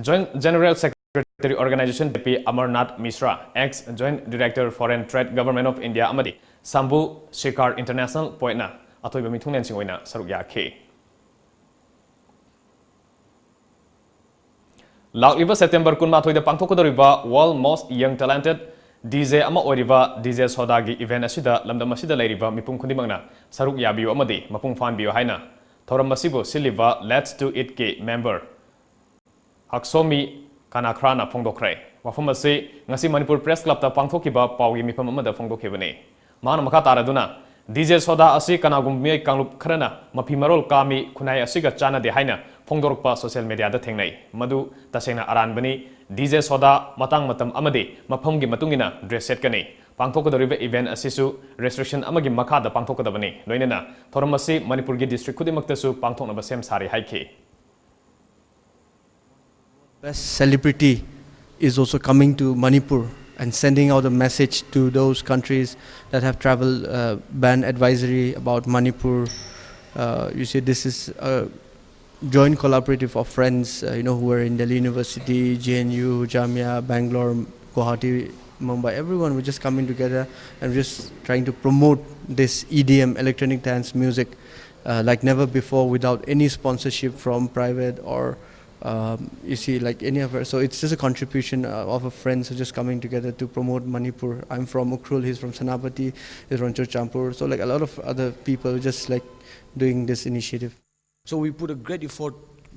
Joint General Secretary, Organization B J P, Amarnath ꯃꯤꯁ꯭ꯔꯥ, ex Joint Director, Foreign Trade, Government of India, ꯑꯃꯗꯤ ꯁꯥꯝꯕꯨ ꯁꯤꯀꯥꯔ International Poetꯅ ꯑꯊꯣꯏꯕ ꯃꯤꯊꯨꯡꯂꯦꯟꯁꯤꯡ ꯑꯣꯏꯅ ꯁꯔꯨꯛ ꯌꯥꯈꯤ꯫ ꯂꯥꯛꯂꯤꯕ September ꯀꯨꯟꯃꯥꯊꯣꯏꯗ ꯄꯥꯡꯊꯣꯛꯀꯗꯧꯔꯤꯕ World Most Young Talented D J ꯑꯃ ꯑꯣꯏꯔꯤꯕ D J ꯁꯣꯗꯥꯒꯤ event ꯑꯁꯤꯗ ꯂꯝꯗꯝ ꯑꯁꯤꯗ ꯂꯩꯔꯤꯕ ꯃꯤꯄꯨꯝ ꯈꯨꯗꯤꯡꯃꯛꯅ ꯁꯔꯨꯛ ꯌꯥꯕꯤꯌꯨ ꯑꯃꯗꯤ ꯃꯄꯨꯡ ꯐꯥꯍꯟꯕꯤꯌꯨ ꯍꯥꯏꯅ ꯊꯧꯔꯝ ꯑꯁꯤꯕꯨ ꯁꯤꯜꯂꯤꯕ Let's Do Itꯀꯤ member ꯍꯛꯁꯣꯃꯤ ꯀꯅꯥꯈ꯭ꯔꯥꯅ ꯐꯣꯡꯗꯣꯛꯈ꯭ꯔꯦ꯫ ꯋꯥꯐꯝ ꯑꯁꯤ ꯉꯁꯤ ꯃꯅꯤꯄꯨꯔ Press Clubꯇ ꯄꯥꯡꯊꯣꯛꯈꯤꯕ ꯄꯥꯎꯒꯤ ꯃꯤꯐꯝ ꯑꯃꯗ ꯐꯣꯡꯗꯣꯛꯈꯤꯕꯅꯤ꯫ ꯃꯍꯥꯛꯅ ꯃꯈꯥ ꯇꯥꯔꯗꯨꯅ, D J ꯁꯣꯗꯥ ꯑꯁꯤ ꯀꯅꯥꯒꯨꯝꯕ ꯃꯤꯑꯣꯏ ꯀꯥꯡꯂꯨꯞ ꯈꯔꯅ ꯃꯐꯤ ꯃꯔꯣꯜ ꯀꯥꯝꯃꯤ, ꯈꯨꯟꯅꯥꯏ ꯑꯁꯤꯒ ꯆꯥꯟꯅꯗꯦ ꯍꯥꯏꯅ ꯐꯣꯡꯗꯣꯔꯛꯄ social mediaꯗ ꯊꯦꯡꯅꯩ꯫ ꯃꯗꯨ ꯇꯁꯦꯡꯅ ꯑꯔꯥꯟꯕꯅꯤ꯫ D J ꯁꯣꯗꯥ ꯃꯇꯥꯡ ꯃꯇꯝ ꯑꯃꯗꯤ ꯃꯐꯝꯒꯤ ꯃꯇꯨꯡ ꯏꯟꯅ dress ꯁꯦꯠꯀꯅꯤ꯫ ꯄꯥꯡꯊꯣꯛꯀꯗꯧꯔꯤꯕ event ꯑꯁꯤꯁꯨ restriction ꯑꯃꯒꯤ ꯃꯈꯥꯗ ꯄꯥꯡꯊꯣꯛꯀꯗꯕꯅꯤ꯫ ꯂꯣꯏꯅꯅ ꯊꯧꯔꯝ ꯑꯁꯤ ꯃꯅꯤꯄꯨꯔꯒꯤ district ꯈꯨꯗꯤꯡꯃꯛꯇꯁꯨ ꯄꯥꯡꯊꯣꯛꯅꯕ ꯁꯦꯝ ꯁꯥꯔꯤ ꯍꯥꯏꯈꯤ꯫ Best celebrity is also coming to Manipur and sending out a message to those countries that have travel uh, ban advisory about Manipur. Uh, you see, this is a joint collaborative of friends, uh, you know, who were in Delhi University, J N U, Jamia, Bangalore, Guwahati, Mumbai. Everyone, we're just coming together and just trying to promote this E D M, electronic dance music, uh, like never before, without any sponsorship from private or um, you see, like, any of her. So it's just a contribution uh, of a friends who just coming together to promote Manipur. I'm from Ukhrul, he's from Senapati, he's from Churachandpur. So, like, a lot of other people just, like, doing this initiative. So we put a great effort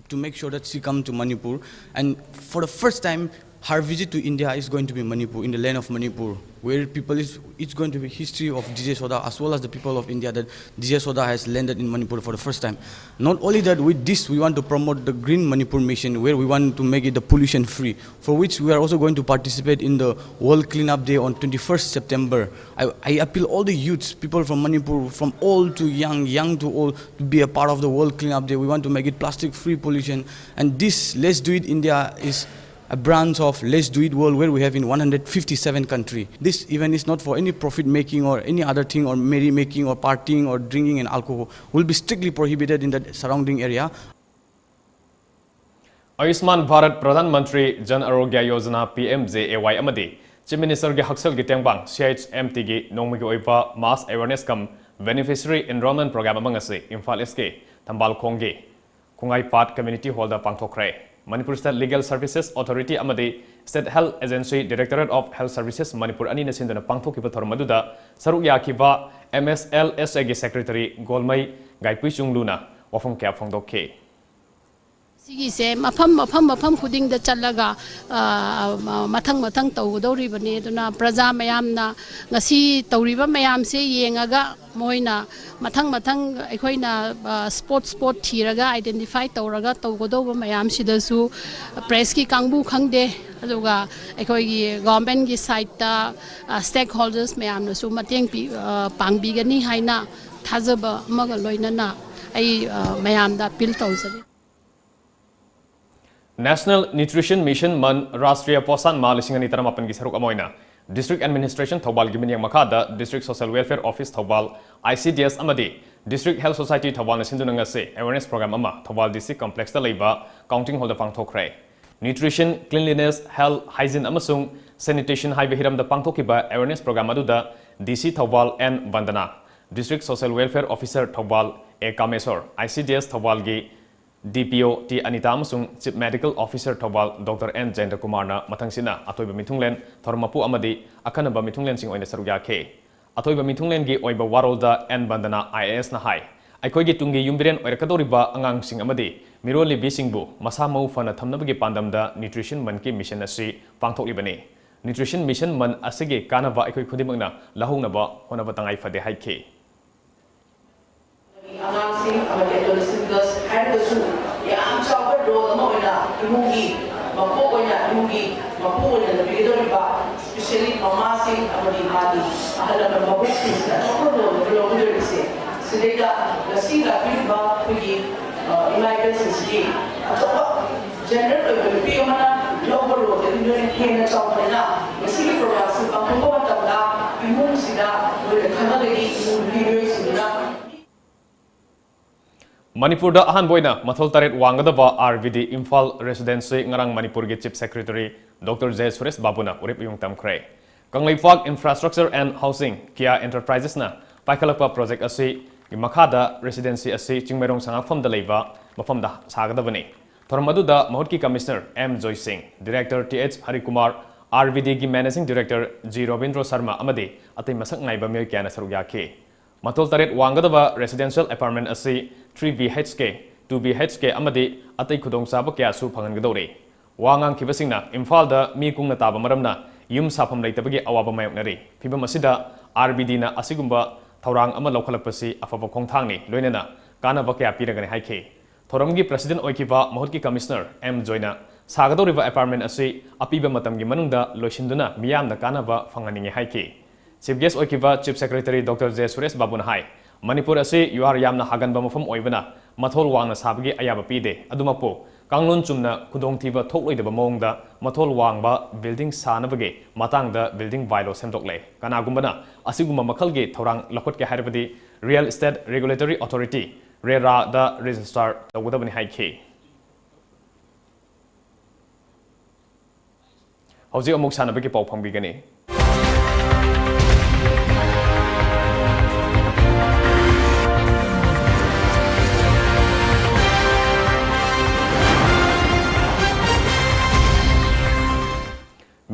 to make sure that she come to Manipur. And for the first time, her visit to India is going to be Manipur, in the land of Manipur, where people is, it's going to be history of D J Soda as well as the people of India, that D J Soda has landed in Manipur for the first time. Not only that, with this, we want to promote the Green Manipur Mission, where we want to make it the pollution free, for which we are also going to participate in the World Cleanup Day on twenty-first September. I, I appeal all the youths, people from Manipur, from old to young, young to old, to be a part of the World Cleanup Day. We want to make it plastic free pollution. And this Let's Do It India is a branch of Let's Do It World, where we have in one hundred fifty-seven country. This event is not for any profit making or any other thing or merry making or partying or drinking and alcohol. Will be strictly prohibited in the surrounding area. Ayushman Bharat Pradhan Mantri Jan ꯑꯔꯣꯒ꯭ꯌ Yojana, P M J A Y, ꯑꯃꯗꯤ Chief Minister ꯒꯤ ꯍꯛꯁꯦꯜꯒꯤ ꯇꯦꯡꯕꯥꯡ, C H M T ꯒꯤ ꯅꯣꯡꯃꯒꯤ ꯑꯣꯏꯕ mass awareness cum beneficiary enrollment program ꯑꯃ ꯉꯁꯤ ꯏꯝꯐꯥꯜ ꯏꯁꯀꯤ ꯊꯝꯕꯥꯜ ꯈꯣꯡꯒꯤ ꯈꯣꯡꯉꯥꯏꯄꯥꯠ Community Hall ꯗ ꯄꯥꯡꯊꯣꯛꯈ꯭ꯔꯦ꯫ Manipur State Legal Services Authority ꯑꯃꯗꯤ State Health Agency, Directorate of Health Services Manipur ꯑꯅꯤꯅ ꯁꯤꯟꯗꯨꯅ ꯄꯥꯡꯊꯣꯛꯈꯤꯕ ꯊꯧꯔꯝ ꯑꯗꯨꯗ ꯁꯔꯨꯛ ꯌꯥꯈꯤꯕ M S L S A ꯒꯤ Secretary ꯒꯣꯜꯃꯩ ꯒꯥꯏꯄꯨꯏꯆꯨꯡꯂꯨꯅ ꯋꯥꯐꯝ ꯀꯌꯥ ꯐꯣꯡꯗꯣꯛꯈꯤ꯫ ꯁꯤꯒꯤꯁꯦ ꯃꯐꯝ ꯃꯐꯝ ꯃꯐꯝ ꯈꯨꯗꯤꯡꯗ ꯆꯠꯂꯒ ꯑ, ꯃ- ꯃꯊꯪ ꯃꯊꯪ ꯇꯧꯒꯗꯧꯔꯤꯕꯅꯤ꯫ ꯑꯗꯨꯅ ꯄ꯭ꯔꯖꯥ ꯃꯌꯥꯝꯅ ꯉꯁꯤ ꯇꯧꯔꯤꯕ ꯃꯌꯥꯝꯁꯦ ꯌꯦꯡꯉꯒ ꯃꯣꯏꯅ ꯃꯊꯪ ꯃꯊꯪ ꯑꯩꯈꯣꯏꯅ ꯁ꯭ꯄꯣꯠ ꯁ꯭ꯄꯣꯠ ꯊꯤꯔꯒ identify ꯇꯧꯔꯒ ꯇꯧꯒꯗꯧꯕ ꯃꯌꯥꯝꯁꯤꯗꯁꯨ press ꯀꯤ ꯀꯥꯡꯕꯨ ꯈꯪꯗꯦ, ꯑꯗꯨꯒ ꯑꯩꯈꯣꯏꯒꯤ government ꯀꯤ side ꯇ stakeholders ꯃꯌꯥꯝꯅꯁꯨ ꯃꯇꯦꯡ ꯄꯤ- ꯑ, ꯄꯥꯡꯕꯤꯒꯅꯤ ꯍꯥꯏꯅ ꯊꯥꯖꯕ ꯑꯃꯒ ꯂꯣꯏꯅꯅ ꯑꯩ ꯑ, ꯃꯌꯥꯝꯗ appeal ꯇꯧꯖꯔꯤ꯫ National Nutrition Mission Month, Rashtriya Poshan ꯃꯥꯍ ꯂꯤꯁꯤꯡ ꯑꯅꯤ ꯇꯔꯥꯃꯥꯄꯟꯒꯤ ꯁꯔꯨꯛ ꯑꯃ ꯑꯣꯏꯅ District Administration ꯊꯧꯕꯥꯜꯒꯤ ꯃꯤꯠꯌꯦꯡ ꯃꯈꯥꯗ District Social Welfare Office Thoubal, I C D S ꯑꯃꯗꯤ District Health Society ꯊꯧꯕꯥꯜꯅ ꯁꯤꯟꯗꯨꯅ ꯉꯁꯤ awareness program ꯑꯃ ꯊꯧꯕꯥꯜ D C Complexꯇ ꯂꯩꯕ Counting Hallꯗ ꯄꯥꯡꯊꯣꯛꯈ꯭ꯔꯦ꯫ Nutrition, Cleanliness, Health, Hygiene ꯑꯃꯁꯨꯡ Sanitation ꯍꯥꯏꯕ ꯍꯤꯔꯝꯗ ꯄꯥꯡꯊꯣꯛꯈꯤꯕ awareness program ꯑꯗꯨꯗ D C Thoubal N Bandana, District Social Welfare Officer Thoubal A Kameshwor, I C D S ꯊꯧꯕꯥꯜꯒꯤ D P O T Anita ꯑꯃꯁꯨꯡ Chief Medical Officer Thoubal doctor N ꯖꯌꯟꯇꯀꯨꯃꯥꯔꯅ ꯃꯊꯪꯁꯤꯠꯅ ꯑꯊꯣꯏꯕ ꯃꯤꯊꯨꯡꯂꯦꯟ, ꯊꯧꯔꯝ ꯃꯄꯨ ꯑꯃꯗꯤ ꯑꯈꯟꯅꯕ ꯃꯤꯊꯨꯡꯂꯦꯟꯁꯤꯡ ꯑꯣꯏꯅ ꯁꯔꯨꯛ ꯌꯥꯈꯤ꯫ ꯑꯊꯣꯏꯕ ꯃꯤꯊꯨꯡꯂꯦꯟꯒꯤ ꯑꯣꯏꯕ ꯋꯥꯔꯣꯜꯗ and Vandana I A S ꯅ ꯍꯥꯏ, ꯑꯩꯈꯣꯏꯒꯤ ꯇꯨꯡꯒꯤ ꯌꯨꯝꯕꯤꯔꯦꯟ ꯑꯣꯏꯔꯛꯀꯗꯧꯔꯤꯕ ꯑꯉꯥꯡꯁꯤꯡ ꯑꯃꯗꯤ ꯃꯤꯔꯣꯜꯂꯤꯕꯤꯁꯤꯡꯕꯨ ꯃꯁꯥ ꯃꯎ ꯐꯅ ꯊꯝꯅꯕꯒꯤ ꯄꯥꯟꯗꯝꯗ Nutrition Monthꯀꯤ mission ꯑꯁꯤ ꯄꯥꯡꯊꯣꯛꯂꯤꯕꯅꯤ꯫ Nutrition Mission Month ꯑꯁꯤꯒꯤ ꯀꯥꯟꯅꯕ ꯑꯩꯈꯣꯏ ꯈꯨꯗꯤꯡꯃꯛꯅ ꯂꯧꯍꯧꯅꯕ ꯍꯣꯠꯅꯕ ꯇꯉꯥꯏ ꯐꯗꯦ ꯍꯥꯏꯈꯤ꯫ ꯑꯉꯥꯡꯁꯤꯡ ꯑꯃꯗꯤ adolescent girls ꯍꯥꯏꯔꯒꯁꯨ ꯌꯥꯝ ꯆꯥꯎꯕ role ꯑꯃ ꯑꯣꯏꯅ ꯏꯃꯨꯡꯒꯤ ꯃꯀꯣꯛ ꯑꯣꯏꯅ, ꯏꯃꯨꯡꯒꯤ ꯃꯄꯨ ꯑꯣꯏꯅ ꯂꯩꯕꯤꯒꯗꯧꯔꯤꯕ, especially ꯃꯃꯥꯁꯤꯡ ꯑꯃꯗꯤ ꯃꯥꯒꯤ ꯑꯍꯜ ꯂꯃꯟ ꯃꯕꯣꯛꯁꯤꯡꯁꯤꯅ ꯑꯆꯧꯕ role ꯑꯃ ꯂꯧꯒꯗꯧꯔꯤꯕꯁꯦ, ꯁꯤꯗꯩꯗ ꯉꯁꯤ ꯂꯥꯛꯄꯤꯔꯤꯕ ꯑꯩꯈꯣꯏꯒꯤ, ꯑ, ꯏꯃꯥ ꯏꯕꯦꯜꯁꯤꯡꯁꯤꯒꯤ ꯑꯆꯧꯕ general ꯑꯣꯏꯕ ꯅꯨꯄꯤ ꯑꯃꯅ ꯂꯧꯕ roleꯗꯒꯤ ꯅꯣꯏꯅ ꯍꯦꯟꯅ ꯆꯥꯎꯕꯅꯤꯅ, ꯉꯁꯤꯒꯤ programꯁꯤ ꯄꯥꯡꯊꯣꯛꯄ ꯃꯇꯝꯗ ꯏꯃꯨꯡꯁꯤꯗ ꯅꯣꯏꯅ ꯈꯪꯉꯒꯗꯤ ꯏꯃꯨꯡ ꯅꯨꯄꯤ ꯃꯤꯑꯣꯏꯁꯤꯡꯗꯨꯅ ꯃꯅꯤꯄꯨꯔꯗ ꯑꯍꯥꯟꯕ ꯑꯣꯏꯅ ꯃꯊꯣꯜ ꯇꯔꯦꯠ ꯋꯥꯡꯒꯗꯕ R B D Imphal Residency ꯉꯔꯥꯡ ꯃꯅꯤꯄꯨꯔꯒꯤ Chief Secretary Doctor J Suresh ꯕꯥꯕꯨꯅ ꯎꯔꯤꯞ ꯎꯌꯨꯡ ꯇꯝꯈ꯭ꯔꯦ꯫ Kangleipak Infrastructure and Housing, Kia Enterprises ꯅ ꯄꯥꯏꯈꯠꯂꯛꯄ project ꯑꯁꯤꯒꯤ ꯃꯈꯥꯗ residency ꯑꯁꯤ ꯆꯤꯡꯃꯩꯔꯣꯡ ꯁꯉꯥꯛꯐꯝꯗ ꯂꯩꯕ ꯃꯐꯝꯗ ꯁꯥꯒꯗꯕꯅꯤ꯫ ꯊꯧꯔꯝ ꯑꯗꯨꯗ ꯃꯍꯨꯠꯀꯤ Commissioner M ꯖꯣꯏ ꯁꯤꯡ, Director T H ꯍꯔꯤꯀꯨꯃꯥꯔ, R B D ꯒꯤ Managing Director G Robindro Sharma ꯑꯃꯗꯤ ꯑꯇꯩ ꯃꯁꯛ ꯅꯥꯏꯕ ꯃꯤꯑꯣꯏ ꯀꯌꯥꯅ ꯁꯔꯨꯛ ꯌꯥꯈꯤ꯫ ꯃꯊꯣꯜ ꯇꯔꯦꯠ ꯋꯥꯡꯒꯗꯕ residential apartment ꯑꯁꯤ three B H K, two B H K ꯑꯃꯗꯤ ꯑꯇꯩ ꯈꯨꯗꯣꯡꯆꯥꯕ ꯀꯌꯥꯁꯨ ꯐꯪꯍꯟꯒꯗꯧꯔꯤ꯫ ꯋꯥ ꯉꯥꯡꯈꯤꯕꯁꯤꯡꯅ ꯏꯝꯐꯥꯜꯗ ꯃꯤ ꯀꯨꯡꯅ ꯇꯥꯕ ꯃꯔꯝꯅ ꯌꯨꯝ ꯁꯥꯐꯝ ꯂꯩꯇꯕꯒꯤ ꯑꯋꯥꯕ ꯃꯥꯌꯣꯛꯅꯔꯤ꯫ ꯐꯤꯚꯝ ꯑꯁꯤꯗ R B D ꯅ ꯑꯁꯤꯒꯨꯝꯕ ꯊꯧꯔꯥꯡ ꯑꯃ ꯂꯧꯈꯠꯂꯛꯄꯁꯤ ꯑꯐꯕ ꯈꯣꯡꯊꯥꯡꯅꯤ, ꯂꯣꯏꯅꯅ ꯀꯥꯟꯅꯕ ꯀꯌꯥ ꯄꯤꯔꯒꯅꯤ ꯍꯥꯏꯈꯤ꯫ ꯊꯧꯔꯝꯒꯤ president ꯑꯣꯏꯈꯤꯕ ꯃꯍꯨꯠꯀꯤ Commissioner M ꯖꯣꯏꯅ ꯁꯥꯒꯗꯧꯔꯤꯕ apartment ꯑꯁꯤ ꯑꯄꯤꯕ ꯃꯇꯝꯒꯤ ꯃꯅꯨꯡꯗ ꯂꯣꯏꯁꯤꯟꯗꯨꯅ ꯃꯤꯌꯥꯝꯅ ꯀꯥꯟꯅꯕ ꯐꯪꯍꯟꯅꯤꯡꯏ ꯍꯥꯏꯈꯤ꯫ Chief guest ꯑꯣꯏꯈꯤꯕ Chief Secretary Doctor J Suresh ꯕꯥꯕꯨꯅ ꯍꯥꯏ, ꯃꯅꯤꯄꯨꯔ ꯑꯁꯤ ꯌꯨꯍꯥꯔ ꯌꯥꯝꯅ ꯍꯥꯒꯟꯕ ꯃꯐꯝ ꯑꯣꯏꯕꯅ ꯃꯊꯣꯜ ꯋꯥꯡꯅ ꯁꯥꯕꯒꯤ ꯑꯌꯥꯕ ꯄꯤꯗꯦ꯫ ꯑꯗꯨꯃꯛꯄꯨ ꯀꯥꯡꯂꯣꯟ ꯆꯨꯝꯅ ꯈꯨꯗꯣꯡꯊꯤꯕ ꯊꯣꯛꯂꯣꯏꯗꯕ ꯃꯑꯣꯡꯗ ꯃꯊꯣꯜ ꯋꯥꯡꯕ building ꯁꯥꯅꯕꯒꯤ ꯃꯇꯥꯡꯗ building bylaw ꯁꯦꯝꯗꯣꯛꯂꯦ꯫ ꯀꯅꯥꯒꯨꯝꯕꯅ ꯑꯁꯤꯒꯨꯝꯕ ꯃꯈꯜꯒꯤ ꯊꯧꯔꯥꯡ ꯂꯧꯈꯠꯀꯦ ꯍꯥꯏꯔꯕꯗꯤ Real Estate Regulatory Authority, RERA ꯗ register ꯇꯧꯒꯗꯕꯅꯤ ꯍꯥꯏꯈꯤ꯫ ꯍꯧꯖꯤꯛ ꯑꯃꯨꯛ ꯁꯥꯟꯅꯕꯒꯤ ꯄꯥꯎ ꯐꯪꯕꯤꯒꯅꯤ꯫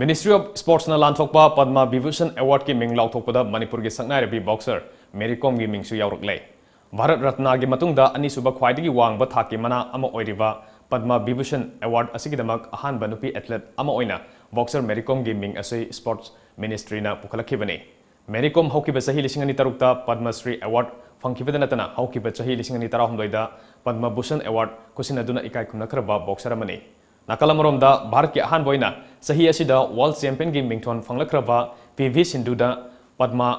Ministry of Sports ꯅ ꯂꯥꯟꯊꯣꯛꯄ Padma Vibhushan Award ꯀꯤ ꯃꯤꯡ ꯂꯥꯎꯊꯣꯛꯄꯗ ꯃꯅꯤꯄꯨꯔꯒꯤ ꯁꯛꯅꯥꯏꯔꯕꯤ boxer ꯃꯦꯔꯤ ꯀꯣꯝꯒꯤ ꯃꯤꯡꯁꯨ ꯌꯥꯎꯔꯛꯂꯦ꯫ ꯚꯥꯔꯠ ꯔꯠꯅꯥꯒꯤ ꯃꯇꯨꯡꯗ ꯑꯅꯤꯁꯨꯕ ꯈ꯭ꯋꯥꯏꯗꯒꯤ ꯋꯥꯡꯕ ꯊꯥꯛꯀꯤ ꯃꯅꯥ ꯑꯃ ꯑꯣꯏꯔꯤꯕ Padma Vibhushan Award ꯑꯁꯤꯒꯤꯗꯃꯛ ꯑꯍꯥꯟꯕ ꯅꯨꯄꯤ athlete ꯑꯃ ꯑꯣꯏꯅ boxer ꯃꯦꯔꯤ ꯀꯣꯝꯒꯤ ꯃꯤꯡ ꯑꯁꯤ Sports Ministry ꯅ ꯄꯨꯈꯠꯂꯛꯈꯤꯕꯅꯤ꯫ ꯃꯦꯔꯤ ꯀꯣꯝ ꯍꯧꯈꯤꯕ ꯆꯍꯤ ꯂꯤꯁꯤꯡ ꯑꯅꯤ ꯇꯔꯨꯛꯇ Padma Shri Award ꯐꯪꯈꯤꯕꯗ ꯅꯠꯇꯅ ꯍꯧꯈꯤꯕ ꯆꯍꯤ ꯂꯤꯁꯤꯡ ꯑꯅꯤ ꯇꯔꯥꯍꯨꯝꯗꯣꯏꯗ Padma Bhushan Award ꯈꯨꯠꯁꯤꯟꯅꯗꯨꯅ ꯏꯀꯥꯏ ꯈꯨꯝꯅꯈ꯭ꯔꯕ boxer ꯑꯃꯅꯤ꯫ ꯅꯥꯀꯜ ꯑꯃꯔꯣꯝꯗ ꯚꯥꯔꯠꯀꯤ ꯑꯍꯥꯟꯕ ꯑꯣꯏꯅ ꯆꯍꯤ ꯑꯁꯤꯗ world champion ꯒꯤ ꯃꯤꯡꯊꯣꯟ ꯐꯪꯂꯛꯈ꯭ꯔꯕ ꯄꯤ ꯚꯤ ꯁꯤꯟꯙꯨꯗ Padma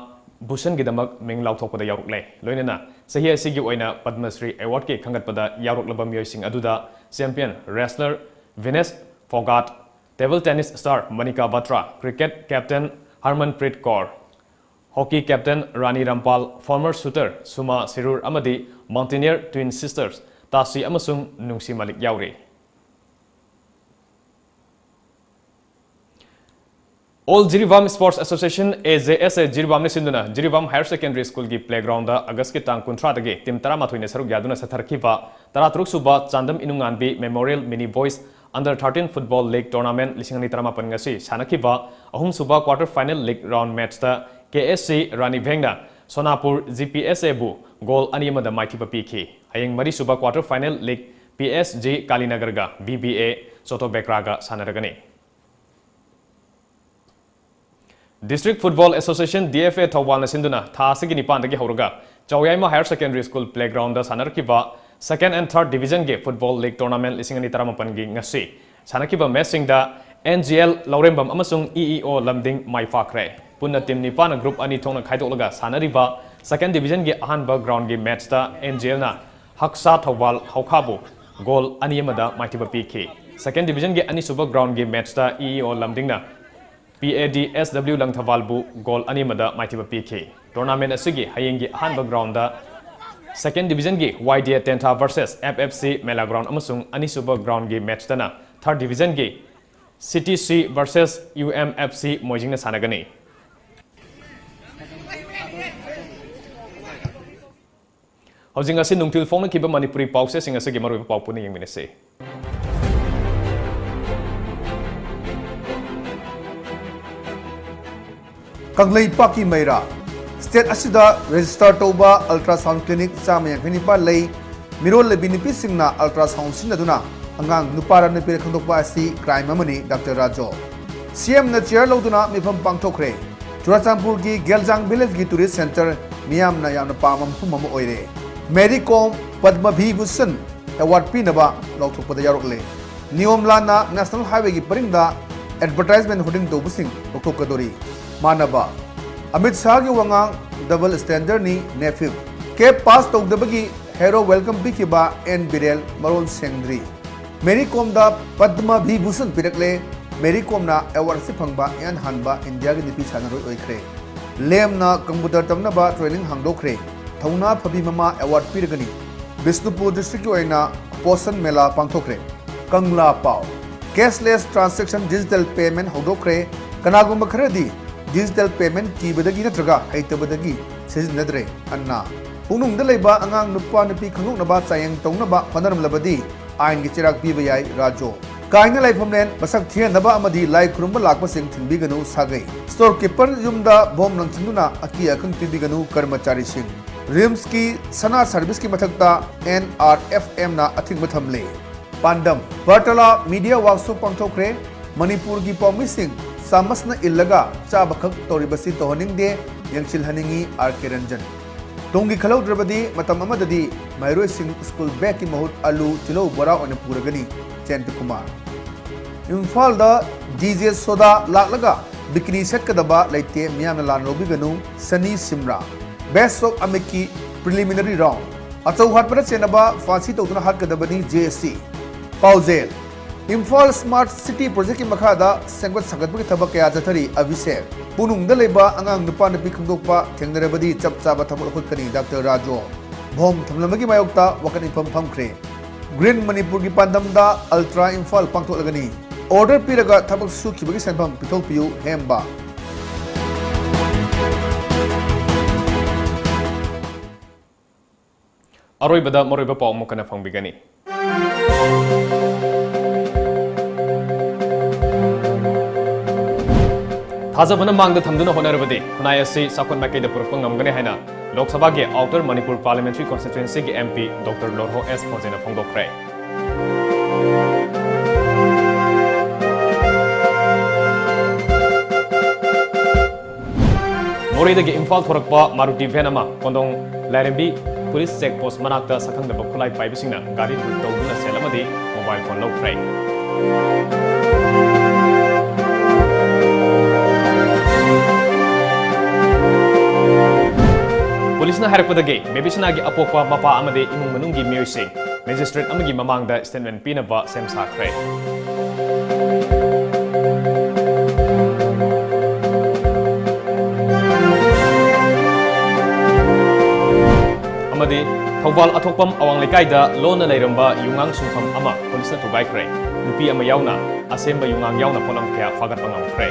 Bhushan ꯒꯤꯗꯃꯛ ꯃꯤꯡ ꯂꯥꯎꯊꯣꯛꯄꯗ ꯌꯥꯎꯔꯛꯂꯦ꯫ ꯂꯣꯏꯅꯅ ꯆꯍꯤ ꯑꯁꯤꯒꯤ ꯑꯣꯏꯅ Padma Shri Award ꯀꯤ ꯈꯟꯒꯠꯄꯗ ꯌꯥꯎꯔꯛꯂꯕ ꯃꯤꯑꯣꯏꯁꯤꯡ ꯑꯗꯨꯗ champion wrestler Vinesh Phogat, table tennis star Manika Batra, cricket captain Harmanpreet Kaur, hockey captain Rani Rampal, former shooter Suma Sirur ꯑꯃꯗꯤ mountaineer twin sisters ꯇꯥꯁꯤ ꯑꯃꯁꯨꯡ ꯅꯨꯡꯁꯤ ꯃꯂꯤꯛ ꯌꯥꯎꯔꯤ꯫ All Jiribam Sports Association, A J S A, ꯖꯤꯔꯤꯕꯥꯝꯅ ꯁꯤꯟꯗꯨꯅ Jiribam Higher Secondary School ꯒꯤ playground ꯗ August ꯀꯤ ꯇꯥꯡ ꯀꯨꯟꯊ꯭ꯔꯥꯗꯒꯤ team ꯇꯔꯥꯃꯥꯊꯣꯏꯅ ꯁꯔꯨꯛ ꯌꯥꯗꯨꯅ ꯆꯠꯊꯔꯛꯈꯤꯕ ꯇꯔꯥꯇꯔꯨꯛ ꯁꯨꯕ Chandam ꯏꯅꯨꯡꯉꯥꯟꯕꯤ Memorial Mini Boys Under thirteen Football League Tournament ꯂꯤꯁꯤꯡ ꯑꯅꯤ ꯇꯔꯥꯃꯥꯄꯟ ꯉꯁꯤ ꯁꯥꯟꯅꯈꯤꯕ ꯑꯍꯨꯝꯁꯨꯕ quarter final league round match ꯇ K S C Rani ꯚꯦꯡꯅ ꯁꯣꯅꯥꯄꯨꯔ G P S A ꯕꯨ goal ꯑꯅꯤ ꯑꯃꯗ ꯃꯥꯏꯊꯤꯕ ꯄꯤꯈꯤ꯫ ꯍꯌꯦꯡ ꯃꯔꯤꯁꯨꯕ quarter final league P S G ꯀꯥꯂꯤꯅꯒꯔꯒ V B A ꯆꯣꯇꯣꯕꯦꯀ꯭ꯔꯥꯒ ꯁꯥꯟꯅꯔꯒꯅꯤ꯫ District Football Association, D F A, ꯊꯧꯕꯥꯜꯅ ꯁꯤꯟꯗꯨꯅ ꯊꯥ ꯑꯁꯤꯒꯤ ꯅꯤꯄꯥꯟꯗꯒꯤ ꯍꯧꯔꯒ ꯆꯥꯎꯌꯥꯏꯃ Higher Secondary School playground the ꯁꯥꯟꯅꯔꯛꯈꯤꯕ second and third division ꯒꯤ football league tournament ꯂꯤꯁꯤꯡ ꯑꯅꯤ ꯇꯔꯥꯃꯥꯄꯟꯒꯤ ꯉꯁꯤ ꯁꯥꯟꯅꯈꯤꯕ match ꯁꯤꯡꯗ N G L ꯂꯧꯔꯦꯝꯕꯝ ꯑꯃꯁꯨꯡ E E O ꯂꯝꯗꯤꯡ ꯃꯥꯏ ꯄꯥꯛꯈ꯭ꯔꯦ꯫ ꯄꯨꯟꯅ team ꯅꯤꯄꯥꯟꯅ group ꯑꯅꯤ ꯊꯣꯛꯅ ꯈꯥꯏꯗꯣꯛꯂꯒ ꯁꯥꯟꯅꯔꯤꯕ second division ꯒꯤ ꯑꯍꯥꯟꯕ ground ꯒꯤ match ꯇ N G L ꯅ ꯍꯛꯁꯥ ꯊꯧꯕꯥꯜ ꯍꯧꯈꯥꯕꯨ ꯒꯣꯜ ꯑꯅꯤ ꯑꯃꯗ ꯃꯥꯏꯊꯤꯕ ꯄꯤꯈꯤ꯫ Second Divisionꯒꯤ ꯑꯅꯤꯁꯨꯕ groundꯒꯤ matchꯇ E E O ꯂꯝꯗꯤꯡꯅ P A D S W ꯂꯪꯊꯕꯥꯜꯕꯨ ꯒꯣꯜ ꯑꯅꯤ ꯑꯃꯗ ꯃꯥꯏꯊꯤꯕ ꯄꯤꯈꯤ꯫ Tournament ꯑꯁꯤꯒꯤ ꯍꯌꯦꯡꯒꯤ ꯑꯍꯥꯟꯕ groundꯗ Second Divisionꯒꯤ Y D A Tentha versus F F C ꯃꯦꯂꯥ ground ꯑꯃꯁꯨꯡ ꯑꯅꯤꯁꯨꯕ groundꯒꯤ matchꯇꯅ Third Divisionꯒꯤ C T C versus U M F C ꯃꯣꯏꯖꯤꯡꯅ ꯁꯥꯟꯅꯒꯅꯤ꯫ ꯍꯧꯖꯤꯛ ꯉꯁꯤ ꯅꯨꯡꯊꯤꯜ ꯐꯣꯡꯅꯈꯤꯕ ꯃꯅꯤꯄꯨꯔꯤ ꯄꯥꯎꯆꯦꯁꯤꯡ ꯑꯁꯤꯒꯤ ꯃꯔꯨꯑꯣꯏꯕ ꯄꯥꯎ ꯄꯨꯟꯅ ꯌꯦꯡꯃꯤꯟꯅꯁꯤ꯫ ꯀꯪꯂꯩꯄꯥꯛꯀꯤ ꯃꯩꯔꯥ꯫ State ꯑꯁꯤꯗ register ꯇꯧꯕ ultrasound clinic ꯆꯥꯝꯃ ꯌꯥꯡꯈꯩ ꯅꯤꯄꯥꯟ ꯂꯩ꯫ ꯃꯤꯔꯣꯜꯂꯕꯤ ꯅꯨꯄꯤꯁꯤꯡꯅ ultrasound ꯁꯤꯖꯤꯟꯅꯗꯨꯅ ꯑꯉꯥꯡ ꯅꯨꯄꯥꯔ ꯅꯨꯄꯤꯔ ꯈꯪꯗꯣꯛꯄ ꯑꯁꯤ crime ꯑꯃꯅꯤ, ꯗꯥꯛꯇꯔ ꯔꯥꯖꯨ꯫ C M ꯅ chair ꯂꯧꯗꯨꯅ ꯃꯤꯐꯝ ꯄꯥꯡꯊꯣꯛꯈ꯭ꯔꯦ꯫ ꯆꯨꯔꯥꯆꯥꯟꯄꯨꯔꯒꯤ ꯒꯦꯜꯖꯥꯡ villageꯀꯤ tourist centre ꯃꯤꯌꯥꯝꯅ ꯌꯥꯝꯅ ꯄꯥꯝꯕ ꯃꯐꯝ ꯑꯃ ꯑꯣꯏꯔꯦ꯫ ꯃꯦꯔꯤ ꯀꯣꯝ ꯄꯗꯃ ꯚꯤꯚꯨꯁꯟ award ꯄꯤꯅꯕ ꯂꯥꯎꯊꯣꯛꯄꯗ ꯌꯥꯎꯔꯛꯂꯦ꯫ ꯅꯤꯌꯣꯝ ꯂꯥꯟꯅ National Highwayꯒꯤ ꯄꯔꯤꯡꯗ advertisement hoarding ꯇꯧꯕꯁꯤꯡ ꯂꯧꯊꯣꯛꯀꯗꯧꯔꯤ꯫ ꯃꯥꯟꯅꯕ꯫ ꯑꯃꯤꯠ ꯁꯥꯍꯒꯤ ꯋꯥꯉꯥꯡ double standardꯅꯤ, NEFIP꯫ CAT pass ꯇꯧꯗꯕꯒꯤ hero welcome ꯄꯤꯈꯤꯕ N ꯕꯤꯔꯦꯟ ꯃꯔꯣꯟ ꯁꯦꯡꯗ꯭ꯔꯤ꯫ ꯃꯦꯔꯤ ꯀꯣꯝꯗ ꯄꯗꯃ ꯚꯤꯚꯨꯁꯟ ꯄꯤꯔꯛꯂꯦ꯫ ꯃꯦꯔꯤ ꯀꯣꯝꯅ award ꯑꯁꯤ ꯐꯪꯕ ꯏꯍꯥꯟ ꯍꯥꯟꯕ ꯏꯟꯗꯤꯌꯥꯒꯤ ꯅꯨꯄꯤ ꯁꯥꯟꯅꯔꯣꯏ ꯑꯣꯏꯈ꯭ꯔꯦ꯫ ꯂꯦꯝꯅ computer ꯇꯝꯅꯕ training ꯍꯥꯡꯗꯣꯛꯈ꯭ꯔꯦ꯫ ꯊꯧꯅꯥ ꯐꯕꯤ ꯃꯃꯥ award ꯄꯤꯔꯒꯅꯤ꯫ ꯕꯤꯁꯅꯨꯄꯨꯔ districtꯀꯤ ꯑꯣꯏꯅ ꯄꯣꯁꯟ ꯃꯦꯂꯥ ꯄꯥꯡꯊꯣꯛꯈ꯭ꯔꯦ꯫ ꯀꯪꯂꯥ ꯄꯥꯎ꯫ Cashless transaction digital payment ꯍꯧꯗꯣꯛꯈ꯭ꯔꯦ꯫ ꯀꯅꯥꯒꯨꯝꯕ ꯈꯔꯗꯤ digital payment ꯀꯤꯕꯗꯒꯤ ꯅꯠꯇ꯭ꯔꯒ ꯍꯩꯇꯕꯗꯒꯤ ꯁꯤꯖꯤꯟꯅꯗ꯭ꯔꯦ꯫ ꯑꯟꯅꯥ꯫ ꯄꯨꯛꯅꯨꯡꯗ ꯂꯩꯕ ꯑꯉꯥꯡ ꯅꯨꯄꯥ ꯅꯨꯄꯤ ꯈꯪꯗꯣꯛꯅꯕ ꯆꯥꯌꯦꯡ ꯇꯧꯅꯕ ꯍꯣꯠꯅꯔꯝꯂꯕꯗꯤ ꯑꯥꯏꯟꯒꯤ ꯆꯩꯔꯥꯛ ꯄꯤꯕ ꯌꯥꯏ, ꯔꯥꯖꯨ꯫ ꯀꯥꯏꯅ ꯂꯥꯏꯐꯝꯂꯦꯟ ꯃꯁꯛ ꯊꯤꯍꯟꯅꯕ ꯑꯃꯗꯤ ꯂꯥꯏ ꯈꯨꯔꯨꯝꯕ ꯂꯥꯛꯄꯁꯤꯡ ꯊꯤꯡꯕꯤꯒꯅꯨ, ꯁꯥꯒꯩ꯫ Storekeeper ꯌꯨꯝꯗ ꯕꯣꯝ ꯂꯪꯁꯤꯟꯗꯨꯅ ꯑꯀꯤ ꯑꯈꯪ ꯄꯤꯕꯤꯒꯅꯨ, ꯀꯔꯃꯆꯥꯔꯤꯁꯤꯡ꯫ RIMSꯀꯤ ꯁꯅꯥ serviceꯀꯤ ꯃꯊꯛꯇ N R F Mꯅ ꯑꯊꯤꯡꯕ ꯊꯝꯂꯦ꯫ ꯄꯥꯟꯗꯝ꯫ ꯕꯔꯇꯂꯥ media workshop ꯄꯥꯡꯊꯣꯛꯈ꯭ꯔꯦ꯫ ꯃꯅꯤꯄꯨꯔꯒꯤ ꯄꯥꯎꯃꯤꯁꯤꯡ ꯆꯥꯃꯁꯅ ꯏꯜꯂꯒ ꯆꯥꯕꯈꯛ ꯇꯧꯔꯤꯕꯁꯤ ꯇꯧꯍꯟꯅꯤꯡꯗꯦ, ꯌꯦꯡꯁꯤꯜꯍꯟꯅꯤꯡꯏ, ꯑꯥꯔ ꯀꯦ ꯔꯟꯖꯟ꯫ ꯇꯨꯡꯒꯤ ꯈꯜꯍꯧꯗ꯭ꯔꯕꯗꯤ ꯃꯇꯝ ꯑꯃꯗꯗꯤ ꯃꯍꯩꯔꯣꯏꯁꯤꯡ school bagꯀꯤ ꯃꯍꯨꯠ ꯑꯂꯨ, ꯇꯤꯜꯍꯧ, ꯕꯣꯔꯥ ꯑꯣꯏꯅ ꯄꯨꯔꯒꯅꯤ, ꯖꯌꯟꯇ ꯀꯨꯃꯥꯔ꯫ ꯏꯝꯐꯥꯜꯗ DJ ꯁꯣꯗꯥ ꯂꯥꯛꯂꯒ ꯕꯤꯀꯤꯅꯤ ꯁꯦꯠꯀꯗꯕ ꯂꯩꯇꯦ, ꯃꯤꯌꯥꯝꯅ ꯂꯥꯟꯅ ꯂꯧꯕꯤꯒꯅꯨ, ꯁꯅꯤ ꯁꯤꯝꯔꯥ꯫ Best of Amitꯀꯤ preliminary round꯫ ꯑꯆꯧ ꯍꯥꯠꯄꯗ ꯆꯦꯟꯅꯕ ꯐꯥꯁꯤ ꯇꯧꯗꯨꯅ ꯍꯥꯠꯀꯗꯕꯅꯤ, ꯖꯦ ꯑꯦꯁ ꯁꯤ꯫ ꯄꯥꯎꯖꯦꯜ: ꯏꯝꯐꯥꯜ ꯁ꯭ꯃꯥꯔꯠ ꯁꯤꯇꯤ ꯄ꯭ꯔꯣꯖꯦꯛꯀꯤ ꯃꯈꯥꯗ ꯁꯦꯝꯒꯠ ꯁꯥꯒꯠꯄꯒꯤ ꯊꯕꯛ ꯀꯌꯥ ꯆꯠꯊꯔꯤ, ꯑꯚꯤꯁꯦꯛ꯫ ꯄꯨꯅꯨꯡꯗ ꯂꯩꯕ ꯑꯉꯥꯡ ꯅꯨꯄꯥ ꯅꯨꯄꯤ ꯈꯪꯗꯣꯛꯄ ꯊꯦꯡꯅꯔꯕꯗꯤ ꯆꯞ ꯆꯥꯕ ꯊꯕꯛ ꯂꯧꯈꯠꯀꯅꯤ, ꯗꯥꯛꯇꯔ ꯔꯥꯖꯨ꯫ ꯕꯣꯝ ꯊꯝꯂꯝꯕꯒꯤ ꯃꯥꯌꯣꯛꯇ ꯋꯥꯀꯠ ꯃꯤꯐꯝ ꯐꯝꯈ꯭ꯔꯦ꯫ ꯒ꯭ꯔꯤꯟ ꯃꯅꯤꯄꯨꯔꯒꯤ ꯄꯥꯟꯗꯝꯗ ꯑꯜꯇ꯭ꯔꯥ ꯏꯝꯐꯥꯜ ꯄꯥꯡꯊꯣꯛꯂꯒꯅꯤ꯫ ꯑꯣꯔꯗꯔ ꯄꯤꯔꯒ ꯊꯕꯛ ꯁꯨꯈꯤꯕꯒꯤ ꯁꯦꯟꯐꯝ ꯄꯤꯊꯣꯛꯄꯤꯌꯨ, ꯍꯦꯝꯕ꯫ ꯑꯔꯣꯏꯕꯗ ꯃꯔꯨꯑꯣꯏꯕ ꯄꯥꯎ ꯑꯃꯨꯛ ꯍꯟꯅ ꯐꯪꯕꯤꯒꯅꯤ꯫ ꯊꯥꯖꯕꯅ ꯃꯥꯡꯗ ꯊꯝꯗꯨꯅ ꯍꯣꯠꯅꯔꯕꯗꯤ ꯈꯨꯟꯅꯥꯏ ꯑꯁꯤ ꯆꯥꯎꯈꯠ ꯃꯥꯏꯀꯩꯗ ꯄꯨꯔꯛꯄ ꯉꯝꯒꯅꯤ ꯍꯥꯏꯅ ꯂꯣꯛ ꯁꯚꯥꯒꯤ ꯑꯥꯎꯇꯔ ꯃꯅꯤꯄꯨꯔ ꯄꯥꯔꯂꯤꯌꯥꯃꯦꯟꯇꯔꯤ ꯀꯟꯁꯇꯤꯇ꯭ꯋꯦꯟꯁꯤꯒꯤ M P doctor Lorho S ꯐꯣꯖꯦꯅ ꯐꯣꯡꯗꯣꯛꯈ꯭ꯔꯦ꯫ ꯃꯣꯔꯦꯗꯒꯤ ꯏꯝꯐꯥꯜ ꯊꯣꯔꯛꯄ ꯃꯥꯔꯨꯇꯤ ꯚꯦꯟ ꯑꯃ ꯀꯣꯟꯗꯣꯡ ꯂꯥꯏꯔꯦꯝꯕꯤ ꯄꯨꯂꯤꯁ ꯆꯦꯛ ꯄꯣꯁ ꯃꯅꯥꯛꯇ ꯁꯛꯈꯪꯗꯕ ꯈꯨꯠꯂꯥꯏ ꯄꯥꯏꯕꯁꯤꯡꯅ ꯒꯥꯔꯤ ꯂꯨꯠ ꯇꯧꯗꯨꯅ ꯁꯦꯜ ꯑꯃꯗꯤ ꯃꯣꯕꯥꯏꯜ ꯐꯣꯟ ꯂꯧꯈ꯭ꯔꯦ꯫ ꯄꯨꯂꯤꯁꯅ ꯍꯥꯏꯔꯛꯄꯗꯒꯤ, ꯕꯦꯕꯤꯁꯅꯥꯒꯤ ꯑꯄꯣꯛꯄ ꯃꯄꯥ ꯑꯃꯗꯤ ꯏꯃꯨꯡ ꯃꯅꯨꯡꯒꯤ ꯃꯤꯑꯣꯏꯁꯤꯡ ꯃꯦꯖꯤꯁꯇ꯭ꯔꯦꯠ ꯑꯃꯒꯤ ꯃꯃꯥꯡꯗ ꯁ꯭ꯇꯦꯠꯃꯦꯟ ꯄꯤꯅꯕ ꯁꯦꯝ ꯁꯥꯈ꯭ꯔꯦ꯫ ꯑꯃꯗꯤ ꯊꯧꯕꯥꯜ ꯑꯊꯣꯛꯄꯝ ꯑꯋꯥꯡ ꯂꯩꯀꯥꯏꯗ ꯂꯣꯟꯅ ꯂꯩꯔꯝꯕ ꯌꯨꯉꯥꯡ ꯁꯨꯡꯐꯝ ꯑꯃ ꯄꯨꯂꯤꯁꯅ ꯊꯨꯒꯥꯏꯈ꯭ꯔꯦ꯫ ꯅꯨꯄꯤ ꯑꯃ ꯌꯥꯎꯅ ꯑꯁꯦꯝꯕ ꯌꯨꯉꯥꯡ ꯌꯥꯎꯅ ꯄꯣꯠꯂꯝ ꯀꯌꯥ ꯐꯥꯒꯠꯄ ꯉꯝꯈ꯭ꯔꯦ꯫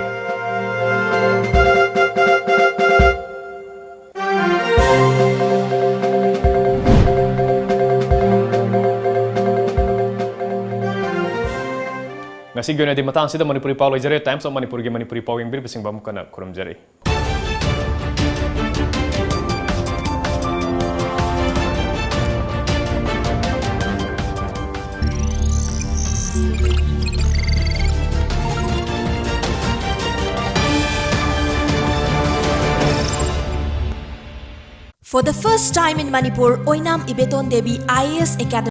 ꯉꯁꯤꯒꯤ ꯑꯣꯏꯅꯗꯤ ꯃꯇꯥꯡꯁꯤꯗ ꯃꯅꯤꯄꯨꯔꯤ ꯄꯥꯎ ꯂꯣꯏꯖꯔꯦ꯫ Times of Manipurꯒꯤ ꯃꯅꯤꯄꯨꯔꯤ ꯄꯥꯎ ꯌꯦꯡꯕꯤꯔꯤꯕꯁꯤꯡꯕꯨ ꯑꯃꯨꯛ ꯍꯟꯅ ꯈꯨꯔꯨꯝꯖꯔꯤ꯫ For the first time in Manipur, Oinam Ibeton Devi I A S Academy